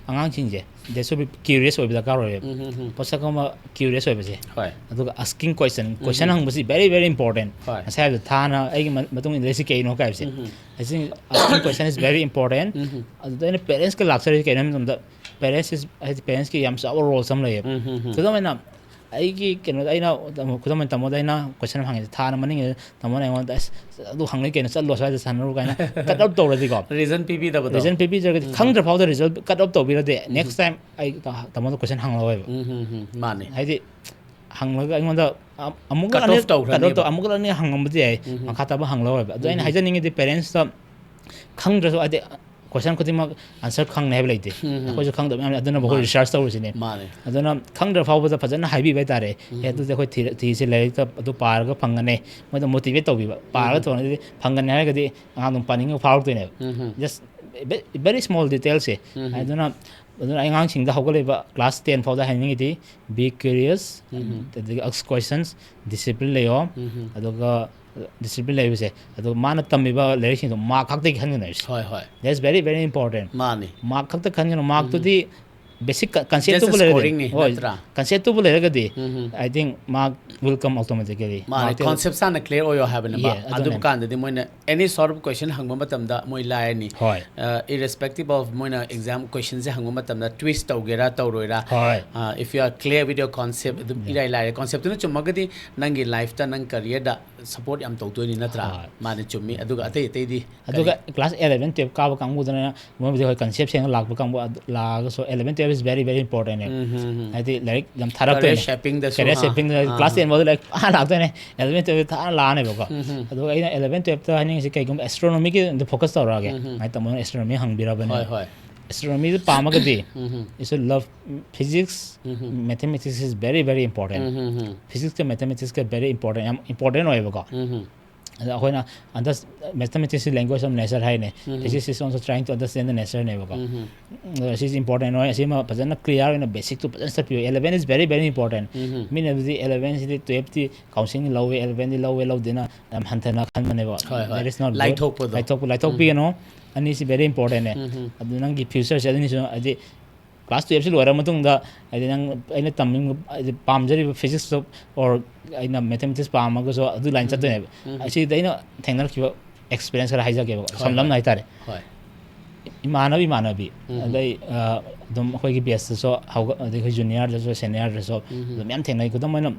ꯑꯉꯥꯡꯁꯤꯡꯁꯦ they should be curious ꯑꯣꯏꯕ ꯗꯔꯀꯥꯔ ꯑꯣꯏꯌꯦꯕ꯫ ꯎꯝ, ꯎꯝ, ꯎꯝ꯫ ꯄꯣꯠꯁꯛ ꯑꯃ curious ꯑꯣꯏꯕꯁꯦ꯫ ꯍꯣꯏ꯫ ꯑꯗꯨꯒ asking question, question ꯍꯪꯕꯁꯤ very, very important꯫ ꯍꯣꯏ꯫ ꯉꯁꯥꯏ ꯍꯥꯏꯕꯗꯣ ꯊꯥꯅ ꯑꯩꯒꯤ ꯃ-, ꯃꯇꯨꯡ ꯏꯟꯅ ꯁꯤ ꯀꯩꯅꯣ ꯍꯥꯏꯕꯁꯦ꯫ ꯎꯝ, ꯎꯝ꯫ ꯑꯁꯤ asking question is very important꯫ ꯎꯝ, ꯎꯝ꯫ ꯑꯗꯨꯗ ꯑꯩꯅ parentsꯀ ꯂꯥꯛꯆꯔꯤꯁꯦ ꯀꯩꯅꯣ ꯍꯥꯏꯕ ꯃꯇꯝꯗ, parents is, ꯍꯥꯏꯗꯤ parentsꯀꯤ ꯌꯥꯝ ꯆꯥꯎꯕ roleꯁꯦ ꯑꯃ ꯂꯩꯌꯦꯕ꯫ ꯎꯝ, ꯎꯝ, ꯎꯝ꯫ ꯈꯨꯗꯝ ꯑꯣꯏꯅ ꯑꯩꯒꯤ ꯀꯩꯅꯣꯗ ꯑꯩꯅ, ꯈꯨꯗꯝ ꯑꯣꯏꯅ ꯇꯥꯃꯣꯗ ꯑꯩꯅ question ꯑꯃ ꯍꯪꯉꯦ, ꯊꯥꯅ ꯃꯅꯤꯡ ꯇꯥꯃꯣꯅ ꯑꯩꯉꯣꯟꯗ, "ꯑꯁ, ꯑꯗꯨ ꯍꯪꯂꯤ ꯀꯩꯅꯣ, ꯆꯠꯂꯣ, ꯁ꯭ꯋꯥꯏꯗ ꯁꯥꯟꯅꯔꯨ" ꯀꯥꯏꯅ cut out ꯇꯧꯔꯗꯤꯀꯣ꯫ Reason ꯄꯤꯕꯤꯗꯕꯗꯣ꯫ Reason ꯄꯤꯕꯤꯗ꯭ꯔꯒꯗꯤ, ꯈꯪꯗ꯭ꯔ ꯐꯥꯎꯗ result cut out ꯇꯧꯕꯤꯔꯗꯤ, next time ꯑꯩ ꯇꯥ-, ꯇꯥꯃꯣꯗ question ꯍꯪꯂꯛꯑꯣꯏꯕ꯫ ꯎꯝ, ꯎꯝ, ꯎꯝ, ꯃꯥꯅꯤ꯫ ꯍꯥꯏꯗꯤ ꯍꯪꯂꯒ ꯑꯩꯉꯣꯟꯗ ꯑ-, ꯑꯃꯨꯛꯀ Cut off ꯑꯅꯤ-, cut off ꯇꯧꯈ꯭ꯔꯅꯦꯕ꯫ ꯇꯧ-, ꯑꯃꯨꯛꯀ ꯑꯅꯤ ꯍꯪꯉꯝꯕꯗꯤ ꯌꯥꯏ, ꯎꯝ, ꯎꯝ꯫ ꯃꯈꯥ ꯇꯥꯕ ꯍꯪꯂꯛꯑꯣꯏꯕ꯫ ꯑꯗꯣ ꯑꯩꯅ ꯎꯝ꯫ ꯍꯥꯏꯖꯅꯤꯡꯉꯤꯗꯤ parentsꯇ ꯈꯪꯗ꯭ꯔꯁꯨ, ꯍꯥꯏꯗꯤ ꯀꯣꯏꯁꯟ ꯈꯨꯗꯤꯡꯃꯛ ꯑꯟꯁꯔ ꯈꯪꯅꯤ ꯍꯥꯏꯕ ꯂꯩꯇꯦ꯫ ꯎꯝ, ꯎꯝ꯫ ꯑꯩꯈꯣꯏꯁꯨ ꯈꯪꯗꯕ ꯃꯌꯥꯝ ꯂꯩ꯫ ꯑꯗꯨꯅ ꯑꯩꯈꯣꯏ ꯃꯥꯅꯦ꯫ ꯔꯤꯁꯔꯁ ꯇꯧꯔꯤꯁꯤꯅꯦ꯫ ꯃꯥꯅꯦ꯫ ꯑꯗꯨꯅ ꯈꯪꯗ꯭ꯔ ꯐꯥꯎꯕꯗ ꯐꯖꯅ ꯍꯥꯏꯕꯤꯕ ꯍꯥꯏꯇꯥꯔꯦ꯫ ꯎꯝ꯫ ꯑꯦ, ꯑꯗꯨꯗꯤ ꯑꯩꯈꯣꯏ ꯊꯤ-, ꯊꯤꯁꯦ ꯂꯥꯏꯔꯤꯛꯇ ꯑꯗꯨ ꯄꯥꯔꯒ ꯐꯪꯒꯅꯤ꯫ ꯃꯣꯏꯗ ꯃꯣꯇꯤꯚꯦꯠ ꯇꯧꯕꯤꯕ꯫ ꯄꯥꯔꯒ ꯎꯝ꯫ ꯊꯣꯛꯑꯗꯤ ꯐꯪꯒꯅꯤ ꯍꯥꯏꯔꯒꯗꯤ ꯑꯉꯥꯡ ꯑꯗꯨꯝ ꯄꯥꯅꯤꯡꯕ ꯐꯥꯎꯔꯛꯇꯣꯏꯅꯦꯕ꯫ ꯎꯝ, ꯎꯝ꯫ Just very small detailsꯁꯦ꯫ ꯎꯝ꯫ ꯑꯗꯨꯅ, ꯑꯗꯨꯅ ꯑꯩ ꯑꯉꯥꯡꯁꯤꯡꯗ ꯍꯧꯒꯠꯂꯛꯏꯕ class ten ꯐꯥꯎꯗ ꯍꯥꯏꯅꯤꯡꯉꯤꯗꯤ, be curious, ꯎꯝ꯫ ꯑꯗꯒꯤ ask questions, discipline ꯂꯩꯌꯣ, ꯎꯝ꯫ ꯑꯗꯨꯒ discipline ꯂꯩꯕꯁꯦ, ꯑꯗꯨ ꯃꯥꯅ ꯇꯝꯃꯤꯕ ꯂꯥꯏꯔꯤꯛꯁꯤꯡꯗꯣ ꯃꯥꯔꯛ ꯈꯛꯇꯒꯤ ꯈꯟꯒꯅꯣ ꯍꯥꯏꯕꯁꯦ꯫ ꯍꯣꯏ, ꯍꯣꯏ꯫ That's very, very important. ꯃꯥꯅꯤ꯫ ꯃꯥꯔꯛ ꯈꯛꯇ ꯈꯟꯒꯅꯣ, ꯃꯥꯔꯛꯇꯨꯗꯤ basic ꯀ-, Just conceptꯇꯨꯕꯨ a ꯂꯩꯔꯗꯤ, scoringꯅꯤ, ꯍꯣꯏ, ꯅꯠꯇ꯭ꯔꯥ? conceptꯇꯨꯕꯨ ꯂꯩꯔꯒꯗꯤ, ꯎꯝ꯫ I think mark will come automatically. ꯃꯥꯅꯤ, Markꯇꯤ concept ꯍꯥꯟꯅ clear ꯑꯣꯏꯌꯣ ꯍꯥꯏꯕꯅꯦꯕ꯫ Yeah, ꯑꯗꯨꯅꯦ꯫ ꯑꯗꯨ ꯀꯥꯟꯗꯗꯤ ꯃꯣꯏꯅ any sort of question ꯍꯪꯕ ꯃꯇꯝꯗ ꯃꯣꯏ ꯂꯥꯏꯔꯅꯤ꯫ ꯍꯣꯏ꯫ Uh, irrespective of ꯃꯣꯏꯅ exam questionꯁꯦ ꯍꯪꯕ ꯃꯇꯝꯗ twist ꯇꯧꯒꯦꯔꯥ ꯇꯧꯔꯣꯏꯔꯥ, ꯍꯣꯏ꯫ uh, if you are clear with your concept, ꯑꯗꯨꯝ ꯏꯔꯥꯏ ꯂꯥꯏꯔꯦ꯫ Conceptꯇꯨꯅ ꯆꯨꯝꯃꯒꯗꯤ ꯅꯪꯒꯤ lifeꯇ, ꯅꯪ careerꯗ support ꯌꯥꯝ ꯇꯧꯗꯣꯏꯅꯤ, ꯅꯠꯇ꯭ꯔꯥ? ꯍꯣꯏ꯫ ꯃꯥꯅꯦ, ꯆꯨꯝꯃꯤ꯫ ꯑꯗꯨꯒ ꯑꯇꯩ ꯑꯇꯩꯗꯤ ꯑꯗꯨꯒ ꯀꯔꯤ? class eleven, twelve ꯀꯥꯕ ꯀꯥꯡꯕꯨꯗꯅ ꯃꯣꯏꯕꯨꯗꯤ ꯍꯣꯏ concept ꯁꯦꯡꯅ ꯂꯥꯛꯄ ꯀꯥꯡꯕꯨ ꯑꯗꯨ ꯂꯥꯛꯑꯒꯁꯨ eleven, twelve is very, very important ꯅꯦ꯫ ꯎꯝ, ꯍꯝ, ꯍꯝ꯫ ꯍꯥꯏꯗꯤ ꯂꯥꯏꯔꯤꯛ ꯌꯥꯝ Career ꯊꯥꯔꯛꯇꯣꯏꯅꯦ꯫ shapingꯗꯁꯨ, Career ꯑꯥ, shapingꯗ ꯑꯥ꯫ Class ten ꯐꯥꯎꯗ ꯂꯥꯏꯔꯤꯛ ꯐꯖꯅ ꯂꯥꯛꯇꯣꯏꯅꯦ꯫ Eleven, twelve ꯊꯥꯔ ꯂꯥꯛꯑꯅꯦꯕꯀꯣ꯫ ꯎꯝ, ꯍꯝ꯫ ꯑꯗꯨꯒ ꯑꯩꯅ eleven, twelveꯇ ꯍꯥꯏꯅꯤꯡꯉꯤꯁꯦ ꯀꯩꯒꯨꯝꯕ astronomyꯒꯤ ꯑꯗꯨ focus ꯇꯧꯔꯛꯑꯒꯦ꯫ ꯎꯝ, ꯍꯝ꯫ ꯍꯥꯏ ꯇꯥꯃꯣꯅ astronomy ꯍꯪꯕꯤꯔꯕꯅꯦ꯫ ꯍꯣꯏ, ꯍꯣꯏ꯫ Astronomyꯗ ꯄꯥꯝꯃꯒꯗꯤ ꯎꯝ, ꯍꯝ꯫ you should love physics, um, Hum. mathematics is very, very important. Um, Hum, Hum. Physicsꯀ mathematicsꯀ very important, ꯌꯥꯝ important ꯑꯣꯏꯌꯦꯕꯀꯣ꯫ ꯎꯝ, ꯍꯝ꯫ ꯑꯗ ꯑꯩꯈꯣꯏꯅ under-, mathematics is language of nature ꯍꯥꯏꯅꯦ꯫ ꯎꯝ꯫ Physics is also trying to understand the natureꯅꯦꯕꯀꯣ꯫ ꯎꯝ꯫ ꯑꯗꯣ ꯁꯤꯁꯦ important ꯑꯣꯏ꯫ ꯑꯁꯤꯃ ꯐꯖꯅ clear ꯑꯣꯏꯅ basicꯇꯨ ꯐꯖꯅ ꯆꯠꯄꯤꯌꯨ꯫ Eleven is very, very important꯫ Um. ꯃꯤꯅꯕꯨꯗꯤ elevenꯁꯤꯗꯤ twelveꯇꯤ counselling ꯂꯧꯋꯦ, elevenꯗꯤ ꯂꯧꯋꯦ, ꯂꯧꯗꯦꯅ ꯌꯥꯝ ꯍꯟꯊꯅ ꯈꯟꯕꯅꯦꯕ꯫ ꯍꯣꯏ, ꯍꯣꯏ꯫ That is not good. ꯂꯥꯏꯊꯣꯛꯄꯗꯣ꯫ ꯂꯥꯏꯊꯣꯛꯄ, ꯂꯥꯏꯊꯣꯛꯄꯤꯒꯅꯨ꯫ ꯑꯅꯤꯁꯤ very importantꯅꯦ꯫ ꯎꯝ꯫ ꯑꯗꯨ ꯅꯪꯒꯤ futureꯁꯦ ꯑꯅꯤꯁꯨ ꯍꯥꯏꯗꯤ class twelveꯁꯤ ꯂꯣꯏꯔ ꯃꯇꯨꯡꯗ ꯍꯥꯏꯗꯤ ꯅꯪ ꯑꯩꯅ ꯇꯝꯅꯤꯡꯕ ꯍꯥꯏꯗꯤ ꯄꯥꯝꯖꯔꯤꯕ physicsꯇꯣ or ꯑꯩꯅ mathematics ꯄꯥꯝꯃꯒꯁꯨ ꯑꯗꯨ line ꯆꯠꯇꯣꯏꯅꯦꯕ꯫ ꯎꯝ꯫ ꯑꯁꯤꯗ ꯑꯩꯅ ꯊꯦꯡꯅꯔꯛꯈꯤꯕ experience ꯈꯔ ꯍꯥꯏꯖꯒꯦꯕꯀꯣ꯫ ꯍꯣꯏ, ꯁꯝꯂꯞꯅ ꯍꯣꯏ꯫ ꯍꯥꯏꯇꯥꯔꯦ꯫ ꯍꯣꯏ꯫ ꯏꯃꯥꯟꯅꯕ ꯏꯃꯥꯟꯅꯕꯤ ꯎꯝ꯫ ꯑꯗꯩ, ꯑ, ꯑꯗꯨꯝ ꯑꯩꯈꯣꯏꯒꯤ batchꯇꯁꯨ ꯍꯧꯒ-, ꯑꯗꯩ ꯑꯩꯈꯣꯏ juniorꯗꯁꯨ seniorꯗꯁꯨ ꯎꯝ꯫ ꯑꯗꯨꯝ ꯌꯥꯝ ꯊꯦꯡꯅꯩ꯫ ꯈꯨꯗꯝ ꯑꯣꯏꯅ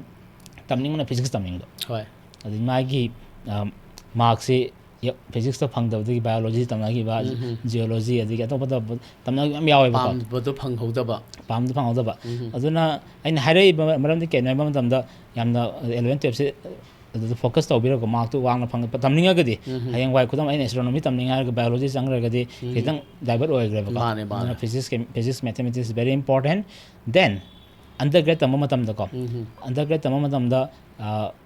ꯇꯝꯅꯤꯡꯕꯅ physics ꯇꯝꯅꯤꯡꯕ꯫ ꯍꯣꯏ꯫ ꯑꯗꯩ ꯃꯥꯒꯤ, ꯑ, markꯁꯤ ꯌ-, physicsꯇ ꯐꯪꯗꯕꯗꯒꯤ biology ꯇꯝꯅꯈꯤꯕ, ꯎꯝ꯫ geology ꯑꯗꯒꯤ ꯑꯇꯣꯞ ꯑꯇꯣꯞꯄ ꯇꯝꯅꯈꯤꯕ ꯌꯥꯝ ꯌꯥꯎꯋꯦꯕꯀꯣ꯫ ꯄꯥꯝꯕꯗꯣ ꯐꯪꯍꯧꯗꯕ꯫ ꯄꯥꯝꯕꯗꯣ ꯐꯪꯍꯧꯗꯕ꯫ ꯎꯝ꯫ ꯑꯗꯨꯅ ꯑꯩꯅ ꯍꯥꯏꯔꯛꯏꯕ ꯃꯔꯝꯗꯤ ꯀꯩꯅꯣ ꯍꯥꯏꯕ ꯃꯇꯝꯗ ꯌꯥꯝꯅ eleven, twelveꯁꯦ ꯑꯗꯨꯗ ꯐꯣꯀꯁ ꯇꯧꯕꯤꯔꯒ ꯃꯥꯔꯛꯇꯨ ꯋꯥꯡꯅ ꯐꯪ ꯇꯝꯅꯤꯡꯉꯒꯗꯤ, ꯍꯌꯦꯡꯋꯥꯏ ꯈꯨꯗꯝ ꯑꯩꯅ ꯑꯦꯁꯇ꯭ꯔꯣꯅꯣꯃꯤ ꯇꯝꯅꯤꯡꯉꯦ ꯍꯥꯏꯔꯒ ꯕꯥꯏꯑꯣꯂꯣꯖꯤ ꯆꯪꯈ꯭ꯔꯒꯗꯤ ꯈꯤꯇꯪ ꯗꯥꯏꯚꯔꯠ ꯑꯣꯏꯈ꯭ꯔꯦꯕꯀꯣ꯫ ꯃꯥꯅꯦ, ꯃꯥꯅꯦ꯫ ꯑꯗꯨꯅ physics, physics, mathematics is very important. Then undergrad ꯇꯝꯕ ꯃꯇꯝꯗꯀꯣ, undergrad ꯇꯝꯕ ꯃꯇꯝꯗ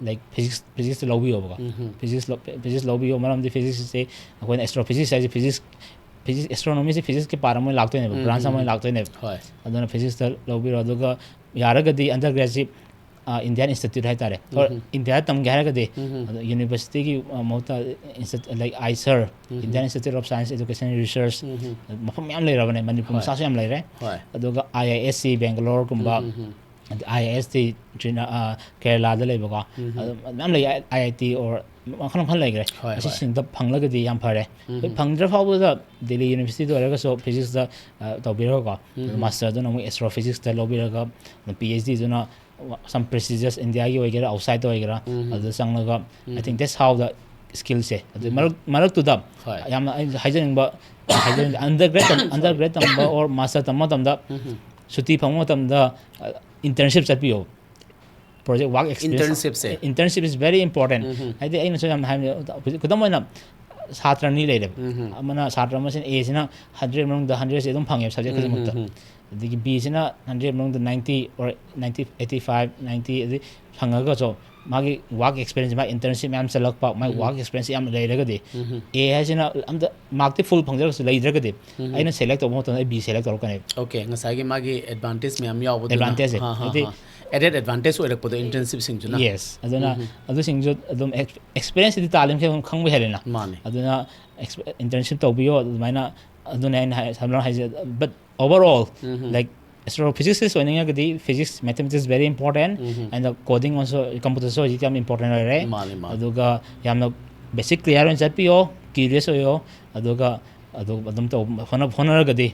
ꯂꯥꯏꯛ ꯐꯤꯖꯤꯛꯁ ꯐꯤꯖꯤꯛꯁꯇ ꯂꯧꯕꯤꯌꯣꯕꯀꯣ꯫ ꯐꯤꯖꯤꯛꯁ ꯐꯤꯖꯤꯛꯁ ꯂꯧꯕꯤꯌꯣ, ꯃꯔꯝꯗꯤ ꯐꯤꯖꯤꯛꯁꯁꯦ ꯑꯩꯈꯣꯏꯅ ꯑꯦꯁꯇ꯭ꯔꯣ ꯐꯤꯖꯤꯛꯁ ꯍꯥꯏꯁꯦ ꯐꯤꯖꯤꯛꯁ ꯐꯤꯖꯤꯛꯁ ꯑꯦꯁꯇ꯭ꯔꯣꯅꯣꯃꯤꯁꯦ ꯐꯤꯖꯤꯛꯁꯀꯤ ꯄꯥꯔꯠ ꯑꯃ ꯑꯣꯏꯅ ꯂꯥꯛꯇꯣꯏꯅꯦꯕ, ꯕ꯭ꯔꯥꯟꯁ ꯑꯃ ꯑꯣꯏꯅ ꯂꯥꯛꯇꯣꯏꯅꯦꯕ꯫ ꯍꯣꯏ꯫ ꯑꯗꯨꯅ ꯐꯤꯖꯤꯛꯁꯇ ꯂꯧꯕꯤꯔꯣ꯫ ꯑꯗꯨꯒ ꯌꯥꯔꯒꯗꯤ ꯑꯟꯗꯔꯒ꯭ꯔꯦꯗꯁꯤ ꯏꯟꯗꯤꯌꯥꯟ ꯏꯟꯁꯇꯤꯇ꯭ꯌꯨꯠ ꯍꯥꯏꯇꯥꯔꯦ, ꯑꯣꯔ ꯏꯟꯗꯤꯌꯥꯗ ꯇꯝꯒꯦ ꯍꯥꯏꯔꯒꯗꯤ ꯑꯗꯣ ꯌꯨꯅꯤꯚꯔꯁꯤꯇꯤꯒꯤ ꯃꯍꯨꯠꯇ like ꯑꯥꯏꯁꯔ, Indian Institute of Science Education Research, ꯃꯐꯝ ꯃꯌꯥꯝ ꯂꯩꯔꯕꯅꯦ, ꯃꯅꯤꯄꯨꯔ ꯍꯣꯏ꯫ ꯃꯆꯥꯁꯨ ꯌꯥꯝ ꯂꯩꯔꯦ꯫ ꯍꯣꯏ꯫ ꯑꯗꯨꯒ ꯑꯥꯏ ꯑꯥꯏ ꯑꯦꯁ ꯁꯤ ꯕꯦꯡꯒꯂꯣꯔꯒꯨꯝꯕ, ꯑꯥꯏ ꯑꯥꯏ ꯑꯦꯁ ꯇꯤ ꯀꯦꯔꯂꯥꯗ ꯂꯩꯕꯀꯣ, ꯑꯗꯨ ꯃꯌꯥꯝ ꯂꯩ, ꯑꯥꯏ ꯑꯥꯏ ꯇꯤ ꯑꯣꯔ ꯃꯈꯜ ꯃꯈꯜ ꯂꯩꯈ꯭ꯔꯦ꯫ ꯍꯣꯏ, ꯍꯣꯏ꯫ ꯑꯁꯤꯁꯤꯡꯗ ꯐꯪꯂꯒꯗꯤ ꯌꯥꯝ ꯐꯔꯦ꯫ ꯑꯩꯈꯣꯏ ꯐꯪꯗ꯭ꯔ ꯐꯥꯎꯕꯗ ꯗꯦꯜꯂꯤ ꯌꯨꯅꯤꯚꯔꯁꯤꯇꯤꯗ ꯑꯣꯏꯔꯒꯁꯨ ꯐꯤꯖꯤꯛꯁꯇ ꯇꯧꯕꯤꯔꯒꯀꯣ, ꯃꯥꯁꯇꯔꯗꯨꯅ ꯑꯃꯨꯛ ꯑꯦꯁꯇ꯭ꯔꯣ ꯐꯤꯖꯤꯛꯁꯇ ꯂꯧꯕꯤꯔꯒ, ꯄꯤ ꯑꯩꯆ ꯗꯤꯗꯨꯅ some prestigious ꯏꯟꯗꯤꯌꯥꯒꯤ ꯑꯣꯏꯒꯦꯔꯥ ꯑꯥꯎꯠꯁꯥꯏꯗꯇ ꯑꯣꯏꯒꯦꯔꯥ, ꯑꯗꯨꯗ ꯆꯪꯂꯒ, I think that's how the skillꯁꯦ꯫ ꯑꯗꯨ ꯃꯔꯛ ꯃꯔꯛꯇꯨꯗ ꯍꯣꯏ꯫ ꯌꯥꯝꯅ ꯑꯩꯅ ꯍꯥꯏꯖꯅꯤꯡꯕ, ꯍꯥꯏꯖꯅꯤꯡꯕ undergrad undergrad ꯇꯝꯕ ꯑꯣꯔ ꯃꯥꯁꯇꯔ ꯇꯝꯕ ꯃꯇꯝꯗ ꯁꯨꯇꯤ ꯐꯪꯕ ꯃꯇꯝꯗ ꯏꯟꯇꯔꯟꯁꯤꯞ ꯆꯠꯄꯤꯌꯣ꯫ ꯄ꯭ꯔꯣꯖꯦꯛ ꯋꯥꯔꯛ ꯑꯦꯛꯁꯄꯤꯔꯤꯌꯦꯟꯁ Internshipꯁꯦ꯫ Internship is very important꯫ ꯍꯥꯏꯗꯤ ꯑꯩꯅꯁꯨ ꯌꯥꯝꯅ ꯍꯥꯏꯕꯅꯦ, ꯍꯧꯖꯤꯛ ꯈꯨꯗꯝ ꯑꯣꯏꯅ ꯁꯥꯇ꯭ꯔ ꯑꯅꯤ ꯂꯩꯔꯦꯕ꯫ ꯑꯃꯅ ꯁꯥꯇ꯭ꯔ ꯑꯃꯁꯤꯅ ꯑꯦꯁꯤꯅ ꯍꯟꯗ꯭ꯔꯦꯠ ꯃꯅꯨꯡꯗ ꯍꯟꯗ꯭ꯔꯦꯠꯁꯦ ꯑꯗꯨꯝ ꯐꯪꯉꯦꯕ ꯁꯕꯖꯦꯛ ꯈꯨꯗꯤꯡꯃꯛꯇ꯫ ꯑꯗꯒꯤ ꯕꯤꯁꯤꯅ ꯍꯟꯗ꯭ꯔꯦꯠ ꯃꯅꯨꯡꯗ ninety or ninety, eighty five, ninety ꯑꯗꯨꯗꯤ ꯐꯪꯉꯒꯁꯨ ꯃꯥꯒꯤ ꯋꯥꯔꯛ ꯑꯦꯛꯁꯄꯤꯔꯤꯌꯦꯟꯁ, ꯃꯥꯒꯤ ꯏꯟꯇꯔꯟꯁꯤꯞ ꯃꯌꯥꯝ ꯆꯠꯂꯛꯄ, ꯃꯥꯒꯤ ꯋꯥꯔꯛ ꯑꯦꯛꯁꯄꯤꯔꯤꯌꯦꯟꯁ ꯌꯥꯝ ꯂꯩꯔꯒꯗꯤ, ꯑꯦ ꯍꯥꯏꯁꯤꯅ ꯑꯝꯇ ꯃꯥꯔꯛꯇꯤ ꯐꯨꯜ ꯐꯪꯖꯔꯒꯁꯨ ꯂꯩꯗ꯭ꯔꯒꯗꯤ, ꯑꯩꯅ ꯁꯦꯂꯦꯛ ꯇꯧꯕ ꯃꯇꯝꯗ ꯑꯩ ꯕꯤ ꯁꯦꯂꯦꯛ ꯇꯧꯔꯛꯀꯅꯦꯕ꯫ ꯑꯣꯀꯦ, ꯉꯁꯥꯏꯒꯤ ꯃꯥꯒꯤ ꯑꯦꯗꯚꯥꯟꯇꯦꯖ ꯃꯌꯥꯝ ꯌꯥꯎꯕꯗꯨꯅ꯫ Advantageꯁꯦ, ꯍꯥ, ꯍꯥ, ꯍꯥꯏꯗꯤ ꯍꯥ꯫ Added advantage ꯑꯣꯏꯔꯛꯄꯗꯣ internshipꯁꯤꯡꯗꯨꯅ꯫ ꯌꯦꯁ꯫ ꯑꯗꯨꯅ ꯑꯗꯨꯁꯤꯡꯁꯨ ꯑꯗꯨꯝ ꯑꯦꯛꯁꯄꯤꯔꯤꯌꯦꯟꯁꯁꯤꯗꯤ ꯇꯥꯜꯂꯤ ꯃꯈꯩ ꯑꯗꯨꯝ ꯈꯪꯕ ꯍꯦꯜꯂꯦꯅ꯫ ꯃꯥꯅꯦ꯫ ꯑꯗꯨꯅ internship ꯇꯧꯕꯤꯌꯣ ꯑꯗꯨꯃꯥꯏꯅ꯫ ꯑꯗꯨꯅꯦ ꯑꯩꯅ ꯍꯥꯏ, ꯁꯝꯂꯞꯅ ꯍꯥꯏꯁꯦ꯫ But overall, like, astrophysics ꯑꯣꯏꯅꯤꯡꯉꯒꯗꯤ physics, mathematics very important, and the coding also, computer science ꯍꯧꯖꯤꯛꯇꯤ ꯌꯥꯝ important ꯑꯣꯏꯔꯦ꯫ ꯃꯥꯅꯦ, ꯃꯥꯅꯦ꯫ ꯑꯗꯨꯒ ꯌꯥꯝꯅ basic clear ꯑꯣꯏꯅ ꯆꯠꯄꯤꯌꯣ, curious ꯑꯣꯏꯌꯣ, ꯑꯗꯨꯒ ꯑꯗꯨ ꯑꯗꯨꯝ ꯇꯧ, ꯍꯣꯠꯅ-, ꯍꯣꯠꯅꯔꯒꯗꯤ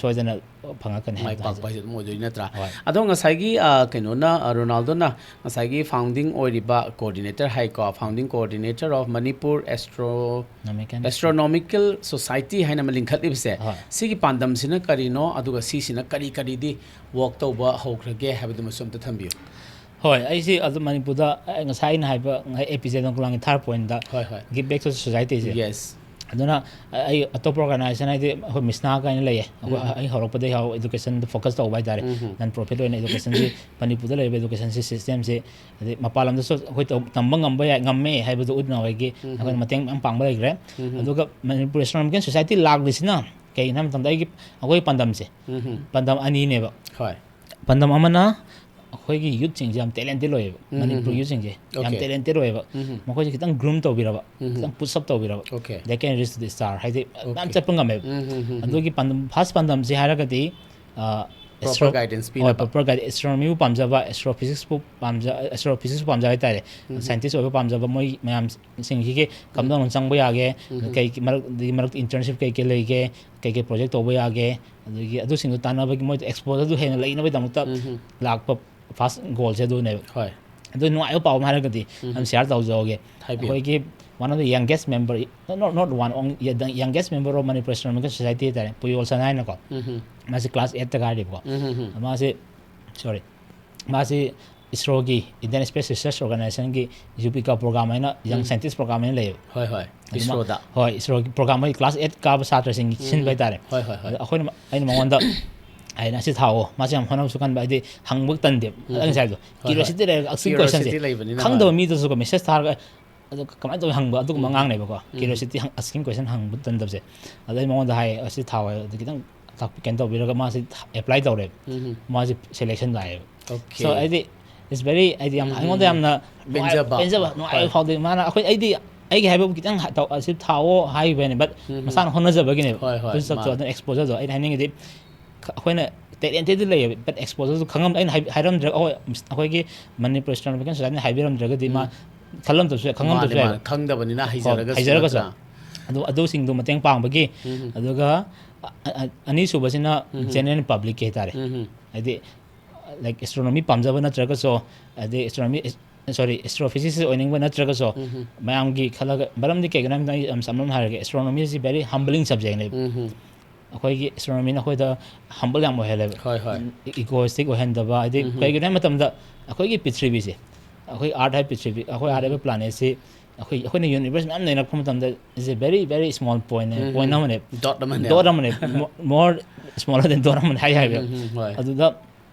ꯁꯣꯏꯗꯅ ꯐꯪꯉꯛꯀꯅꯤ ꯃꯥꯏ ꯍꯥꯏꯕꯗꯣ ꯄꯥꯛꯄ ꯍꯥꯏꯖꯒꯦ꯫ ꯍꯥꯏꯁꯦ ꯑꯗꯨꯝ ꯑꯣꯏꯗꯣꯏ ꯅꯠꯇ꯭ꯔꯥ? ꯍꯣꯏ꯫ ꯑꯗꯣ ꯉꯁꯥꯏꯒꯤ, ꯑ, ꯀꯩꯅꯣꯅ, ꯑ, ꯔꯣꯅꯥꯜꯗꯣꯅ ꯉꯁꯥꯏꯒꯤ founding ꯑꯣꯏꯔꯤꯕ coordinator ꯍꯥꯏꯀꯣ, founding coordinator of Manipur Astro-, Astronomical Astronomical Society ꯍꯥꯏꯅ ꯑꯃ ꯂꯤꯡꯈꯠꯂꯤꯕꯁꯦ, ꯍꯣꯏ꯫ ꯁꯤꯒꯤ ꯄꯥꯟꯗꯝꯁꯤꯅ ꯀꯔꯤꯅꯣ, ꯑꯗꯨꯒ ꯁꯤꯁꯤꯅ ꯀꯔꯤ ꯀꯔꯤꯗꯤ work ꯇꯧꯕ ꯍꯧꯈ꯭ꯔꯒꯦ ꯍꯥꯏꯕꯗꯨꯃꯁꯨ ꯑꯝꯇ ꯊꯝꯕꯤꯌꯨ꯫ ꯍꯣꯏ, ꯑꯩꯁꯤ ꯑꯗꯨꯝ ꯃꯅꯤꯄꯨꯔꯗ, ꯑꯩ ꯉꯁꯥꯏ ꯑꯩꯅ ꯍꯥꯏꯕ, ꯑꯩ ꯑꯦ ꯄꯤ ꯖꯦ ꯑꯗꯣꯡꯀꯨꯂꯝꯒꯤ ꯊꯥꯔꯠ ꯄꯣꯏꯟꯗ, ꯍꯣꯏ, ꯍꯣꯏ꯫ Give back to society say. Yes. ꯑꯗꯨꯅ ꯑꯩ ꯑꯇꯣꯞꯄ ꯑꯣꯔꯒꯅꯥꯏꯖꯦꯁꯟ ꯍꯥꯏꯗꯤ ꯑꯩꯈꯣꯏ ꯃꯤꯁꯅꯥ ꯀꯥꯏꯅ ꯂꯩꯌꯦ, ꯑꯩꯈꯣꯏ ꯑꯩ ꯍꯧꯔꯛꯄꯗꯒꯤ ꯍꯧ ꯏꯗꯨꯀꯦꯁꯟꯗ ꯐꯣꯀꯁ ꯇꯧꯕ ꯍꯥꯏꯇꯥꯔꯦ꯫ ꯅꯟ ꯄ꯭ꯔꯣꯐꯤꯠ ꯑꯣꯏꯅ ꯏꯗꯨꯀꯦꯁꯟꯁꯤ ꯃꯅꯤꯄꯨꯔꯗ ꯂꯩꯔꯤꯕ ꯏꯗꯨꯀꯦꯁꯟꯁꯤ ꯁꯤꯁꯇꯦꯝꯁꯤ ꯍꯥꯏꯗꯤ ꯃꯄꯥꯟ ꯂꯝꯗꯁꯨ ꯑꯩꯈꯣꯏ ꯇꯧ- ꯇꯝꯕ ꯉꯝꯕ ꯌꯥꯏ, ꯉꯝꯃꯦ ꯍꯥꯏꯕꯗꯨ ꯎꯠꯅꯕꯒꯤ ꯑꯩꯈꯣꯏꯅ ꯃꯇꯦꯡ ꯃꯌꯥꯝ ꯄꯥꯡꯕ ꯂꯩꯈ꯭ꯔꯦ꯫ ꯑꯗꯨꯒ ꯃꯅꯤꯄꯨꯔ ꯑꯦꯁꯇ꯭ꯔꯣꯅꯣꯃꯤꯀꯦꯜ ꯁꯣꯁꯥꯏꯇꯤ ꯂꯥꯛꯂꯤꯁꯤꯅ ꯀꯩꯒꯤꯅꯣ ꯍꯥꯏꯕ ꯃꯇꯝꯗ ꯑꯩꯒꯤ ꯑꯩꯈꯣꯏ ꯄꯥꯟꯗꯝꯁꯦ ꯄꯥꯟꯗꯝ ꯑꯅꯤꯅꯦꯕ꯫ ꯍꯣꯏ꯫ ꯄꯥꯟꯗꯝ ꯑꯃꯅ ꯑꯩꯈꯣꯏꯒꯤ ꯌꯨꯠꯁꯤꯡꯁꯦ ꯌꯥꯝ ꯇꯦꯂꯦꯟꯇꯦꯠ ꯑꯣꯏꯌꯦꯕ꯫ ꯃꯅꯤꯄꯨꯔ ꯌꯨꯠꯁꯤꯡꯁꯦ ꯌꯥꯝ Okay. ꯇꯦꯂꯦꯟꯇꯦꯠ ꯑꯣꯏꯌꯦꯕ꯫ ꯃꯈꯣꯏꯁꯦ ꯈꯤꯇꯪ ꯒ꯭ꯔꯨꯝ ꯇꯧꯕꯤꯔꯕ, ꯈꯤꯇꯪ ꯄꯨꯁ ꯑꯞ ꯇꯧꯕꯤꯔꯕ, Okay. They can reach to the star, ꯍꯥꯏꯗꯤ ꯃꯌꯥꯝ Okay. ꯆꯠꯄ ꯉꯝꯃꯦꯕ꯫ ꯑꯗꯨꯒꯤ ꯄꯥꯟꯗꯝ, ꯐꯥꯔꯁ ꯄꯥꯟꯗꯝꯁꯦ ꯍꯥꯏꯔꯒꯗꯤ, ꯑ, Proper astro- guidance ꯍꯣꯏ, ꯄꯤꯅꯕ꯫ Proper guide, ꯑꯦꯁꯇ꯭ꯔꯣꯅꯣꯃꯤꯕꯨ ꯄꯥꯝꯖꯕ, ꯑꯦꯁꯇ꯭ꯔꯣꯐꯤꯖꯤꯛꯁꯄꯨ ꯄꯥꯝꯖ ꯑꯦꯁꯇ꯭ꯔꯣꯐꯤꯖꯤꯛꯁꯄꯨ ꯄꯥꯝꯖꯕ ꯍꯥꯏꯇꯥꯔꯦ, ꯁꯥꯏꯟꯇꯤꯁ ꯑꯣꯏꯕ ꯄꯥꯝꯖꯕ ꯃꯣꯏ ꯃꯌꯥꯝꯁꯤꯡꯁꯤꯒꯤ ꯀꯝꯗꯧꯅ ꯆꯪꯕ ꯌꯥꯒꯦ, ꯀꯩ ꯃꯔꯛ ꯑꯗꯒꯤ ꯃꯔꯛꯇ ꯏꯟꯇꯔꯟꯁꯤꯞ ꯀꯩ ꯀꯩ ꯂꯩꯒꯦ, ꯀꯩ ꯀꯩ ꯄ꯭ꯔꯣꯖꯦꯛ ꯇꯧꯕ ꯌꯥꯒꯦ, ꯑꯗꯒꯤ ꯑꯗꯨꯁꯤꯡꯗꯣ ꯇꯥꯟꯅꯕꯒꯤ ꯃꯣꯏꯗ ꯑꯦꯛꯁꯄꯣꯖꯔꯗꯨ ꯍꯦꯟꯅ ꯂꯩꯅꯕꯒꯤꯗꯃꯛꯇ ꯂꯥꯛꯄ ꯐꯥꯔꯁ ꯒꯣꯜꯁꯦ ꯑꯗꯨꯅꯦꯕ꯫ ꯍꯣꯏ꯫ ꯑꯗꯨ ꯅꯨꯡꯉꯥꯏꯕ ꯄꯥꯎ ꯑꯃ ꯍꯥꯏꯔꯒꯗꯤ ꯑꯗꯨꯝ ꯁꯤꯌꯥꯔ ꯇꯧꯖꯍꯧꯒꯦ꯫ ꯍꯥꯏꯕꯤꯌꯨ꯫ ꯑꯩꯈꯣꯏꯒꯤ one of the youngest member, not, not one, only the youngest member of Manipur Astronomical Society ꯍꯥꯏꯇꯥꯔꯦ, ꯄꯨꯌꯣꯜ ꯁꯅꯥ ꯍꯥꯏꯅꯀꯣ꯫ ꯃꯥꯁꯤ ꯀ꯭ꯂꯥꯁ ꯑꯩꯠꯇ ꯀꯥꯔꯤꯕꯀꯣ꯫ ꯃꯥꯁꯤ, ꯁꯣꯔꯤ, ꯃꯥꯁꯤ ꯏꯁꯔꯣꯒꯤ, Indian Space Research Organizationꯒꯤ ꯌꯨꯕꯤꯀꯥ ꯄ꯭ꯔꯣꯒ꯭ꯔꯥꯝ ꯍꯥꯏꯅ, ꯌꯪ ꯁꯥꯏꯟꯇꯤꯁ ꯄ꯭ꯔꯣꯒ꯭ꯔꯥꯝ ꯍꯥꯏꯅ ꯂꯩꯌꯦꯕ꯫ ꯍꯣꯏ, ꯍꯣꯏ꯫ ꯑꯗꯨꯃ- ꯏꯁꯔꯣꯗ꯫ ꯍꯣꯏ, ꯏꯁꯔꯣꯒꯤ ꯄ꯭ꯔꯣꯒ꯭ꯔꯥꯝ, ꯍꯣꯏ, ꯀ꯭ꯂꯥꯁ ꯑꯩꯠ ꯀꯥꯕ ꯁꯥꯇ꯭ꯔꯁꯤꯡꯒꯤ ꯁꯤꯟꯕ ꯍꯥꯏꯇꯥꯔꯦ꯫ ꯍꯣꯏ, ꯍꯣꯏ, ꯍꯣꯏ꯫ ꯑꯗ ꯑꯩꯈꯣꯏꯅ, ꯑꯩꯅ ꯃꯉꯣꯟꯗ ꯍꯥꯏꯅ, "ꯑꯁꯤ ꯊꯥꯎꯑꯣ, ꯃꯥꯁꯦ ꯌꯥꯝ ꯍꯣꯠꯅꯕꯁꯨ ꯀꯟꯕ", ꯍꯥꯏꯗꯤ ꯍꯪꯕ ꯇꯟꯗꯦꯕ꯫ ꯑꯩ ꯉꯁꯥꯏ ꯍꯥꯏꯕꯗꯣ, ꯍꯣꯏ, ꯍꯣꯏ꯫ ꯀ꯭ꯌꯨꯔꯤꯌꯣꯁꯤꯇꯤ ꯂꯩꯔꯒ ꯑꯁꯤꯒꯨꯝꯕ Curiosity ꯀꯣꯏꯁꯟꯁꯦ ꯂꯩꯕꯅꯤꯅ, ꯈꯪꯗꯕ ꯍꯣꯏ꯫ ꯃꯤꯗꯁꯨꯀꯣ ꯃꯦꯁꯦꯖ ꯊꯥꯔꯒ, "ꯑꯗꯣ ꯀꯃꯥꯏꯅ ꯇꯧꯋꯤ?" ꯍꯪꯕ ꯑꯗꯨꯒꯨꯝꯕ ꯑꯉꯥꯡꯅꯦꯕꯀꯣ꯫ ꯀ꯭ꯌꯨꯔꯤꯌꯣꯁꯤꯇꯤ ꯍꯪ-, ꯑꯁꯤꯒꯨꯝꯕ ꯀꯣꯏꯁꯟ ꯍꯪꯕ ꯇꯟꯗꯕꯁꯦ꯫ ꯑꯗꯩ ꯃꯉꯣꯟꯗ ꯍꯥꯏ, "ꯑꯁꯤ ꯊꯥꯎ ꯍꯥꯏ", ꯑꯗꯨ ꯈꯤꯇꯪ ꯇꯥꯛꯄꯤ ꯀꯩꯅꯣ ꯇꯧꯕꯤꯔꯒ ꯃꯥꯁꯤ ꯑꯦꯄ꯭ꯂꯥꯏ ꯇꯧꯔꯦ꯫ ꯃꯥꯁꯤ ꯁꯦꯂꯦꯛꯁꯟ ꯂꯥꯛꯑꯦꯕ꯫ Okay. So, ꯍꯥꯏꯗꯤ, it's very, ꯍꯥꯏꯗꯤ, ꯌꯥꯝ ꯑꯩꯉꯣꯟꯗ ꯌꯥꯝꯅ ꯅꯨꯡꯉꯥꯏ-, ꯄꯦꯟꯖꯕ꯫ ꯄꯦꯟꯖꯕ, ꯅꯨꯡꯉꯥꯏꯕ ꯍꯣꯏ꯫ ꯐꯥꯎꯗꯦ꯫ ꯃꯥꯅ ꯑꯩꯈꯣꯏ, ꯑꯩꯗꯤ, ꯑꯩꯒꯤ ꯍꯥꯏꯕꯕꯨ ꯈꯤꯇꯪ ꯍꯥ-, ꯇꯧ-, ꯑꯁꯤ ꯊꯥꯎꯑꯣ ꯍꯥꯏꯈꯤꯕꯅꯦꯕ꯫ ꯃꯁꯥꯅ ꯍꯣꯠꯅꯖꯕꯒꯤꯅꯦꯕ꯫ ꯍꯣꯏ, ꯍꯣꯏ, ꯑꯗꯨ ꯆꯠꯇꯣ-, ꯃꯥꯅꯦ꯫ ꯑꯗꯨꯅ ꯑꯦꯛꯁꯄꯣꯖꯔꯗꯣ ꯑꯩꯅ ꯍꯥꯏꯅꯤꯡꯉꯤꯗꯤ, ꯈ-, ꯑꯩꯈꯣꯏꯅ ꯇꯦꯂꯦꯟꯇꯦꯗꯇꯤ ꯂꯩꯌꯦꯕ, but ꯑꯦꯛꯁꯄꯣꯖꯔꯗꯣ ꯈꯪꯉꯝ-, ꯑꯩꯅ ꯍꯥꯏ-, ꯍꯥꯏꯔꯝꯗ꯭ꯔꯒ, ꯑꯩꯈꯣꯏ, ꯑꯩꯈꯣꯏꯒꯤ ꯃꯅꯤꯄꯨꯔ ꯑꯦꯁꯇ꯭ꯔꯣꯅꯣꯃꯤꯀꯦꯜ ꯁꯣꯁꯥꯏꯇꯤꯅ ꯍꯥꯏꯕꯤꯔꯝꯗ꯭ꯔꯒꯗꯤ ꯃꯥ ꯈꯜꯂꯝꯗꯕꯁꯨ ꯌꯥꯏ, ꯈꯪꯉꯝꯗꯕꯁꯨ ꯃꯥꯅꯦ, ꯌꯥꯏꯕ꯫ ꯃꯥꯅꯦ꯫ ꯈꯪꯗꯕꯅꯤꯅ ꯍꯣꯏ, ꯍꯩꯖꯔꯒꯁꯨ, ꯍꯩꯖꯔꯒꯁꯨ꯫ ꯅꯠꯇ꯭ꯔꯥ? ꯑꯗꯨ, ꯑꯗꯨꯁꯤꯡꯗꯣ ꯃꯇꯦꯡ ꯄꯥꯡꯕꯒꯤ, ꯑꯗꯨꯒ ꯑ-, ꯑ-, ꯑꯅꯤꯁꯨꯕꯁꯤꯅ ꯖꯦꯅꯔꯦꯜ ꯄꯕ꯭ꯂꯤꯛꯀꯤ ꯍꯥꯏꯇꯥꯔꯦ꯫ ꯍꯥꯏꯗꯤ, ꯂꯥꯏꯛ, ꯑꯦꯁꯇ꯭ꯔꯣꯅꯣꯃꯤ ꯄꯥꯝꯖꯕ ꯅꯠꯇ꯭ꯔꯒꯁꯨ, ꯑꯗꯩ ꯑꯦꯁꯇ꯭ꯔꯣꯅꯣꯃꯤ, ꯁꯣꯔꯤ, ꯑꯦꯁꯇ꯭ꯔꯣꯐꯤꯖꯤꯛꯁ ꯑꯣꯏꯅꯤꯡꯕ ꯅꯠꯇ꯭ꯔꯒꯁꯨ, ꯃꯌꯥꯝꯒꯤ ꯈꯜꯂꯒ, ꯃꯔꯝꯗꯤ ꯀꯩꯒꯤꯅꯣ ꯍꯥꯏꯕꯗ, ꯑꯩ ꯌꯥꯝ ꯁꯝꯂꯞꯅ ꯍꯥꯏꯔꯒꯦ, ꯑꯦꯁꯇ꯭ꯔꯣꯅꯣꯃꯤꯁꯤ very humbling subjectꯅꯦꯕ꯫ ꯑꯩꯈꯣꯏꯒꯤ ꯑꯦꯁꯇ꯭ꯔꯣꯅꯣꯃꯤꯅ ꯑꯩꯈꯣꯏꯗ ꯍꯝꯕꯜ ꯌꯥꯝ ꯑꯣꯏꯍꯜꯂꯦꯕ꯫ ꯍꯣꯏ, ꯍꯣꯏ꯫ ꯏꯒꯣꯏꯁꯇꯤꯛ ꯑꯣꯏꯍꯟꯗꯕ, ꯍꯥꯏꯗꯤ ꯎꯝ꯫ ꯀꯩꯒꯤꯅꯣ ꯍꯥꯏꯕ ꯃꯇꯝꯗ ꯑꯩꯈꯣꯏꯒꯤ ꯄ꯭ꯔꯤꯊꯤꯕꯤꯁꯦ, ꯑꯩꯈꯣꯏ ꯑꯥꯔꯠ ꯍꯥꯏꯕ ꯄ꯭ꯔꯤꯊꯤꯕꯤ, ꯑꯩꯈꯣꯏ ꯑꯥꯔꯠ ꯍꯥꯏꯕ ꯄ꯭ꯂꯥꯅꯦꯠꯁꯤ ꯑꯩꯈꯣꯏ, ꯑꯩꯈꯣꯏꯅ ꯌꯨꯅꯤꯚꯔꯁ ꯃꯌꯥꯝ ꯅꯩꯅꯔꯛꯄ ꯃꯇꯝꯗ is a very very small point, um. Point ꯑꯃꯅꯦ꯫ Dot ꯑꯃꯅꯦ꯫ Dot ꯑꯃꯅꯦ꯫ More smaller than dot ꯑꯃꯅꯦ ꯍꯥꯏ ꯍꯥꯏꯕ꯫ ꯎꯝ, ꯎꯝ, ꯍꯣꯏ꯫ ꯑꯗꯨꯗ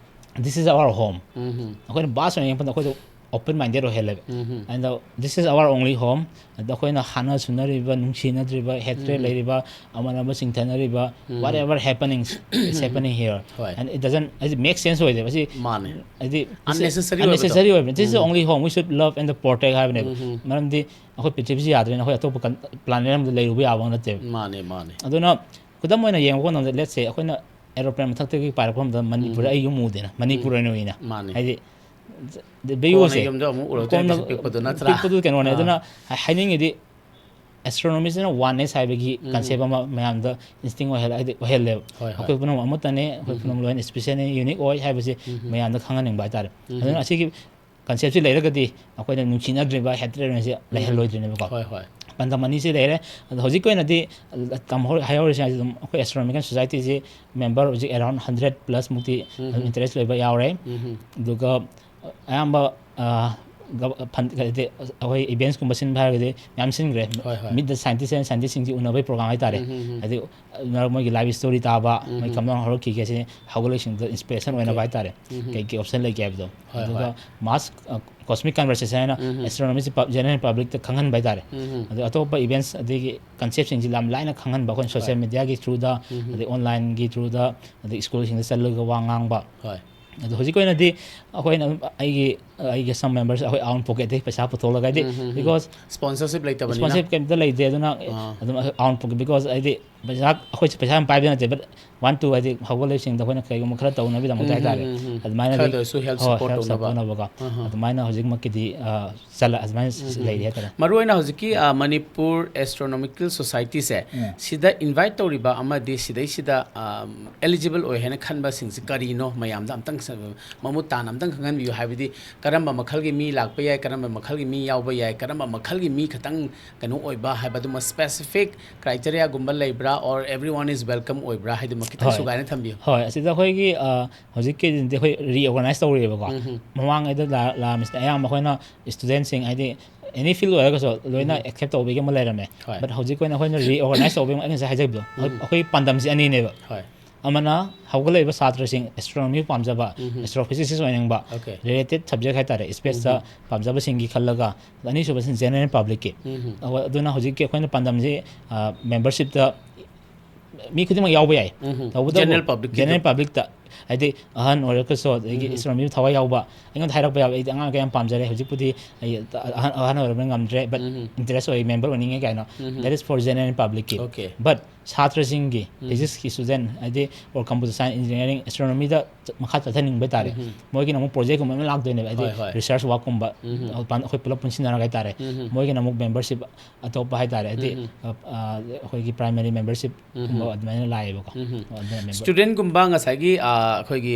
this is our home꯫ ꯎꯝ, ꯎꯝ꯫ ꯑꯩꯈꯣꯏꯅ ꯚꯥꯁ ꯑꯣꯏꯅ ꯌꯦꯡꯕꯗ ꯑꯩꯈꯣꯏꯗ open minded ꯑꯣꯏꯍꯜꯂꯦꯕ꯫ Um, um. And uh, this is our only home꯫ ꯑꯗ ꯑꯩꯈꯣꯏꯅ ꯍꯥꯟꯅ ꯁꯨꯅꯔꯤꯕ, ꯅꯨꯡꯁꯤꯅꯗ꯭ꯔꯤꯕ, ꯍꯦꯇ꯭ꯔꯦꯠ ꯎꯝ꯫ ꯂꯩꯔꯤꯕ, ꯑꯃꯅ ꯑꯃ ꯆꯤꯡꯊꯅꯔꯤꯕ, ꯎꯝ꯫ Whatever happenings is happening here꯫ ꯍꯣꯏ꯫ And it doesn't, ꯍꯥꯏꯗꯤ, make sense ꯑꯣꯏꯗꯦꯕ꯫ ꯁꯤ ꯃꯥꯅꯦ꯫ ꯍꯥꯏꯗꯤ Unnecessary ꯑꯣꯏꯕꯗꯣ꯫ Unnecessary ꯑꯣꯏꯕꯅꯤ꯫ This is the um. only home, we should love and protect ꯍꯥꯏꯕꯅꯦꯕ꯫ ꯎꯝ, ꯎꯝ꯫ ꯃꯔꯝꯗꯤ ꯑꯩꯈꯣꯏ ꯄ꯭ꯔꯤꯊꯤꯕꯤꯁꯤ ꯌꯥꯗ꯭ꯔꯦꯅ ꯑꯩꯈꯣꯏ ꯑꯇꯣꯞꯄ ꯀꯟ-, ꯄ꯭ꯂꯥꯅꯦꯠ ꯑꯃꯗ ꯂꯩꯔꯨꯕ ꯌꯥꯕ ꯅꯠꯇꯦꯕ꯫ ꯃꯥꯅꯦ, ꯃꯥꯅꯦ꯫ ꯑꯗꯨꯅ ꯈꯨꯗꯝ ꯑꯣꯏꯅ ꯌꯦꯡꯕ ꯃꯇꯝꯗ, let's say, ꯑꯩꯈꯣꯏꯅ ꯑꯦꯔꯣꯄ꯭ꯂꯦꯟ ꯃꯊꯛꯇꯒꯤ ꯄꯥꯏꯔꯛꯄ ꯃꯇꯝꯗ ꯃꯅꯤꯄꯨꯔꯗ ꯎꯝ꯫ ꯑꯩ ꯌꯨꯝ ꯎꯗꯦꯅ, ꯃꯅꯤꯄꯨꯔ ꯑꯣꯏꯅ ꯎꯏꯅ꯫ ꯃꯥꯅꯦ꯫ ꯍꯥꯏꯗꯤ the ꯀꯣꯟꯅ view ꯁꯦ ꯌꯨꯝꯗ ꯑꯃꯨꯛ ꯎꯔꯛꯇꯣꯏꯅꯦ, ꯀꯣꯟꯅ ꯄꯤꯛꯁꯛ ꯄꯤꯛꯄꯗꯨ ꯅꯠꯇ꯭ꯔꯥ? ꯄꯤꯛꯄꯗꯨ ꯀꯩꯅꯣꯅꯦ꯫ ꯑꯥ꯫ ꯑꯗꯨꯅ ꯍꯥꯏꯅꯤꯡꯉꯤꯗꯤ, ꯑꯦꯁꯇ꯭ꯔꯣꯅꯣꯃꯤꯁꯤꯅ oneness ꯍꯥꯏꯕꯒꯤ ꯎꯝ꯫ ꯀꯟꯁꯦꯞ ꯑꯃ ꯃꯌꯥꯝꯗ ꯏꯟꯁꯇꯤꯡ ꯑꯣꯏꯍꯜꯂꯦ, ꯍꯥꯏꯗꯤ ꯑꯣꯏꯍꯜꯂꯦꯕ꯫ ꯍꯣꯏ, ꯍꯣꯏ꯫ ꯑꯩꯈꯣꯏ ꯄꯨꯝꯅꯃꯛ ꯑꯃꯠꯇꯅꯦ, ꯑꯩꯈꯣꯏ ꯎꯝ꯫ ꯄꯨꯝꯅꯃꯛ ꯂꯣꯏꯅ ꯏꯁꯄꯤꯁꯦꯜꯅꯤ, ꯌꯨꯅꯤꯛ ꯑꯣꯏ ꯍꯥꯏꯕꯁꯦ ꯎꯝ꯫ ꯃꯌꯥꯝꯗ ꯈꯪꯍꯟꯅꯤꯡꯕ ꯍꯥꯏꯇꯥꯔꯦ꯫ ꯎꯝ꯫ ꯑꯗꯨꯅ ꯑꯁꯤꯒꯤ ꯀꯟꯁꯦꯞꯁꯤ ꯂꯩꯔꯒꯗꯤ ꯑꯩꯈꯣꯏꯅ ꯅꯨꯡꯁꯤꯅꯗ꯭ꯔꯤꯕ, ꯍꯦꯇ꯭ꯔꯦꯠꯁꯦ ꯂꯩꯍꯜꯂꯣꯏꯗ꯭ꯔꯤꯅꯦꯕꯀꯣ꯫ ꯍꯣꯏ, ꯍꯣꯏ꯫ ꯄꯥꯟꯗꯝ ꯑꯅꯤꯁꯤ ꯂꯩꯔꯦ꯫ ꯑꯗꯣ ꯍꯧꯖꯤꯛꯀꯤ ꯑꯣꯏꯅꯗꯤ ꯇꯝꯍꯧ-, ꯍꯥꯏꯍꯧꯔꯤꯁꯦ ꯑꯗꯨꯝ ꯑꯩꯈꯣꯏ ꯑꯦꯁꯇ꯭ꯔꯣꯅꯣꯃꯤꯀꯦꯜ ꯁꯣꯁꯥꯏꯇꯤꯁꯤ ꯃꯦꯝꯕꯔ ꯍꯧꯖꯤꯛ around hundred plus ꯃꯨꯛꯇꯤ ꯎꯝ꯫ ꯑꯗꯨꯝ ꯏꯟꯇꯔꯦꯁ ꯂꯩꯕ ꯌꯥꯎꯔꯦ꯫ ꯎꯝ꯫ ꯑꯗꯨꯒ ꯑꯌꯥꯝꯕ, ꯑ, ꯒ-, ꯐꯟ-, ꯍꯥꯏꯗꯤ ꯑꯩꯈꯣꯏ ꯏꯚꯦꯟꯠꯁꯀꯨꯝꯕ ꯁꯤꯟꯕ ꯍꯥꯏꯔꯒꯗꯤ ꯃꯌꯥꯝ ꯁꯤꯟꯈ꯭ꯔꯦ꯫ ꯍꯣꯏ, ꯍꯣꯏ꯫ Meet the scientist and scientistꯁꯤꯡꯁꯤ ꯎꯅꯕꯒꯤ ꯄ꯭ꯔꯣꯒ꯭ꯔꯥꯝ ꯍꯥꯏꯇꯥꯔꯦ꯫ ꯎꯝ, ꯎꯝ, ꯎꯝ꯫ ꯍꯥꯏꯗꯤ ꯎꯅꯔꯒ ꯃꯣꯏꯒꯤ ꯂꯥꯏꯐ ꯁ꯭ꯇꯣꯔꯤ ꯇꯥꯕ, ꯎꯝ, ꯃꯣꯏ ꯎꯝ꯫ ꯀꯝꯗꯧꯅ ꯍꯧꯔꯛꯈꯤꯒꯦ ꯁꯤ ꯍꯧꯒꯠꯂꯛꯏꯁꯤꯡꯗ ꯏꯟꯁꯄꯤꯔꯦꯁꯟ ꯑꯣꯏꯅꯕ Okay꯫ ꯍꯥꯏꯇꯥꯔꯦ꯫ ꯎꯝ, ꯎꯝ꯫ ꯀꯩ ꯀꯩ ꯑꯣꯞꯁꯟ ꯂꯩꯒꯦ ꯍꯥꯏꯕꯗꯣ꯫ ꯍꯣꯏ, ꯑꯗꯨꯒ ꯍꯣꯏ꯫ ꯃꯥꯁ, ꯑ, cosmic conversationꯍꯥꯏꯅ ꯎꯝ, ꯎꯝ꯫ ꯑꯦꯁꯇ꯭ꯔꯣꯅꯣꯃꯤꯁꯤ ꯄꯕ-, general publicꯇ ꯈꯪꯍꯟꯕ ꯍꯥꯏꯇꯥꯔꯦ꯫ ꯎꯝ, ꯎꯝ꯫ ꯑꯗꯨ ꯑꯇꯣꯞꯄ ꯏꯚꯦꯟꯠꯁ ꯑꯗꯒꯤ ꯀꯟꯁꯦꯞꯁꯤꯡꯁꯤ ꯌꯥꯝ ꯂꯥꯏꯅ ꯈꯪꯍꯟꯕ ꯑꯩꯈꯣꯏꯅ ꯁꯣꯁꯤꯌꯦꯜ ꯍꯣꯏ꯫ ꯃꯦꯗꯤꯌꯥꯒꯤ ꯊ꯭ꯔꯨꯗ, ꯎꯝ, ꯎꯝ꯫ ꯑꯗꯩ ꯑꯣꯟꯂꯥꯏꯟꯒꯤ ꯊ꯭ꯔꯨꯗ, ꯑꯗꯩ ꯁ꯭ꯀꯨꯜꯁꯤꯡꯗ ꯆꯠꯂꯒ ꯋꯥ ꯉꯥꯡꯕ꯫ ꯍꯣꯏ꯫ ꯑꯗꯣ ꯍꯧꯖꯤꯛꯀꯤ ꯑꯣꯏꯅꯗꯤ ꯑꯩꯈꯣꯏꯅ ꯑꯗꯨꯝ ꯑꯩꯒꯤ, ꯑꯩꯒꯤ some members ꯑꯩꯈꯣꯏ own pocketꯇꯒꯤ ꯄꯩꯁꯥ ꯄꯨꯊꯣꯛꯂꯒ, ꯍꯥꯏꯗꯤ, ꯎꯝ, ꯎꯝ, ꯎꯝ꯫ because Sponsorship ꯂꯩꯇꯕꯅꯤꯅ꯫ Sponsorship ꯀꯩꯝꯇ ꯂꯩꯇꯦ, ꯑꯗꯨꯅ ꯑꯥ꯫ ꯑꯗꯨꯝ own pocket, because ꯍꯥꯏꯗꯤ ꯄꯩꯁꯥ, ꯑꯩꯈꯣꯏꯁꯦ ꯄꯩꯁꯥ ꯌꯥꯝ ꯄꯥꯏꯕ ꯅꯠꯇꯦ, but want to, ꯍꯥꯏꯗꯤ ꯍꯧꯒꯠꯂꯛꯏꯕꯁꯤꯡꯗ ꯑꯩꯈꯣꯏꯅ ꯀꯩꯒꯨꯝꯕ ꯈꯔ ꯇꯧꯅꯕꯒꯤꯗꯃꯛꯇ ꯎꯝ, ꯍꯥꯏꯇꯥꯔꯦ꯫ ꯎꯝ, ꯎꯝ, ꯎꯝ꯫ ꯑꯗꯨꯃꯥꯏꯅꯗꯤ, ꯈꯔꯗ ꯑꯣꯏꯔꯁꯨ help ꯍꯣꯏ, support help ꯇꯧꯅꯕ꯫ ꯇꯧꯅꯕꯀꯣ꯫ ꯑꯍꯥ꯫ ꯑꯗꯨꯃꯥꯏꯅ ꯍꯧꯖꯤꯛꯃꯛꯀꯤꯗꯤ, ꯑ, ꯆꯠꯂ-, ꯑꯗꯨꯃꯥꯏꯅ ꯎꯝ, ꯎꯝ꯫ ꯂꯩꯔꯤ ꯍꯥꯏꯇꯥꯔꯦ꯫ ꯃꯔꯨ ꯑꯣꯏꯅ ꯍꯧꯖꯤꯛꯀꯤ, ꯑ, ꯃꯅꯤꯄꯨꯔ ꯑꯦꯁꯇ꯭ꯔꯣꯅꯣꯃꯤꯀꯦꯜ ꯁꯣꯁꯥꯏꯇꯤꯁꯦ, ꯎꯝ꯫ ꯁꯤꯗ invite ꯇꯧꯔꯤꯕ ꯑꯃꯗꯤ ꯁꯤꯗꯩꯁꯤꯗ, ꯑ, eligible ꯑꯣꯏ ꯍꯥꯏꯅ ꯈꯟꯕꯁꯤꯡꯁꯦ ꯀꯔꯤꯅꯣ? ꯃꯌꯥꯝꯗ ꯑꯝꯇꯪ ꯁ-, ꯃꯃꯨꯠ ꯇꯥꯅ ꯑꯝꯇꯪ ꯈꯪꯍꯟꯕꯤꯌꯨ꯫ ꯍꯥꯏꯕꯗꯤ ꯀꯔꯝꯕ ꯃꯈꯜꯒꯤ ꯃꯤ ꯂꯥꯛꯄ ꯌꯥꯏ, ꯀꯔꯝꯕ ꯃꯈꯜꯒꯤ ꯃꯤ ꯌꯥꯎꯕ ꯌꯥꯏ, ꯀꯔꯝꯕ ꯃꯈꯜꯒꯤ ꯃꯤ ꯈꯛꯇꯪ ꯀꯩꯅꯣ ꯑꯣꯏꯕ ꯍꯥꯏꯕꯗꯨꯃ specific criteriaꯒꯨꯝꯕ ꯂꯩꯕ꯭ꯔꯥ? or everyone is welcome ꯑꯣꯏꯕ꯭ꯔꯥ? ꯍꯥꯏꯗꯤ ꯃ- ꯈꯤꯇꯪ ꯍꯣꯏ꯫ ꯁꯨꯒꯥꯏꯅ ꯊꯝꯕꯤꯌꯨ꯫ ꯍꯣꯏ, ꯑꯁꯤꯗ ꯑꯩꯈꯣꯏꯒꯤ ꯑ, ꯍꯧꯖꯤꯛꯀꯤꯗꯤ ꯑꯩꯈꯣꯏ ꯔꯤꯑꯣꯔꯒꯅꯥꯏꯁ ꯇꯧꯔꯤꯑꯕꯀꯣ꯫ ꯃꯃꯥꯡꯉꯩꯗ ꯂꯥ- ꯂꯥꯛꯑꯝꯃꯤꯁꯤꯅ ꯑꯌꯥꯝꯕ ꯑꯩꯈꯣꯏꯅ ꯏꯁꯇꯨꯗꯦꯟꯁꯤꯡ ꯍꯥꯏꯗꯤ ꯑꯦꯅꯤ ꯐꯤꯜ ꯑꯣꯏꯔꯒꯁꯨ ꯂꯣꯏꯅ ꯑꯦꯛꯁꯦꯞ ꯇꯧꯕꯒꯤ ꯑꯃ ꯂꯩꯔꯝꯃꯦ꯫ ꯍꯣꯏ꯫ ꯕꯠ ꯍꯧꯖꯤꯛ ꯑꯣꯏꯅ ꯑꯩꯈꯣꯏꯅ ꯔꯤꯑꯣꯔꯒꯅꯥꯏꯁ ꯇꯧꯕꯒꯤ ꯑꯩ ꯉꯁꯥꯏ ꯍꯥꯏꯖꯕꯗꯣ, ꯎꯝ꯫ ꯑꯩꯈꯣꯏ ꯄꯥꯟꯗꯝꯁꯤ ꯑꯅꯤꯅꯦꯕ꯫ ꯍꯣꯏ꯫ ꯑꯃꯅ ꯍꯧꯒꯠꯂꯛꯏꯕ ꯁꯥꯇ꯭ꯔꯁꯤꯡ ꯑꯦꯁꯇ꯭ꯔꯣꯅꯣꯃꯤ ꯄꯥꯝꯖꯕ, ꯎꯝ꯫ ꯑꯦꯁꯇ꯭ꯔꯣꯐꯤꯖꯤꯁꯤꯁ ꯑꯣꯏꯅꯤꯡꯕ, Okay. ꯔꯤꯂꯦꯇꯦꯠ ꯁꯕꯖꯦꯛ ꯍꯥꯏꯇꯥꯔꯦ, ꯏꯁꯄꯦꯁꯇ ꯄꯥꯝꯖꯕꯁꯤꯡꯒꯤ ꯈꯜꯂꯒ, ꯑꯅꯤꯁꯨꯕꯁꯤꯅ ꯖꯦꯅꯔꯦꯜ ꯄꯕ꯭ꯂꯤꯛꯀꯤ꯫ ꯎꯝ꯫ ꯑꯗꯨꯅ ꯍꯧꯖꯤꯛꯀꯤ ꯑꯩꯈꯣꯏꯅ ꯄꯥꯟꯗꯝꯁꯤ ꯃꯦꯝꯕꯔꯁꯤꯞꯇ ꯃꯤ ꯈꯨꯗꯤꯡꯃꯛ ꯌꯥꯎꯕ ꯌꯥꯏ꯫ ꯎꯝ꯫ ꯇꯧꯕꯇꯕꯨ General public ꯀꯤꯗꯣ꯫ ꯖꯦꯅꯔꯦꯜ ꯄꯕ꯭ꯂꯤꯛꯇ, ꯍꯥꯏꯗꯤ ꯑꯍꯟ ꯑꯣꯏꯔꯒꯁꯨ, ꯑꯗꯒꯤ ꯎꯝ꯫ ꯑꯦꯁꯇ꯭ꯔꯣꯅꯣꯃꯤ ꯊꯋꯥꯏ ꯌꯥꯎꯕ, ꯑꯩꯉꯣꯟꯗ ꯍꯥꯏꯔꯛꯄ ꯌꯥꯎꯋꯦ, "ꯑꯩꯗꯤ ꯑꯉꯥꯡ ꯀꯌꯥ ꯌꯥꯝ ꯄꯥꯝꯖꯔꯦ, ꯍꯧꯖꯤꯛꯄꯨꯗꯤ ꯑꯩ ꯑꯍꯟ ꯑꯍꯟ ꯑꯣꯏꯔꯕꯅꯤꯅ ꯉꯝꯗ꯭ꯔꯦ, ꯕꯠ ꯎꯝ꯫ ꯏꯟꯇꯔꯦꯁ ꯑꯣꯏ, ꯃꯦꯝꯕꯔ ꯑꯣꯏꯅꯤꯡꯉꯦ" ꯀꯥꯏꯅ꯫ ꯎꯝ꯫ That is for general public ꯀꯤ꯫ Okay. ꯕꯠ ꯁꯥꯇ꯭ꯔꯁꯤꯡꯒꯤ, ꯎꯝ꯫ ꯐꯤꯖꯤꯛꯁꯀꯤ ꯁ꯭ꯇꯨꯗꯦꯟ, ꯍꯥꯏꯗꯤ ꯑꯣꯔ ꯀꯝꯄ꯭ꯌꯨꯇꯔ ꯁꯥꯏꯟꯁ, ꯏꯟꯖꯤꯅꯤꯌꯥꯔꯤꯡ, ꯑꯦꯁꯇ꯭ꯔꯣꯅꯣꯃꯤꯗ ꯃꯈꯥ ꯆꯠꯊꯅꯤꯡꯕ ꯍꯥꯏꯇꯥꯔꯦ, ꯎꯝ꯫ ꯃꯣꯏꯒꯤꯅ ꯑꯃꯨꯛ ꯄ꯭ꯔꯣꯖꯦꯛꯀꯨꯝꯕ ꯑꯃ ꯂꯥꯛꯇꯣꯏꯅꯦꯕ, ꯍꯥꯏꯗꯤ ꯍꯣꯏ, ꯍꯣꯏ꯫ ꯔꯤꯁꯔꯁ ꯋꯥꯛꯀꯨꯝꯕ, ꯎꯝ꯫ ꯑꯩꯈꯣꯏ ꯄꯨꯂꯞ ꯄꯨꯟꯁꯤꯟꯅꯔꯒ ꯍꯥꯏꯇꯥꯔꯦ꯫ ꯎꯝ꯫ ꯃꯣꯏꯒꯤꯅ ꯑꯃꯨꯛ ꯃꯦꯝꯕꯔꯁꯤꯞ ꯑꯇꯣꯞꯄ ꯍꯥꯏꯇꯥꯔꯦ, ꯍꯥꯏꯗꯤ ꯎꯝ꯫ ꯑ, ꯑ, ꯑꯩꯈꯣꯏꯒꯤ ꯄ꯭ꯔꯥꯏꯃꯔꯤ ꯃꯦꯝꯕꯔꯁꯤꯞ ꯎꯝ꯫ ꯀꯨꯝꯕ ꯑꯗꯨꯃꯥꯏꯅ ꯂꯥꯛꯑꯦꯕꯀꯣ꯫ ꯎꯝ꯫ ꯑꯗꯨꯅ ꯃꯦꯝꯕꯔ ꯁ꯭ꯇꯨꯗꯦꯟꯒꯨꯝꯕ ꯉꯁꯥꯏꯒꯤ ꯑ, ꯑꯩꯈꯣꯏꯒꯤ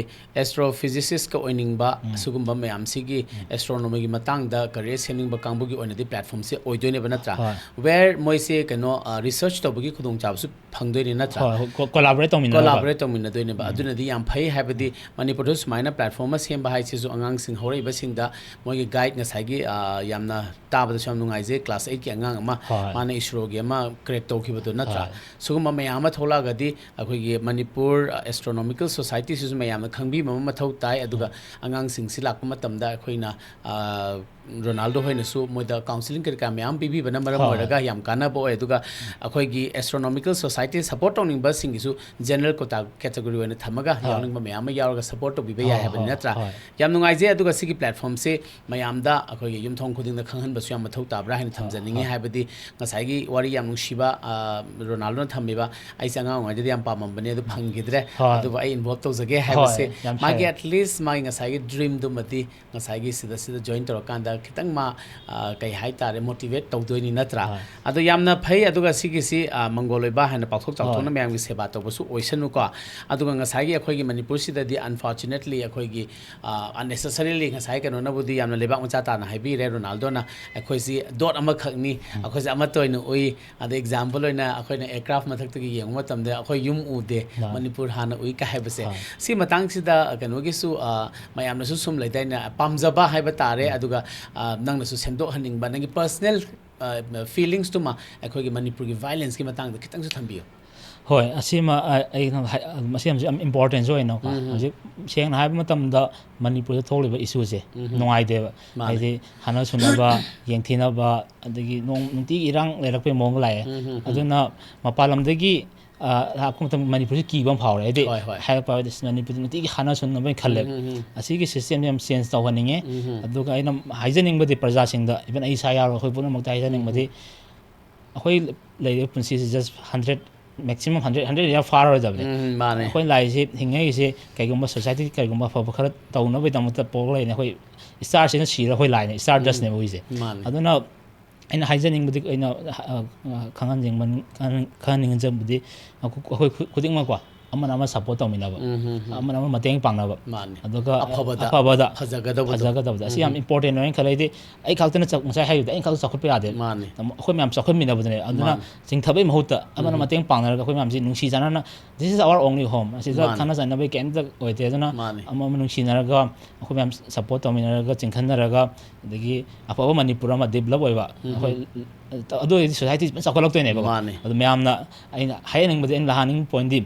ꯑꯦꯁꯇ꯭ꯔꯣꯐꯤꯖꯤꯁꯤꯁꯀ ꯑꯣꯏꯅꯤꯡꯕ, ꯎꯝ꯫ ꯑꯁꯤꯒꯨꯝꯕ ꯃꯌꯥꯝꯁꯤꯒꯤ ꯑꯦꯁꯇ꯭ꯔꯣꯅꯣꯃꯤꯒꯤ ꯃꯇꯥꯡꯗ ꯀꯔꯤꯌꯔ ꯁꯦꯝꯅꯤꯡꯕ ꯀꯥꯡꯕꯨꯒꯤ ꯑꯣꯏꯅꯗꯤ ꯄ꯭ꯂꯦꯠꯐꯣꯝꯁꯦ ꯑꯣꯏꯗꯣꯏꯅꯦꯕ ꯅꯠꯇ꯭ꯔꯥ? ꯍꯣꯏ꯫ Where ꯃꯣꯏꯁꯦ ꯀꯩꯅꯣ, ꯑ, ꯔꯤꯁꯔꯁ ꯇꯧꯕꯒꯤ ꯈꯨꯗꯣꯡꯆꯥꯕꯁꯨ ꯐꯪꯗꯣꯏꯅꯤ ꯅꯠꯇ꯭ꯔꯥ? ꯍꯣꯏ, ꯍꯣꯏ, ꯀꯣ- ꯀꯣꯂꯥꯕꯣꯔꯦꯠ ꯇꯧꯃꯤꯟꯅꯔꯒ꯫ ꯀꯣꯂꯥꯕꯣꯔꯦꯠ ꯇꯧꯃꯤꯟꯅꯗꯣꯏꯅꯦꯕ꯫ ꯑꯗꯨꯅꯗꯤ ꯌꯥꯝ ꯐꯩ, ꯍꯥꯏꯕꯗꯤ ꯃꯅꯤꯄꯨꯔꯗ ꯁꯨꯃꯥꯏꯅ ꯄ꯭ꯂꯦꯠꯐꯣꯝ ꯑꯃ ꯁꯦꯝꯕ ꯍꯥꯏꯁꯤꯁꯨ ꯑꯉꯥꯡꯁꯤꯡ ꯍꯧꯔꯛꯏꯕꯁꯤꯡꯗ ꯃꯣꯏꯒꯤ ꯒꯥꯏꯗ ꯉꯁꯥꯏꯒꯤ, ꯑ, ꯌꯥꯝꯅ ꯇꯥꯕꯗꯁꯨ ꯌꯥꯝ ꯅꯨꯡꯉꯥꯏꯖꯩ, ꯀ꯭ꯂꯥꯁ ꯑꯩꯠꯀꯤ ꯑꯉꯥꯡ ꯑꯃ, ꯍꯣꯏ꯫ ꯃꯥꯅ ꯏꯁꯔꯣꯒꯤ ꯑꯃ ꯀ꯭ꯔꯦꯛ ꯇꯧꯈꯤꯕꯗꯣ ꯅꯠꯇ꯭ꯔꯥ? ꯍꯣꯏ꯫ ꯁꯤꯒꯨꯝꯕ ꯃꯌꯥꯝ ꯑꯃ ꯊꯣꯛꯂꯛꯑꯒꯗꯤ ꯑꯩꯈꯣꯏꯒꯤ ꯃꯅꯤꯄꯨꯔ, ꯑ, ꯑꯦꯁꯇ꯭ꯔꯣꯅꯣꯃꯤꯀꯦꯜ ꯁꯣꯁꯥꯏꯇꯤꯁꯤꯁꯨ ꯃꯌꯥꯝꯅ ꯈꯪꯕꯤꯕ ꯑꯃ ꯃꯊꯧ ꯇꯥꯏ꯫ ꯑꯗꯨꯒ ꯑꯉꯥꯡꯁꯤꯡꯁꯤ ꯂꯥꯛꯄ ꯃꯇꯝꯗ ꯑꯩꯈꯣꯏꯅ, ꯑ, ꯔꯣꯅꯥꯜꯗꯣ ꯍꯣꯏꯅꯁꯨ ꯃꯣꯏꯗ ꯀꯥꯎꯟꯁꯤꯂꯤꯡ ꯀꯔꯤ ꯀꯔꯥ ꯃꯌꯥꯝ ꯄꯤꯕꯤꯕꯅ ꯃꯔꯝ ꯍꯣꯏ꯫ ꯑꯣꯏꯔꯒ ꯌꯥꯝ ꯀꯥꯟꯅꯕ ꯑꯣꯏ꯫ ꯑꯗꯨꯒ ꯑꯩꯈꯣꯏꯒꯤ ꯑꯦꯁꯇ꯭ꯔꯣꯅꯣꯃꯤꯀꯦꯜ ꯁꯣꯁꯥꯏꯇꯤ ꯁꯄꯣꯔꯠ ꯇꯧꯅꯤꯡꯕꯁꯤꯡꯒꯤꯁꯨ ꯖꯦꯅꯔꯦꯜ ꯀꯣꯇꯥ ꯀꯦꯇꯒꯣꯔꯤ ꯑꯣꯏꯅ ꯊꯝꯃꯒ ꯍꯣꯏ꯫ ꯌꯥꯎꯅꯤꯡꯕ ꯃꯌꯥꯝ ꯑꯃ ꯌꯥꯎꯔꯒ ꯁꯄꯣꯔꯠ ꯇꯧꯕꯤꯕ ꯌꯥꯏ ꯍꯣꯏ, ꯍꯥꯏꯕꯅꯤ ꯍꯣꯏ, ꯅꯠꯇ꯭ꯔꯥ? ꯍꯣꯏ꯫ ꯌꯥꯝ ꯅꯨꯡꯉꯥꯏꯖꯩ꯫ ꯑꯗꯨꯒ ꯁꯤꯒꯤ ꯄ꯭ꯂꯦꯠꯐꯣꯝꯁꯤ ꯃꯌꯥꯝꯗ ꯑꯩꯈꯣꯏꯒꯤ ꯌꯨꯝꯊꯣꯡ ꯈꯨꯗꯤꯡꯗ ꯈꯪꯍꯟꯕꯁꯨ ꯌꯥꯝ ꯃꯊꯧ ꯇꯥꯕ꯭ꯔꯥ ꯍꯥꯏꯅ ꯊꯝꯖꯅꯤꯡꯉꯤ꯫ ꯍꯣꯏ꯫ ꯍꯥꯏꯕꯗꯤ ꯉꯁꯥꯏꯒꯤ ꯋꯥꯔꯤ ꯌꯥꯝ ꯅꯨꯡꯁꯤꯕ, ꯑ, ꯔꯣꯅꯥꯜꯗꯣꯅ ꯊꯝꯃꯤꯕ, "ꯑꯩꯁꯦ ꯑꯉꯥꯡ ꯑꯣꯏꯔꯤꯉꯩꯗꯗꯤ ꯌꯥꯝ ꯄꯥꯝꯃꯝꯕꯅꯦ, ꯑꯗꯨ ꯐꯪꯈꯤꯗ꯭ꯔꯦ, ꯍꯣꯏ꯫ ꯑꯗꯨꯕꯨ ꯑꯩ ꯏꯟꯚꯣꯜꯕ ꯇꯧꯖꯒꯦ" ꯍꯣꯏ, ꯍꯥꯏꯕꯁꯦ ꯌꯥꯝ ꯃꯥꯒꯤ ꯐꯩ꯫ ꯑꯦꯠꯂꯤꯁ ꯃꯥꯒꯤ ꯉꯁꯥꯏꯒꯤ ꯗ꯭ꯔꯤꯝꯗꯨꯃꯗꯤ ꯉꯁꯥꯏꯒꯤ ꯁꯤꯗ, ꯁꯤꯗ ꯖꯣꯏꯟ ꯇꯧꯔꯀꯥꯟꯗ ꯈꯤꯇꯪ ꯃꯥ, ꯑ, ꯀꯩ ꯍꯥꯏꯇꯥꯔꯦ, motivate ꯇꯧꯗꯣꯏꯅꯤ, ꯅꯠꯇ꯭ꯔꯥ? ꯍꯣꯏ꯫ ꯑꯗꯣ ꯌꯥꯝꯅ ꯐꯩ꯫ ꯑꯗꯨꯒ ꯁꯤꯒꯤꯁꯤ, ꯑ, ꯃꯪꯒꯣꯜ ꯑꯣꯏꯕ ꯍꯥꯏꯅ ꯄꯥꯛꯊꯣꯛ ꯆꯥꯎꯊꯣꯛꯅ ꯍꯣꯏ꯫ ꯃꯌꯥꯝꯒꯤ ꯁꯦꯕꯥ ꯇꯧꯕꯁꯨ ꯑꯣꯏꯁꯅꯨꯀꯣ꯫ ꯑꯗꯨꯒ ꯉꯁꯥꯏꯒꯤ ꯑꯩꯈꯣꯏꯒꯤ ꯃꯅꯤꯄꯨꯔꯁꯤꯗꯗꯤ, unfortunately, ꯑꯩꯈꯣꯏꯒꯤ, ꯑ, unnecessarily, ꯉꯁꯥꯏ ꯀꯩꯅꯣꯅꯕꯨꯗꯤ ꯌꯥꯝꯅ ꯂꯩꯕꯥꯛ ꯃꯆꯥ ꯇꯥꯅ ꯍꯥꯏꯕꯤꯔꯦ, ꯔꯣꯅꯥꯜꯗꯣꯅ, ꯑꯩꯈꯣꯏꯁꯤ ꯗꯣꯠ ꯑꯃꯈꯛꯅꯤ, ꯎꯝ꯫ ꯑꯩꯈꯣꯏꯁꯦ ꯑꯃꯠꯇ ꯑꯣꯏꯅ ꯎꯏ꯫ ꯑꯗ, example ꯑꯣꯏꯅ ꯑꯩꯈꯣꯏꯅ aircraft ꯃꯊꯛꯇꯒꯤ ꯌꯦꯡꯕ ꯃꯇꯝꯗ ꯑꯩꯈꯣꯏ ꯌꯨꯝ ꯎꯗꯦ, ꯍꯣꯏ꯫ ꯃꯅꯤꯄꯨꯔ ꯍꯥꯟꯅ ꯎꯏ ꯀꯥꯏ ꯍꯥꯏꯕꯁꯦ꯫ ꯍꯣꯏ꯫ ꯁꯤ ꯃꯇꯥꯡꯁꯤꯗ ꯀꯩꯅꯣꯒꯤꯁꯨ, ꯑ, ꯃꯌꯥꯝꯅꯁꯨ ꯁꯨꯝ ꯂꯩꯗꯥꯏꯅꯦ, ꯄꯥꯝꯖꯕ ꯍꯥꯏꯕ ꯇꯥꯔꯦ, ꯎꯝ꯫ ꯑꯗꯨꯒ, ꯑ, ꯅꯪꯅꯁꯨ ꯁꯦꯝꯗꯣꯛꯍꯟꯅꯤꯡꯕ ꯅꯪꯒꯤ personal, ꯑ, feelings ꯇꯨꯃ ꯑꯩꯈꯣꯏꯒꯤ ꯃꯅꯤꯄꯨꯔꯒꯤ violence ꯀꯤ ꯃꯇꯥꯡꯗ ꯈꯤꯇꯪꯁꯨ ꯊꯝꯕꯤꯌꯨ꯫ ꯍꯣꯏ, ꯑꯁꯤꯃ, ꯑ, ꯑꯩ ꯍꯥꯏ-, ꯃꯁꯤ ꯌꯥꯝ important ꯁꯨ ꯑꯣꯏꯅꯀꯣ꯫ ꯎꯝ, ꯎꯝ꯫ ꯍꯧꯖꯤꯛ ꯁꯦꯡꯅ ꯍꯥꯏꯕ ꯃꯇꯝꯗ ꯃꯅꯤꯄꯨꯔꯗ ꯊꯣꯛꯂꯤꯕ issue ꯁꯦ ꯎꯝ, ꯎꯝ꯫ ꯅꯨꯡꯉꯥꯏꯇꯦꯕ꯫ ꯃꯥꯅꯦ꯫ ꯍꯥꯏꯗꯤ ꯍꯥꯠꯅ ꯁꯨꯅꯕ, ꯌꯦꯡꯊꯤꯅꯕ, ꯑꯗꯒꯤ ꯅꯣꯡ-, ꯅꯨꯡꯇꯤꯒꯤ ꯏꯔꯥꯡ ꯂꯩꯔꯛꯄꯩ ꯃꯑꯣꯡꯗ ꯂꯥꯛꯑꯦ꯫ ꯎꯝ, ꯎꯝ, ꯎꯝ꯫ ꯑꯗꯨꯅ ꯃꯄꯥꯟ ꯂꯝꯗꯒꯤ, ꯑ, ꯂꯥꯛꯄ ꯃꯇꯝꯗ ꯃꯅꯤꯄꯨꯔꯁꯤ ꯀꯤꯕ ꯑꯃ ꯐꯥꯎꯔꯦ꯫ ꯍꯥꯏꯗꯤ ꯍꯣꯏ, ꯍꯣꯏ꯫ ꯍꯥꯏꯔꯛꯄ ꯍꯥꯏꯕꯗꯤ ꯃꯅꯤꯄꯨꯔꯗꯤ ꯅꯨꯡꯇꯤꯒꯤ ꯍꯥꯠꯅ ꯁꯨꯅꯕ ꯈꯜꯂꯦꯕ꯫ ꯎꯝ, ꯎꯝ, ꯎꯝ꯫ ꯑꯁꯤꯒꯤ system ꯁꯦ ꯌꯥꯝ change ꯇꯧꯍꯟꯅꯤꯡꯉꯦ꯫ ꯎꯝ, ꯎꯝ꯫ ꯑꯗꯨꯒ ꯑꯩꯅ ꯍꯥꯏꯖꯅꯤꯡꯕꯗꯤ ꯄ꯭ꯔꯖꯥꯁꯤꯡꯗ, even ꯑꯩ ꯏꯁꯥ ꯌꯥꯎꯔꯒ ꯑꯩꯈꯣꯏ ꯄꯨꯝꯅꯃꯛꯇ ꯍꯥꯏꯖꯅꯤꯡꯕꯗꯤ, ꯎꯝ, ꯎꯝ꯫ ꯑꯩꯈꯣꯏ ꯂꯩꯔꯤꯕ ꯄꯨꯟꯁꯤꯁꯤ just hundred, maximum hundred, hundred year ꯐꯥꯔꯔꯣꯏꯗꯕꯅꯤ꯫ ꯎꯝ, ꯃꯥꯅꯦ꯫ ꯑꯩꯈꯣꯏ ꯂꯥꯛꯏꯁꯤ, ꯍꯤꯡꯉꯛꯏꯁꯤ ꯀꯩꯒꯨꯝꯕ society ꯀꯩꯒꯨꯝꯕ ꯑꯐꯕ ꯈꯔ ꯇꯧꯅꯕꯒꯤꯗꯃꯛꯇ ꯄꯣꯛꯂꯛꯏꯅꯦ꯫ ꯑꯩꯈꯣꯏ star ꯁꯤꯅ ꯁꯤꯔ ꯑꯩꯈꯣꯏ ꯂꯥꯛꯏꯅꯦ, star ꯎꯝ, dust ꯅꯦꯕ ꯑꯩꯈꯣꯏꯁꯦ꯫ ꯃꯥꯅꯦ꯫ ꯑꯗꯨꯅ ꯑꯩꯅ ꯍꯥꯏꯖꯅꯤꯡꯕꯗꯤ, ꯑꯩꯅ, ꯑ, ꯑ, ꯈꯪꯍꯟꯅꯤꯡꯕ, ꯈꯪꯍꯟ-, ꯈꯪꯍꯟꯅꯤꯡꯖꯕꯗꯤ ꯑꯩꯈꯣꯏ, ꯑꯩꯈꯣꯏ ꯈꯨ-, ꯈꯨꯗꯤꯡꯃꯛꯀꯣ, ꯑꯃꯅ ꯑꯃ support ꯇꯧꯃꯤꯟꯅꯕ, ꯎꯝ, ꯎꯝ, ꯎꯝ꯫ ꯑꯃꯅ ꯑꯃ ꯃꯇꯦꯡ ꯄꯥꯡꯅꯕ, ꯃꯥꯅꯦ꯫ ꯑꯗꯨꯒ ꯑꯐꯕꯗ, ꯑꯐꯕꯗ ꯐꯖꯒꯗꯧꯕꯗꯣ꯫ ꯐꯖꯒꯗꯕꯗ꯫ ꯑꯁꯤ ꯌꯥꯝ ꯎꯝ꯫ Important ꯑꯣꯏꯅ ꯈꯜꯂꯦ꯫ ꯍꯥꯏꯗꯤ ꯑꯩ ꯈꯛꯇꯅ ꯆꯥꯎ-, ꯉꯁꯥꯏ ꯍꯥꯏꯈꯤꯕꯗ ꯑꯩ ꯈꯛꯇ ꯆꯥꯎꯈꯠꯄ ꯌꯥꯗꯦ꯫ ꯃꯥꯅꯦ꯫ ꯑꯩꯈꯣꯏ ꯃꯌꯥꯝ ꯆꯥꯎꯈꯠꯃꯤꯟꯅꯕꯗꯨꯅꯦ꯫ ꯑꯗꯨꯅ ꯃꯥꯅꯦ꯫ ꯆꯤꯡꯊꯕꯩ ꯃꯍꯨꯠꯇ ꯑꯃꯅ ꯎꯝ꯫ ꯃꯇꯦꯡ ꯄꯥꯡꯅꯔꯒ ꯑꯩꯈꯣꯏ ꯃꯌꯥꯝꯁꯤ ꯅꯨꯡꯁꯤ ꯆꯥꯟꯅꯅ, this is our only home, ꯑꯁꯤꯗ ꯃꯥꯅꯦ꯫ ꯈꯠꯅ ꯆꯩꯅꯕꯒꯤ ꯀꯩꯝꯇ ꯑꯣꯏꯗꯦ꯫ ꯑꯗꯨꯅ ꯃꯥꯅꯦ꯫ ꯑꯃ ꯑꯃ ꯅꯨꯡꯁꯤꯅꯔꯒ, ꯑꯩꯈꯣꯏ ꯃꯌꯥꯝ support ꯇꯧꯃꯤꯟꯅꯔꯒ, ꯆꯤꯡꯈꯠꯅꯔꯒ, ꯑꯗꯒꯤ ꯑꯐꯕ ꯃꯅꯤꯄꯨꯔ ꯑꯃ develop ꯑꯣꯏꯕ, ꯎꯝ꯫ ꯑꯩꯈꯣꯏ, ꯑꯗꯨ ꯑꯣꯏꯔꯗꯤ society ꯐꯖꯅ ꯆꯥꯎꯈꯠꯂꯛꯇꯣꯏꯅꯦꯕꯀꯣ꯫ ꯃꯥꯅꯦ꯫ ꯑꯗꯨ ꯃꯌꯥꯝꯅ ꯑꯩꯅ ꯍꯥꯏꯍꯟꯅꯤꯡꯕꯗꯤ, ꯑꯩꯅ ꯂꯥꯛꯍꯟꯅꯤꯡꯕ point ꯗꯤ,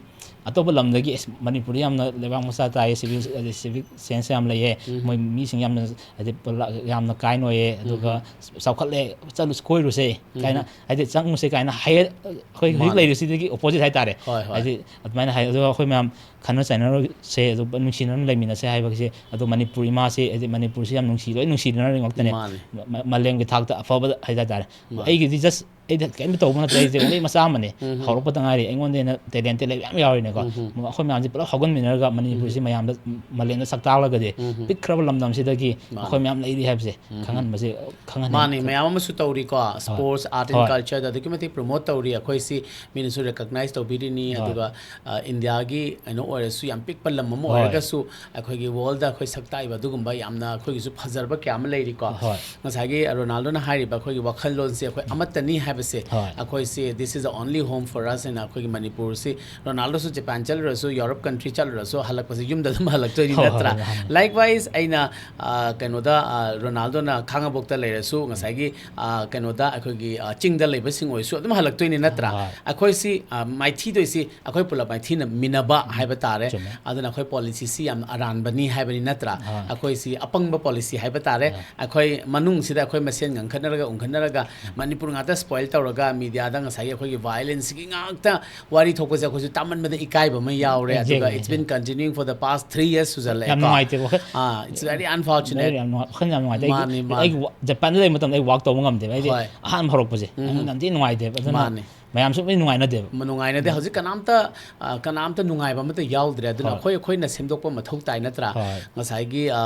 ꯑꯇꯣꯞꯄ ꯂꯝꯗꯒꯤ, "ꯑꯁ, ꯃꯅꯤꯄꯨꯔꯗꯤ ꯌꯥꯝꯅ ꯂꯩꯕꯥꯛ ꯃꯆꯥ ꯇꯥꯏꯌꯦ, civil, ꯑꯗꯩ civic sense ꯌꯥꯝ ꯂꯩꯌꯦ, ꯎꯝ꯫ ꯃꯣꯏ ꯃꯤꯁꯤꯡ ꯌꯥꯝꯅ, ꯍꯥꯏꯗꯤ, ꯄꯨꯂ-, ꯌꯥꯝꯅ kind ꯑꯣꯏꯌꯦ, ꯑꯗꯨꯒ ꯎꯝ꯫ ꯆꯥꯎꯈꯠꯂꯦ, ꯆꯠꯂꯨ-, ꯀꯣꯏꯔꯨꯁꯦ" ꯎꯝ꯫ ꯀꯥꯏꯅ, ꯍꯥꯏꯗꯤ, "ꯆꯪꯉꯨꯁꯦ" ꯀꯥꯏꯅ ꯍꯥꯏ-, ꯑꯩꯈꯣꯏ ꯍꯧꯖꯤꯛ ꯃꯥꯅꯦ꯫ ꯂꯩꯔꯤꯁꯤꯗꯒꯤ opposite ꯍꯥꯏꯇꯥꯔꯦ꯫ ꯍꯣꯏ, ꯍꯣꯏ꯫ ꯍꯥꯏꯗꯤ, ꯑꯗꯨꯃꯥꯏꯅ ꯍꯥꯏ꯫ ꯑꯗꯨꯒ ꯑꯩꯈꯣꯏ ꯃꯌꯥꯝ ꯈꯠꯅ ꯆꯩꯅꯔꯣꯏꯁꯦ, ꯑꯗꯨ ꯅꯨꯡꯁꯤꯅꯅ ꯂꯩꯃꯤꯟꯅꯁꯦ ꯍꯥꯏꯕꯒꯤꯁꯦ, ꯑꯗꯣ ꯃꯅꯤꯄꯨꯔ ꯏꯃꯥꯁꯦ, ꯍꯥꯏꯗꯤ, ꯃꯅꯤꯄꯨꯔꯁꯦ ꯌꯥꯝ ꯅꯨꯡꯁꯤ, ꯂꯣꯏ ꯅꯨꯡꯁꯤꯅꯅ ꯉꯥꯛꯇꯅꯦ꯫ ꯃꯥꯅꯦ꯫ ꯃ-, ꯃ-, ꯃꯥꯂꯦꯝꯒꯤ ꯊꯥꯛꯇ ꯑꯐꯕꯗ ꯍꯥꯏ ꯇꯥꯔꯦ꯫ ꯃꯥꯅꯦ꯫ ꯑꯩꯒꯤꯗꯤ just ꯑꯩꯗꯤ ꯀꯩꯝꯇ ꯇꯧꯕ ꯅꯠꯇꯦ, ꯑꯩꯁꯦ ꯑꯣꯡꯂꯤ ꯃꯆꯥ ꯑꯃꯅꯤ, ꯍꯧꯔꯛꯄꯗ ꯉꯥꯏꯔꯤ, ꯑꯩꯉꯣꯟꯗ ꯍꯦꯟꯅ ꯇꯦꯂꯦꯟꯇꯦꯠ ꯂꯩꯕ ꯌꯥꯝ ꯌꯥꯎꯔꯤꯅꯦꯀꯣ꯫ ꯑꯩꯈꯣꯏ ꯃꯌꯥꯝꯁꯦ ꯄꯨꯂꯞ ꯍꯧꯒꯠꯃꯤꯟꯅꯔꯒ ꯃꯅꯤꯄꯨꯔꯁꯤ ꯃꯌꯥꯝꯗ, ꯃꯥꯂꯦꯝꯗ ꯁꯛ ꯇꯥꯛꯂꯒꯗꯤ, ꯄꯤꯛꯈ꯭ꯔꯕ ꯂꯝꯗꯝꯁꯤꯗꯒꯤ ꯑꯩꯈꯣꯏ ꯃꯌꯥꯝ ꯂꯩꯔꯤ ꯍꯥꯏꯕꯁꯦ ꯈꯪꯍꯟꯕꯁꯦ, ꯈꯪꯍꯟꯅꯤꯡꯉꯤ꯫ ꯃꯥꯅꯤ, ꯃꯌꯥꯝ ꯑꯃꯁꯨ ꯇꯧꯔꯤꯀꯣ, ꯁ꯭ꯄꯣꯔꯠꯁ, ꯑꯥꯔꯠ ꯑꯦꯟ ꯀꯜꯆꯔꯗ ꯑꯗꯨꯛꯀꯤ ꯃꯇꯤꯛ ꯄ꯭ꯔꯣꯃꯣꯠ ꯇꯧꯔꯤ꯫ ꯑꯩꯈꯣꯏꯁꯤ ꯃꯤꯅꯁꯨ ꯔꯦꯀꯛꯅꯥꯏꯁ ꯇꯧꯕꯤꯔꯤꯅꯤ꯫ ꯑꯗꯨꯒ ꯑ, ꯏꯟꯗꯤꯌꯥꯒꯤ ꯀꯩꯅꯣ ꯑꯣꯏꯔꯁꯨ, ꯌꯥꯝ ꯄꯤꯛꯄ ꯂꯝ ꯑꯃ ꯑꯣꯏꯔꯒꯁꯨ ꯑꯩꯈꯣꯏꯒꯤ ꯋꯥꯔꯜꯗ ꯑꯩꯈꯣꯏ ꯁꯛ ꯇꯥꯛꯏꯕ ꯑꯗꯨꯒꯨꯝꯕ ꯌꯥꯝꯅ ꯑꯩꯈꯣꯏꯒꯤꯁꯨ ꯐꯖꯔꯕ ꯀꯌꯥ ꯑꯃ ꯂꯩꯔꯤꯀꯣ꯫ ꯉꯁꯥꯏꯒꯤ ꯔꯣꯅꯥꯜꯗꯣꯅ ꯍꯥꯏꯔꯤꯕ ꯑꯩꯈꯣꯏꯒꯤ ꯋꯥꯈꯜꯂꯣꯟꯁꯦ ꯑꯩꯈꯣꯏ ꯑꯃꯠꯇꯅꯤ ꯍꯥꯏꯕꯁꯦ, ꯑꯩꯈꯣꯏꯁꯤ "This is the only home for us" ꯍꯥꯏꯅ ꯑꯩꯈꯣꯏꯒꯤ ꯃꯅꯤꯄꯨꯔꯁꯤ, ꯔꯣꯅꯥꯜꯗꯣꯁꯨ ꯖꯄꯥꯟ ꯆꯠꯂꯨꯔꯁꯨ, ꯌꯨꯔꯣꯞ ꯀꯟꯇ꯭ꯔꯤ ꯆꯠꯂꯨꯔꯁꯨ, ꯍꯜꯂꯛꯄꯁꯦ ꯌꯨꯝꯗ ꯑꯗꯨꯝ ꯍꯜꯂꯛꯇꯣꯏꯅꯤ, ꯅꯠꯇ꯭ꯔꯥ? Likewise, ꯑꯩꯅ ꯑ, ꯀꯩꯅꯣꯗ, ꯑ, ꯔꯣꯅꯥꯜꯗꯣꯅ ꯈꯥꯉꯕꯣꯛꯇ ꯂꯩꯔꯁꯨ, ꯉꯁꯥꯏꯒꯤ, ꯑ, ꯀꯩꯅꯣꯗ ꯑꯩꯈꯣꯏꯒꯤ, ꯑ, ꯆꯤꯡꯗ ꯂꯩꯕꯁꯤꯡ ꯑꯣꯏꯔꯁꯨ ꯑꯗꯨꯝ ꯍꯜꯂꯛꯇꯣꯏꯅꯤ, ꯅꯠꯇ꯭ꯔꯥ? ꯑꯩꯈꯣꯏꯁꯤ, ꯑ, ꯃꯥꯏꯊꯤꯗꯣꯏꯁꯤ ꯑꯩꯈꯣꯏ ꯄꯨꯂꯞ ꯃꯥꯏꯊꯤꯅꯃꯤꯟꯅꯕ ꯍꯥꯏꯕ ꯇꯥꯔꯦ꯫ ꯑꯗꯨꯅ ꯑꯩꯈꯣꯏ ꯄꯣꯂꯤꯁꯤꯁꯤ ꯌꯥꯝꯅ ꯑꯔꯥꯟꯕꯅꯤ ꯍꯥꯏꯕꯅꯤ, ꯅꯠꯇ꯭ꯔꯥ? ꯑꯩꯈꯣꯏꯁꯤ ꯑꯄꯪꯕ ꯄꯣꯂꯤꯁꯤ ꯍꯥꯏꯕ ꯇꯥꯔꯦ꯫ ꯑꯩꯈꯣꯏ ꯃꯅꯨꯡꯁꯤꯗ ꯑꯩꯈꯣꯏ ꯃꯁꯦꯟ ꯉꯪꯈꯠꯅꯔꯒ ꯎꯪꯈꯠꯅꯔꯒ ꯃꯅꯤꯄꯨꯔ ꯉꯥꯛꯇ ꯁ꯭ꯄꯣꯏꯜ ꯇꯧꯔꯒ ꯃꯤꯗꯤꯌꯥꯗ ꯉꯁꯥꯏꯒꯤ ꯑꯩꯈꯣꯏꯒꯤ ꯚꯥꯏꯑꯣꯂꯦꯟꯁꯀꯤ ꯉꯥꯛꯇ ꯋꯥꯔꯤ ꯊꯣꯛꯄꯁꯦ ꯑꯩꯈꯣꯏꯁꯨ ꯇꯥꯃꯟꯕꯗ ꯏꯀꯥꯏꯕ ꯑꯃ ꯌꯥꯎꯔꯦ꯫ ꯑꯗꯨꯒ Exactly, it's been exactly. continuing for the past three years ꯁꯨꯖꯜꯂꯛꯑꯦꯀꯣ꯫ ꯌꯥꯝ ꯅꯨꯡꯉꯥꯏꯇꯦ, ꯋꯥꯈꯜ ꯑꯥ, it's very unfortunate. ꯌꯥꯝ ꯅꯨꯡꯉꯥꯏ-, ꯋꯥꯈꯜ ꯌꯥꯝ ꯅꯨꯡꯉꯥꯏꯇꯦ꯫ ꯑꯩ, ꯃꯥꯅꯤ, ꯃꯥꯅꯤ꯫ ꯑꯩ ꯋꯥ-, ꯖꯄꯥꯟꯗ ꯂꯩꯕ ꯃꯇꯝꯗ ꯑꯩ ꯋꯥꯛ ꯇꯧꯕ ꯉꯝꯗꯦꯕ꯫ ꯑꯩꯗꯤ ꯍꯣꯏ꯫ ꯑꯍꯥꯟꯕ ꯍꯧꯔꯛꯄꯁꯦ ꯑꯩꯉꯣꯟꯗ ꯌꯥꯝ ꯊꯤꯅ ꯅꯨꯡꯉꯥꯏꯇꯦꯕ꯫ ꯑꯗꯨꯅ ꯃꯥꯅꯤ꯫ ꯃꯌꯥꯝꯁꯨ ꯂꯣꯏ ꯅꯨꯡꯉꯥꯏꯅꯗꯦꯕ꯫ ꯃ-, ꯅꯨꯡꯉꯥꯏꯅꯗꯦ꯫ ꯍꯧꯖꯤꯛ ꯀꯅꯥꯝꯇ, ꯑ, ꯀꯅꯥꯝꯇ ꯅꯨꯡꯉꯥꯏꯕ ꯑꯃꯠꯇ ꯌꯥꯎꯗ꯭ꯔꯦ꯫ ꯑꯗꯨꯅ ꯍꯣꯏ꯫ ꯑꯩꯈꯣꯏ, ꯑꯩꯈꯣꯏꯅ ꯁꯦꯝꯗꯣꯛꯄ ꯃꯊꯧ ꯇꯥꯏ, ꯅꯠꯇ꯭ꯔꯥ? ꯍꯣꯏ꯫ ꯉꯁꯥꯏꯒꯤ, ꯑ,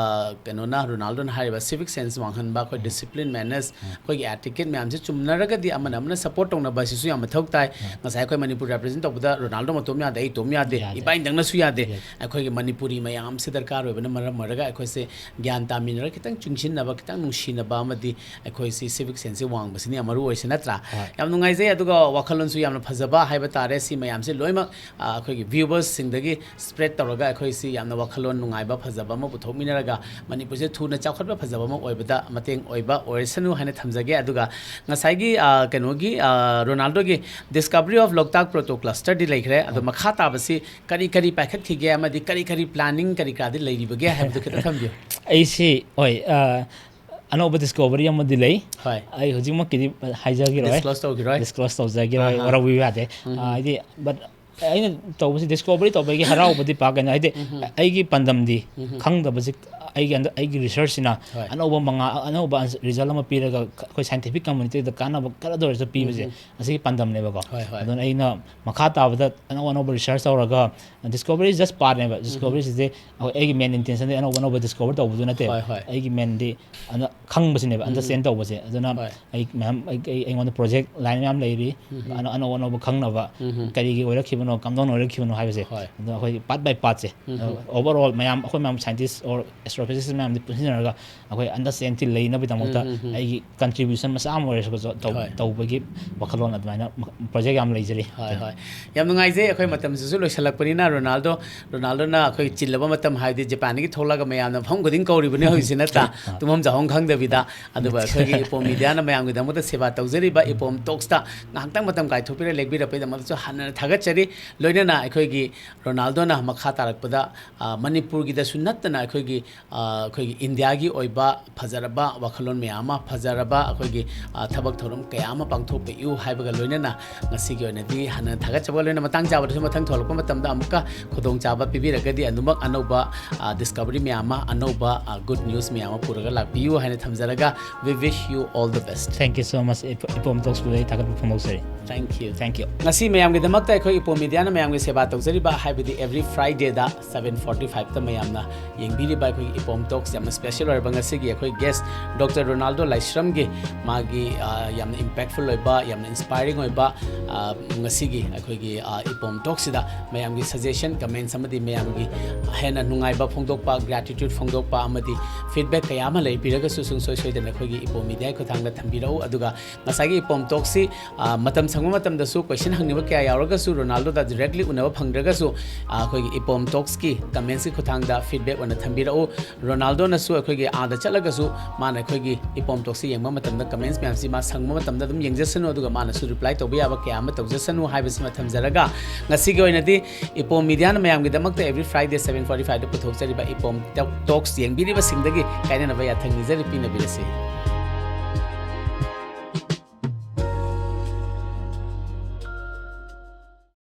ꯀꯩꯅꯣꯅ, ꯔꯣꯅꯥꯜꯗꯣꯅ ꯍꯥꯏꯔꯤꯕ civic sense ꯋꯥꯡꯍꯟꯕ, ꯑꯩꯈꯣꯏ discipline, manners, ꯑꯩꯈꯣꯏꯒꯤ etiquette ꯃꯌꯥꯝꯁꯦ ꯆꯨꯝꯅꯔꯒꯗꯤ ꯑꯃꯅ ꯑꯃꯅ ꯁꯞꯄꯣꯔꯠ ꯇꯧꯅꯕ ꯑꯁꯤꯁꯨ ꯌꯥꯝ ꯃꯊꯧ ꯇꯥꯏ꯫ ꯉꯁꯥꯏ ꯑꯩꯈꯣꯏ ꯃꯅꯤꯄꯨꯔ ꯔꯦꯄ꯭ꯔꯖꯦꯟ ꯇꯧꯕꯗ ꯔꯣꯅꯥꯜꯗꯣ ꯃꯇꯣꯝ ꯌꯥꯗꯦ, ꯑꯩ ꯏꯇꯣꯝ ꯌꯥꯗꯦ, ꯌꯥꯗꯦ꯫ ꯏꯕꯥꯏꯟꯗꯪꯅꯁꯨ ꯌꯥꯗꯦ꯫ ꯌꯥꯗꯦ꯫ ꯑꯩꯈꯣꯏꯒꯤ ꯃꯅꯤꯄꯨꯔꯤ ꯃꯌꯥꯝꯁꯦ ꯗꯔꯀꯥꯔ ꯑꯣꯏꯕꯅ ꯃꯔꯝ ꯑꯣꯏꯔꯒ ꯑꯩꯈꯣꯏꯁꯦ ꯒ꯭ꯌꯥꯟ ꯇꯥꯃꯤꯟꯅꯔꯒ ꯈꯤꯇꯪ ꯆꯨꯡꯁꯤꯟꯅꯕ, ꯈꯤꯇꯪ ꯅꯨꯡꯁꯤꯅꯕ ꯑꯃꯗꯤ ꯑꯩꯈꯣꯏꯁꯤ civic senseꯁꯤ ꯋꯥꯡꯕꯁꯤꯅ ꯌꯥꯝ ꯃꯔꯨ ꯑꯣꯏꯁꯦ, ꯅꯠꯇ꯭ꯔꯥ? ꯍꯣꯏ꯫ ꯌꯥꯝ ꯅꯨꯡꯉꯥꯏꯖꯩ꯫ ꯑꯗꯨꯒ ꯋꯥꯈꯜꯂꯣꯟꯁꯨ ꯌꯥꯝꯅ ꯐꯖꯕ ꯍꯥꯏꯕ ꯇꯥꯔꯦ꯫ ꯁꯤ ꯃꯌꯥꯝꯁꯦ ꯂꯣꯏꯅꯃꯛ, ꯑ, ꯑꯩꯈꯣꯏꯒꯤ viewersꯁꯤꯡꯗꯒꯤ spread ꯇꯧꯔꯒ ꯑꯩꯈꯣꯏꯁꯤ ꯌꯥꯝꯅ ꯋꯥꯈꯜꯂꯣꯟ ꯅꯨꯡꯉꯥꯏꯕ, ꯐꯖꯕ ꯑꯃ ꯄꯨꯊꯣꯛꯃꯤꯟꯅꯔꯒ ꯃꯅꯤꯄꯨꯔꯁꯦ ꯊꯨꯅ ꯆꯥꯎꯈꯠꯄ ꯐꯖꯕ ꯑꯃ ꯑꯣꯏꯕꯗ ꯃꯇꯦꯡ ꯑꯣꯏꯕ ꯑꯣꯏꯔꯁꯅꯨ ꯍꯥꯏꯅ ꯊꯝꯖꯒꯦ꯫ ꯑꯗꯨꯒ ꯉꯁꯥꯏꯒꯤ, ꯑ, ꯀꯩꯅꯣꯒꯤ, ꯑ, ꯔꯣꯅꯥꯜꯗꯣꯒꯤ Discovery of Loktak Proto Clusterꯗꯤ ꯂꯩꯈ꯭ꯔꯦ꯫ ꯑꯗꯣ ꯃꯈꯥ ꯇꯥꯕꯁꯤ ꯀꯔꯤ ꯀꯔꯤ ꯄꯥꯏꯈꯠꯈꯤꯒꯦ ꯑꯃꯗꯤ ꯀꯔꯤ ꯀꯔꯤ planning ꯀꯔꯤ ꯀꯔꯥꯗꯤ ꯂꯩꯔꯤꯕꯒꯦ ꯍꯥꯏꯕꯗꯨ ꯈꯤꯇꯪ ꯊꯝꯕꯤꯌꯨ꯫ ꯑꯩꯁꯤ, ꯍꯣꯏ, ꯑ, ꯑꯅꯧꯕ discovery ꯑꯃꯗꯤ ꯂꯩ꯫ ꯍꯣꯏ꯫ ꯑꯩ ꯍꯧꯖꯤꯛꯃꯛꯀꯤꯗꯤ ꯍꯥꯏꯖꯈꯤꯔꯣꯏ꯫ Disclose ꯇꯧꯈꯤꯔꯣꯏ꯫ Disclose ꯇꯧꯖꯈꯤꯔꯣꯏ꯫ ꯑꯍꯥ꯫ ꯋꯥꯔꯧꯕꯤꯕ ꯌꯥꯗꯦ꯫ ꯑ, ꯍꯥꯏꯗꯤ, but ꯑꯩꯅ ꯇꯧꯕꯁꯤ ꯗꯤꯁꯀꯣꯕꯔꯤ ꯇꯧꯕꯒꯤ ꯍꯔꯥꯎꯕꯗꯤ ꯄꯥꯛ ꯀꯩꯅꯣ, ꯍꯥꯏꯗꯤ ꯑꯩꯒꯤ ꯄꯥꯟꯗꯝꯗꯤ ꯈꯪꯗꯕꯁꯤ, ꯑꯩꯒꯤ ꯑꯟꯗ-, ꯑꯩꯒꯤ ꯔꯤꯁꯔꯁꯁꯤꯅ ꯍꯣꯏ꯫ ꯑꯅꯧꯕ ꯃꯉꯥ, ꯑꯅꯧꯕ ꯔꯤꯖꯜ ꯑꯃ ꯄꯤꯔꯒ ꯑꯩꯈꯣꯏ ꯁꯥꯏꯟꯇꯤꯐꯤꯛ ꯀꯝꯃꯨꯅꯤꯇꯤꯗ ꯀꯥꯟꯅꯕ ꯈꯔꯗ ꯑꯣꯏꯔꯁꯨ ꯄꯤꯕꯁꯦ, ꯑꯁꯤꯒꯤ ꯄꯥꯟꯗꯝꯅꯦꯕꯀꯣ꯫ ꯍꯣꯏ, ꯍꯣꯏ꯫ ꯑꯗꯨꯅ ꯑꯩꯅ ꯃꯈꯥ ꯇꯥꯕꯗ ꯑꯅꯧ ꯑꯅꯧꯕ ꯔꯤꯁꯔꯁ ꯇꯧꯔꯒ, ꯗꯤꯁꯀꯣꯕꯔꯤ ꯖꯁ ꯄꯥꯔꯠꯅꯦꯕ, ꯗꯤꯁꯀꯣꯕꯔꯤꯁꯤꯗꯤ ꯑꯩꯈꯣꯏ, ꯑꯩꯒꯤ ꯃꯦꯟ ꯏꯟꯇꯦꯟꯁꯟꯗꯤ ꯑꯅꯧꯕ ꯑꯅꯧꯕ ꯗꯤꯁꯀꯣꯕꯔ ꯇꯧꯕꯗꯨ ꯅꯠꯇꯦꯕ꯫ ꯍꯣꯏ, ꯍꯣꯏ꯫ ꯑꯩꯒꯤ ꯃꯦꯟꯗꯤ ꯑꯅ-, ꯈꯪꯕꯁꯤꯅꯦꯕ, ꯑꯟꯗꯔꯁ꯭ꯇꯦꯟ ꯇꯧꯕꯁꯦ꯫ ꯑꯗꯨꯅ ꯍꯣꯏ꯫ ꯑꯩ ꯃꯌꯥꯝ, ꯑꯩ, ꯑꯩ, ꯑꯩꯉꯣꯟꯗ ꯄ꯭ꯔꯣꯖꯦꯛ ꯂꯥꯏꯟ ꯃꯌꯥꯝ ꯂꯩꯔꯤ, ꯑꯅ-, ꯑꯅꯧ ꯑꯅꯧꯕ ꯈꯪꯅꯕ, ꯀꯔꯤꯒꯤ ꯑꯣꯏꯔꯛꯈꯤꯕꯅꯣ, ꯀꯝꯗꯧꯅ ꯑꯣꯏꯔꯛꯈꯤꯕꯅꯣ ꯍꯥꯏꯕꯁꯦ꯫ ꯍꯣꯏ꯫ ꯑꯗꯣ ꯑꯩꯈꯣꯏꯒꯤ ꯄꯥꯔꯠ ꯕꯥꯏ ꯄꯥꯔꯠꯁꯦ, ꯑꯣꯚꯔ ꯑꯣꯜ ꯃꯌꯥꯝ, ꯑꯩꯈꯣꯏ ꯃꯌꯥꯝ ꯁꯥꯏꯟꯇꯤꯁ ꯑꯣꯔ ꯑꯦꯁꯇ꯭ꯔꯣꯐꯤꯖꯤꯁꯤꯁ ꯃꯌꯥꯝꯗꯤ ꯄꯨꯟꯁꯤꯟꯅꯔꯒ ꯑꯩꯈꯣꯏ ꯑꯟꯗꯔꯁ꯭ꯇꯦꯟ ꯂꯩꯅꯕꯒꯤꯗꯃꯛꯇ ꯑꯩꯒꯤ ꯀꯟꯇ꯭ꯔꯤꯕ꯭ꯌꯨꯁꯟ ꯃꯆꯥ ꯑꯃ ꯑꯣꯏꯔꯁꯨ ꯇꯧ-, ꯍꯣꯏ꯫ ꯇꯧꯕꯒꯤ ꯋꯥꯈꯜꯂꯣꯟ ꯑꯗꯨꯃꯥꯏꯅ ꯄ꯭ꯔꯣꯖꯦꯛ ꯌꯥꯝ ꯂꯩꯖꯔꯤ꯫ ꯍꯣꯏ, ꯍꯣꯏ꯫ ꯌꯥꯝ ꯅꯨꯡꯉꯥꯏꯖꯩ꯫ ꯑꯩꯈꯣꯏ ꯃꯇꯝꯁꯤꯁꯨ ꯂꯣꯏꯁꯤꯜꯂꯛꯄꯅꯤꯅ, ꯔꯣꯅꯥꯜꯗꯣ, ꯔꯣꯅꯥꯜꯗꯣꯅ ꯑꯩꯈꯣꯏ ꯆꯤꯜꯂꯕ ꯃꯇꯝ, ꯍꯥꯏꯕꯗꯤ ꯖꯄꯥꯟꯗꯒꯤ ꯊꯣꯛꯂꯛꯑꯒ ꯃꯌꯥꯝꯅ ꯃꯐꯝ ꯈꯨꯗꯤꯡ ꯀꯧꯔꯤꯕꯅꯤ ꯍꯧꯖꯤꯛꯁꯤ, ꯅꯠꯇ꯭ꯔꯥ? ꯇꯨꯝꯐꯝ ꯆꯥꯐꯝ ꯈꯪꯗꯕꯤꯗ꯫ ꯑꯗꯨꯒ ꯑꯩꯈꯣꯏꯒꯤ ꯏꯄꯣꯝ ꯃꯤꯗꯤꯌꯥꯅ ꯃꯌꯥꯝꯒꯤꯗꯃꯛꯇ ꯁꯦꯕꯥ ꯇꯧꯖꯔꯤꯕ ꯏꯄꯣꯝ ꯇꯣꯛꯁꯇ ꯉꯥꯏꯍꯥꯛꯇꯪ ꯃꯇꯝ ꯀꯥꯏꯊꯣꯛꯄꯤꯔ ꯂꯦꯛꯄꯤꯔꯛꯄꯒꯤꯗꯃꯛꯇꯁꯨ ꯍꯟꯅ ꯊꯥꯒꯠꯆꯔꯤ꯫ ꯂꯣꯏꯅꯅ ꯑꯩꯈꯣꯏꯒꯤ ꯔꯣꯅꯥꯜꯗꯣꯅ ꯃꯈꯥ ꯇꯥꯔꯛꯄꯗ, ꯑ, ꯃꯅꯤꯄꯨꯔꯒꯤꯗꯁꯨ ꯅꯠꯇꯅ ꯑꯩꯈꯣꯏꯒꯤ, ꯑ, ꯑꯩꯈꯣꯏꯒꯤ ꯏꯟꯗꯤꯌꯥꯒꯤ ꯑꯣꯏꯕ ꯐꯖꯔꯕ ꯋꯥꯈꯜꯂꯣꯟ ꯃꯌꯥꯝ ꯑꯃ, ꯐꯖꯔꯕ ꯑꯩꯈꯣꯏꯒꯤ, ꯑ, ꯊꯕꯛ ꯊꯧꯔꯝ ꯀꯌꯥ ꯑꯃ ꯄꯥꯡꯊꯣꯛꯄꯤꯌꯨ ꯍꯥꯏꯕꯒ ꯂꯣꯏꯅꯅ ꯉꯁꯤꯒꯤ ꯑꯣꯏꯅꯗꯤ ꯍꯟꯅ ꯊꯥꯒꯠꯆꯕꯒ ꯂꯣꯏꯅꯅ ꯃꯇꯥꯡ ꯆꯥꯕꯗꯁꯨ ꯃꯊꯪ ꯊꯣꯛꯂꯛꯄ ꯃꯇꯝꯗ ꯑꯃꯨꯛꯀ ꯈꯨꯗꯣꯡꯆꯥꯕ ꯄꯤꯕꯤꯔꯒꯗꯤ ꯑꯗꯨꯃꯛ ꯑꯅꯧꯕ, ꯑ, ꯗꯤꯁꯀꯚꯔꯤ ꯃꯌꯥꯝ ꯑꯃ, ꯑꯅꯧꯕ, ꯑ, ꯒꯨꯗ ꯅ꯭ꯌꯨꯁ ꯃꯌꯥꯝ ꯑꯃ ꯄꯨꯔꯒ ꯂꯥꯛꯄꯤꯌꯨ ꯍꯥꯏꯅ ꯊꯝꯖꯔꯒ, we wish you all the best. Thank you so much. ꯏꯄꯣꯝ ꯇꯣꯛꯁꯄꯨꯗ ꯑꯩ ꯊꯥꯒꯠꯄ ꯐꯣꯡꯗꯣꯛꯆꯔꯤ꯫ Thank you. Thank you. ꯉꯁꯤ ꯃꯌꯥꯝꯒꯤꯗꯃꯛꯇ ꯑꯩꯈꯣꯏ ꯏꯄꯣꯝ ꯃꯤꯗꯤꯌꯥꯅ ꯃꯌꯥꯝꯒꯤ ꯁꯦꯕꯥ ꯇꯧꯖꯔꯤꯕ, ꯍꯥꯏꯕꯗꯤ every Fridayꯗ seven forty fiveꯇ ꯃꯌꯥꯝꯅ ꯌꯦꯡꯕꯤꯔꯤꯕ ꯑꯩꯈꯣꯏꯒꯤ ꯏꯄꯣꯝ ꯇꯣꯛꯁ ꯌꯥꯝꯅ ꯁ꯭ꯄꯦꯁꯦꯜ ꯑꯣꯏꯔꯕ ꯉꯁꯤꯒꯤ ꯑꯩꯈꯣꯏ ꯒꯦꯁ ꯗꯣꯛꯇꯔ ꯔꯣꯅꯥꯜꯗꯣ ꯂꯥꯏꯁ꯭ꯔꯝꯒꯤ ꯃꯥꯒꯤ, ꯑ, ꯌꯥꯝꯅ ꯏꯝꯄꯦꯛꯐꯨꯜ ꯑꯣꯏꯕ, ꯌꯥꯝꯅ ꯏꯟꯁꯄꯥꯏꯔꯤꯡ ꯑꯣꯏꯕ, ꯑ, ꯉꯁꯤꯒꯤ ꯑꯩꯈꯣꯏꯒꯤ, ꯑ, ꯏꯄꯣꯝ ꯇꯣꯛꯁꯤꯗ ꯃꯌꯥꯝꯒꯤ ꯁꯖꯦꯁꯟ, ꯀꯃꯦꯟꯁ ꯑꯃꯗꯤ ꯃꯌꯥꯝꯒꯤ ꯍꯦꯟꯅ ꯅꯨꯡꯉꯥꯏꯕ ꯐꯣꯡꯗꯣꯛꯄ, ꯒ꯭ꯔꯦꯇꯤꯇ꯭ꯌꯨꯠ ꯐꯣꯡꯗꯣꯛꯄ ꯑꯃꯗꯤ ꯐꯤꯗꯕꯦꯛ ꯀꯌꯥ ꯑꯃ ꯂꯩꯕꯤꯔꯒꯁꯨ ꯁꯨꯡꯁꯣꯏ ꯁꯣꯏꯗꯅ ꯑꯩꯈꯣꯏꯒꯤ ꯏꯄꯣꯝ ꯃꯤꯗꯤꯌꯥꯒꯤ ꯈꯨꯠꯊꯥꯡꯗ ꯊꯝꯕꯤꯔꯛꯎ꯫ ꯑꯗꯨꯒ ꯉꯁꯥꯏꯒꯤ ꯏꯄꯣꯝ ꯇꯣꯛꯁꯤ, ꯑ, ꯃꯇꯝ ꯁꯪꯕ ꯃꯇꯝꯗꯁꯨ ꯀꯣꯏꯁꯟ ꯍꯪꯅꯤꯡꯕ ꯀꯌꯥ ꯌꯥꯎꯔꯒꯁꯨ ꯔꯣꯅꯥꯜꯗꯣꯗ ꯗꯤꯔꯦꯛꯂꯤ ꯎꯅꯕ ꯐꯪꯗ꯭ꯔꯒꯁꯨ, ꯑ, ꯑꯩꯈꯣꯏꯒꯤ ꯏꯄꯣꯝ ꯇꯣꯛꯁꯀꯤ ꯀꯃꯦꯟꯁꯀꯤ ꯈꯨꯠꯊꯥꯡꯗ ꯐꯤꯗꯕꯦꯛ ꯑꯣꯏꯅ ꯊꯝꯕꯤꯔꯛꯎ꯫ ꯔꯣꯅꯥꯜꯗꯣꯅꯁꯨ ꯑꯩꯈꯣꯏꯒꯤ ꯑꯥꯗ ꯆꯠꯂꯒꯁꯨ ꯃꯥꯅ ꯑꯩꯈꯣꯏꯒꯤ ꯏꯄꯣꯝ ꯇꯣꯛꯁꯤ ꯌꯦꯡꯕ ꯃꯇꯝꯗ ꯀꯃꯦꯟꯁ ꯃꯌꯥꯝꯁꯤ ꯃꯥ ꯁꯪꯕ ꯃꯇꯝꯗ ꯑꯗꯨꯝ ꯌꯦꯡꯖꯁꯅꯨ, ꯑꯗꯨꯒ ꯃꯥꯅꯁꯨ ꯔꯤꯄ꯭ꯂꯥꯏ ꯇꯧꯕ ꯌꯥꯕ ꯀꯌꯥ ꯑꯃ ꯇꯧꯖꯁꯅꯨ ꯍꯥꯏꯕꯁꯤꯃ ꯊꯝꯖꯔꯒ, ꯉꯁꯤꯒꯤ ꯑꯣꯏꯅꯗꯤ ꯏꯄꯣꯝ ꯃꯤꯗꯤꯌꯥꯅ ꯃꯌꯥꯝꯒꯤꯗꯃꯛꯇ every Friday seven forty fiveꯗ ꯄꯨꯊꯣꯛꯆꯔꯤꯕ ꯏꯄꯣꯝ talks ꯌꯦꯡꯕꯤꯔꯤꯕꯁꯤꯡꯗꯒꯤ ꯀꯥꯏꯅꯅꯕ ꯌꯥꯊꯪ ꯅꯤꯖꯔꯤ, ꯄꯤꯅꯕꯤꯔꯁꯤ꯫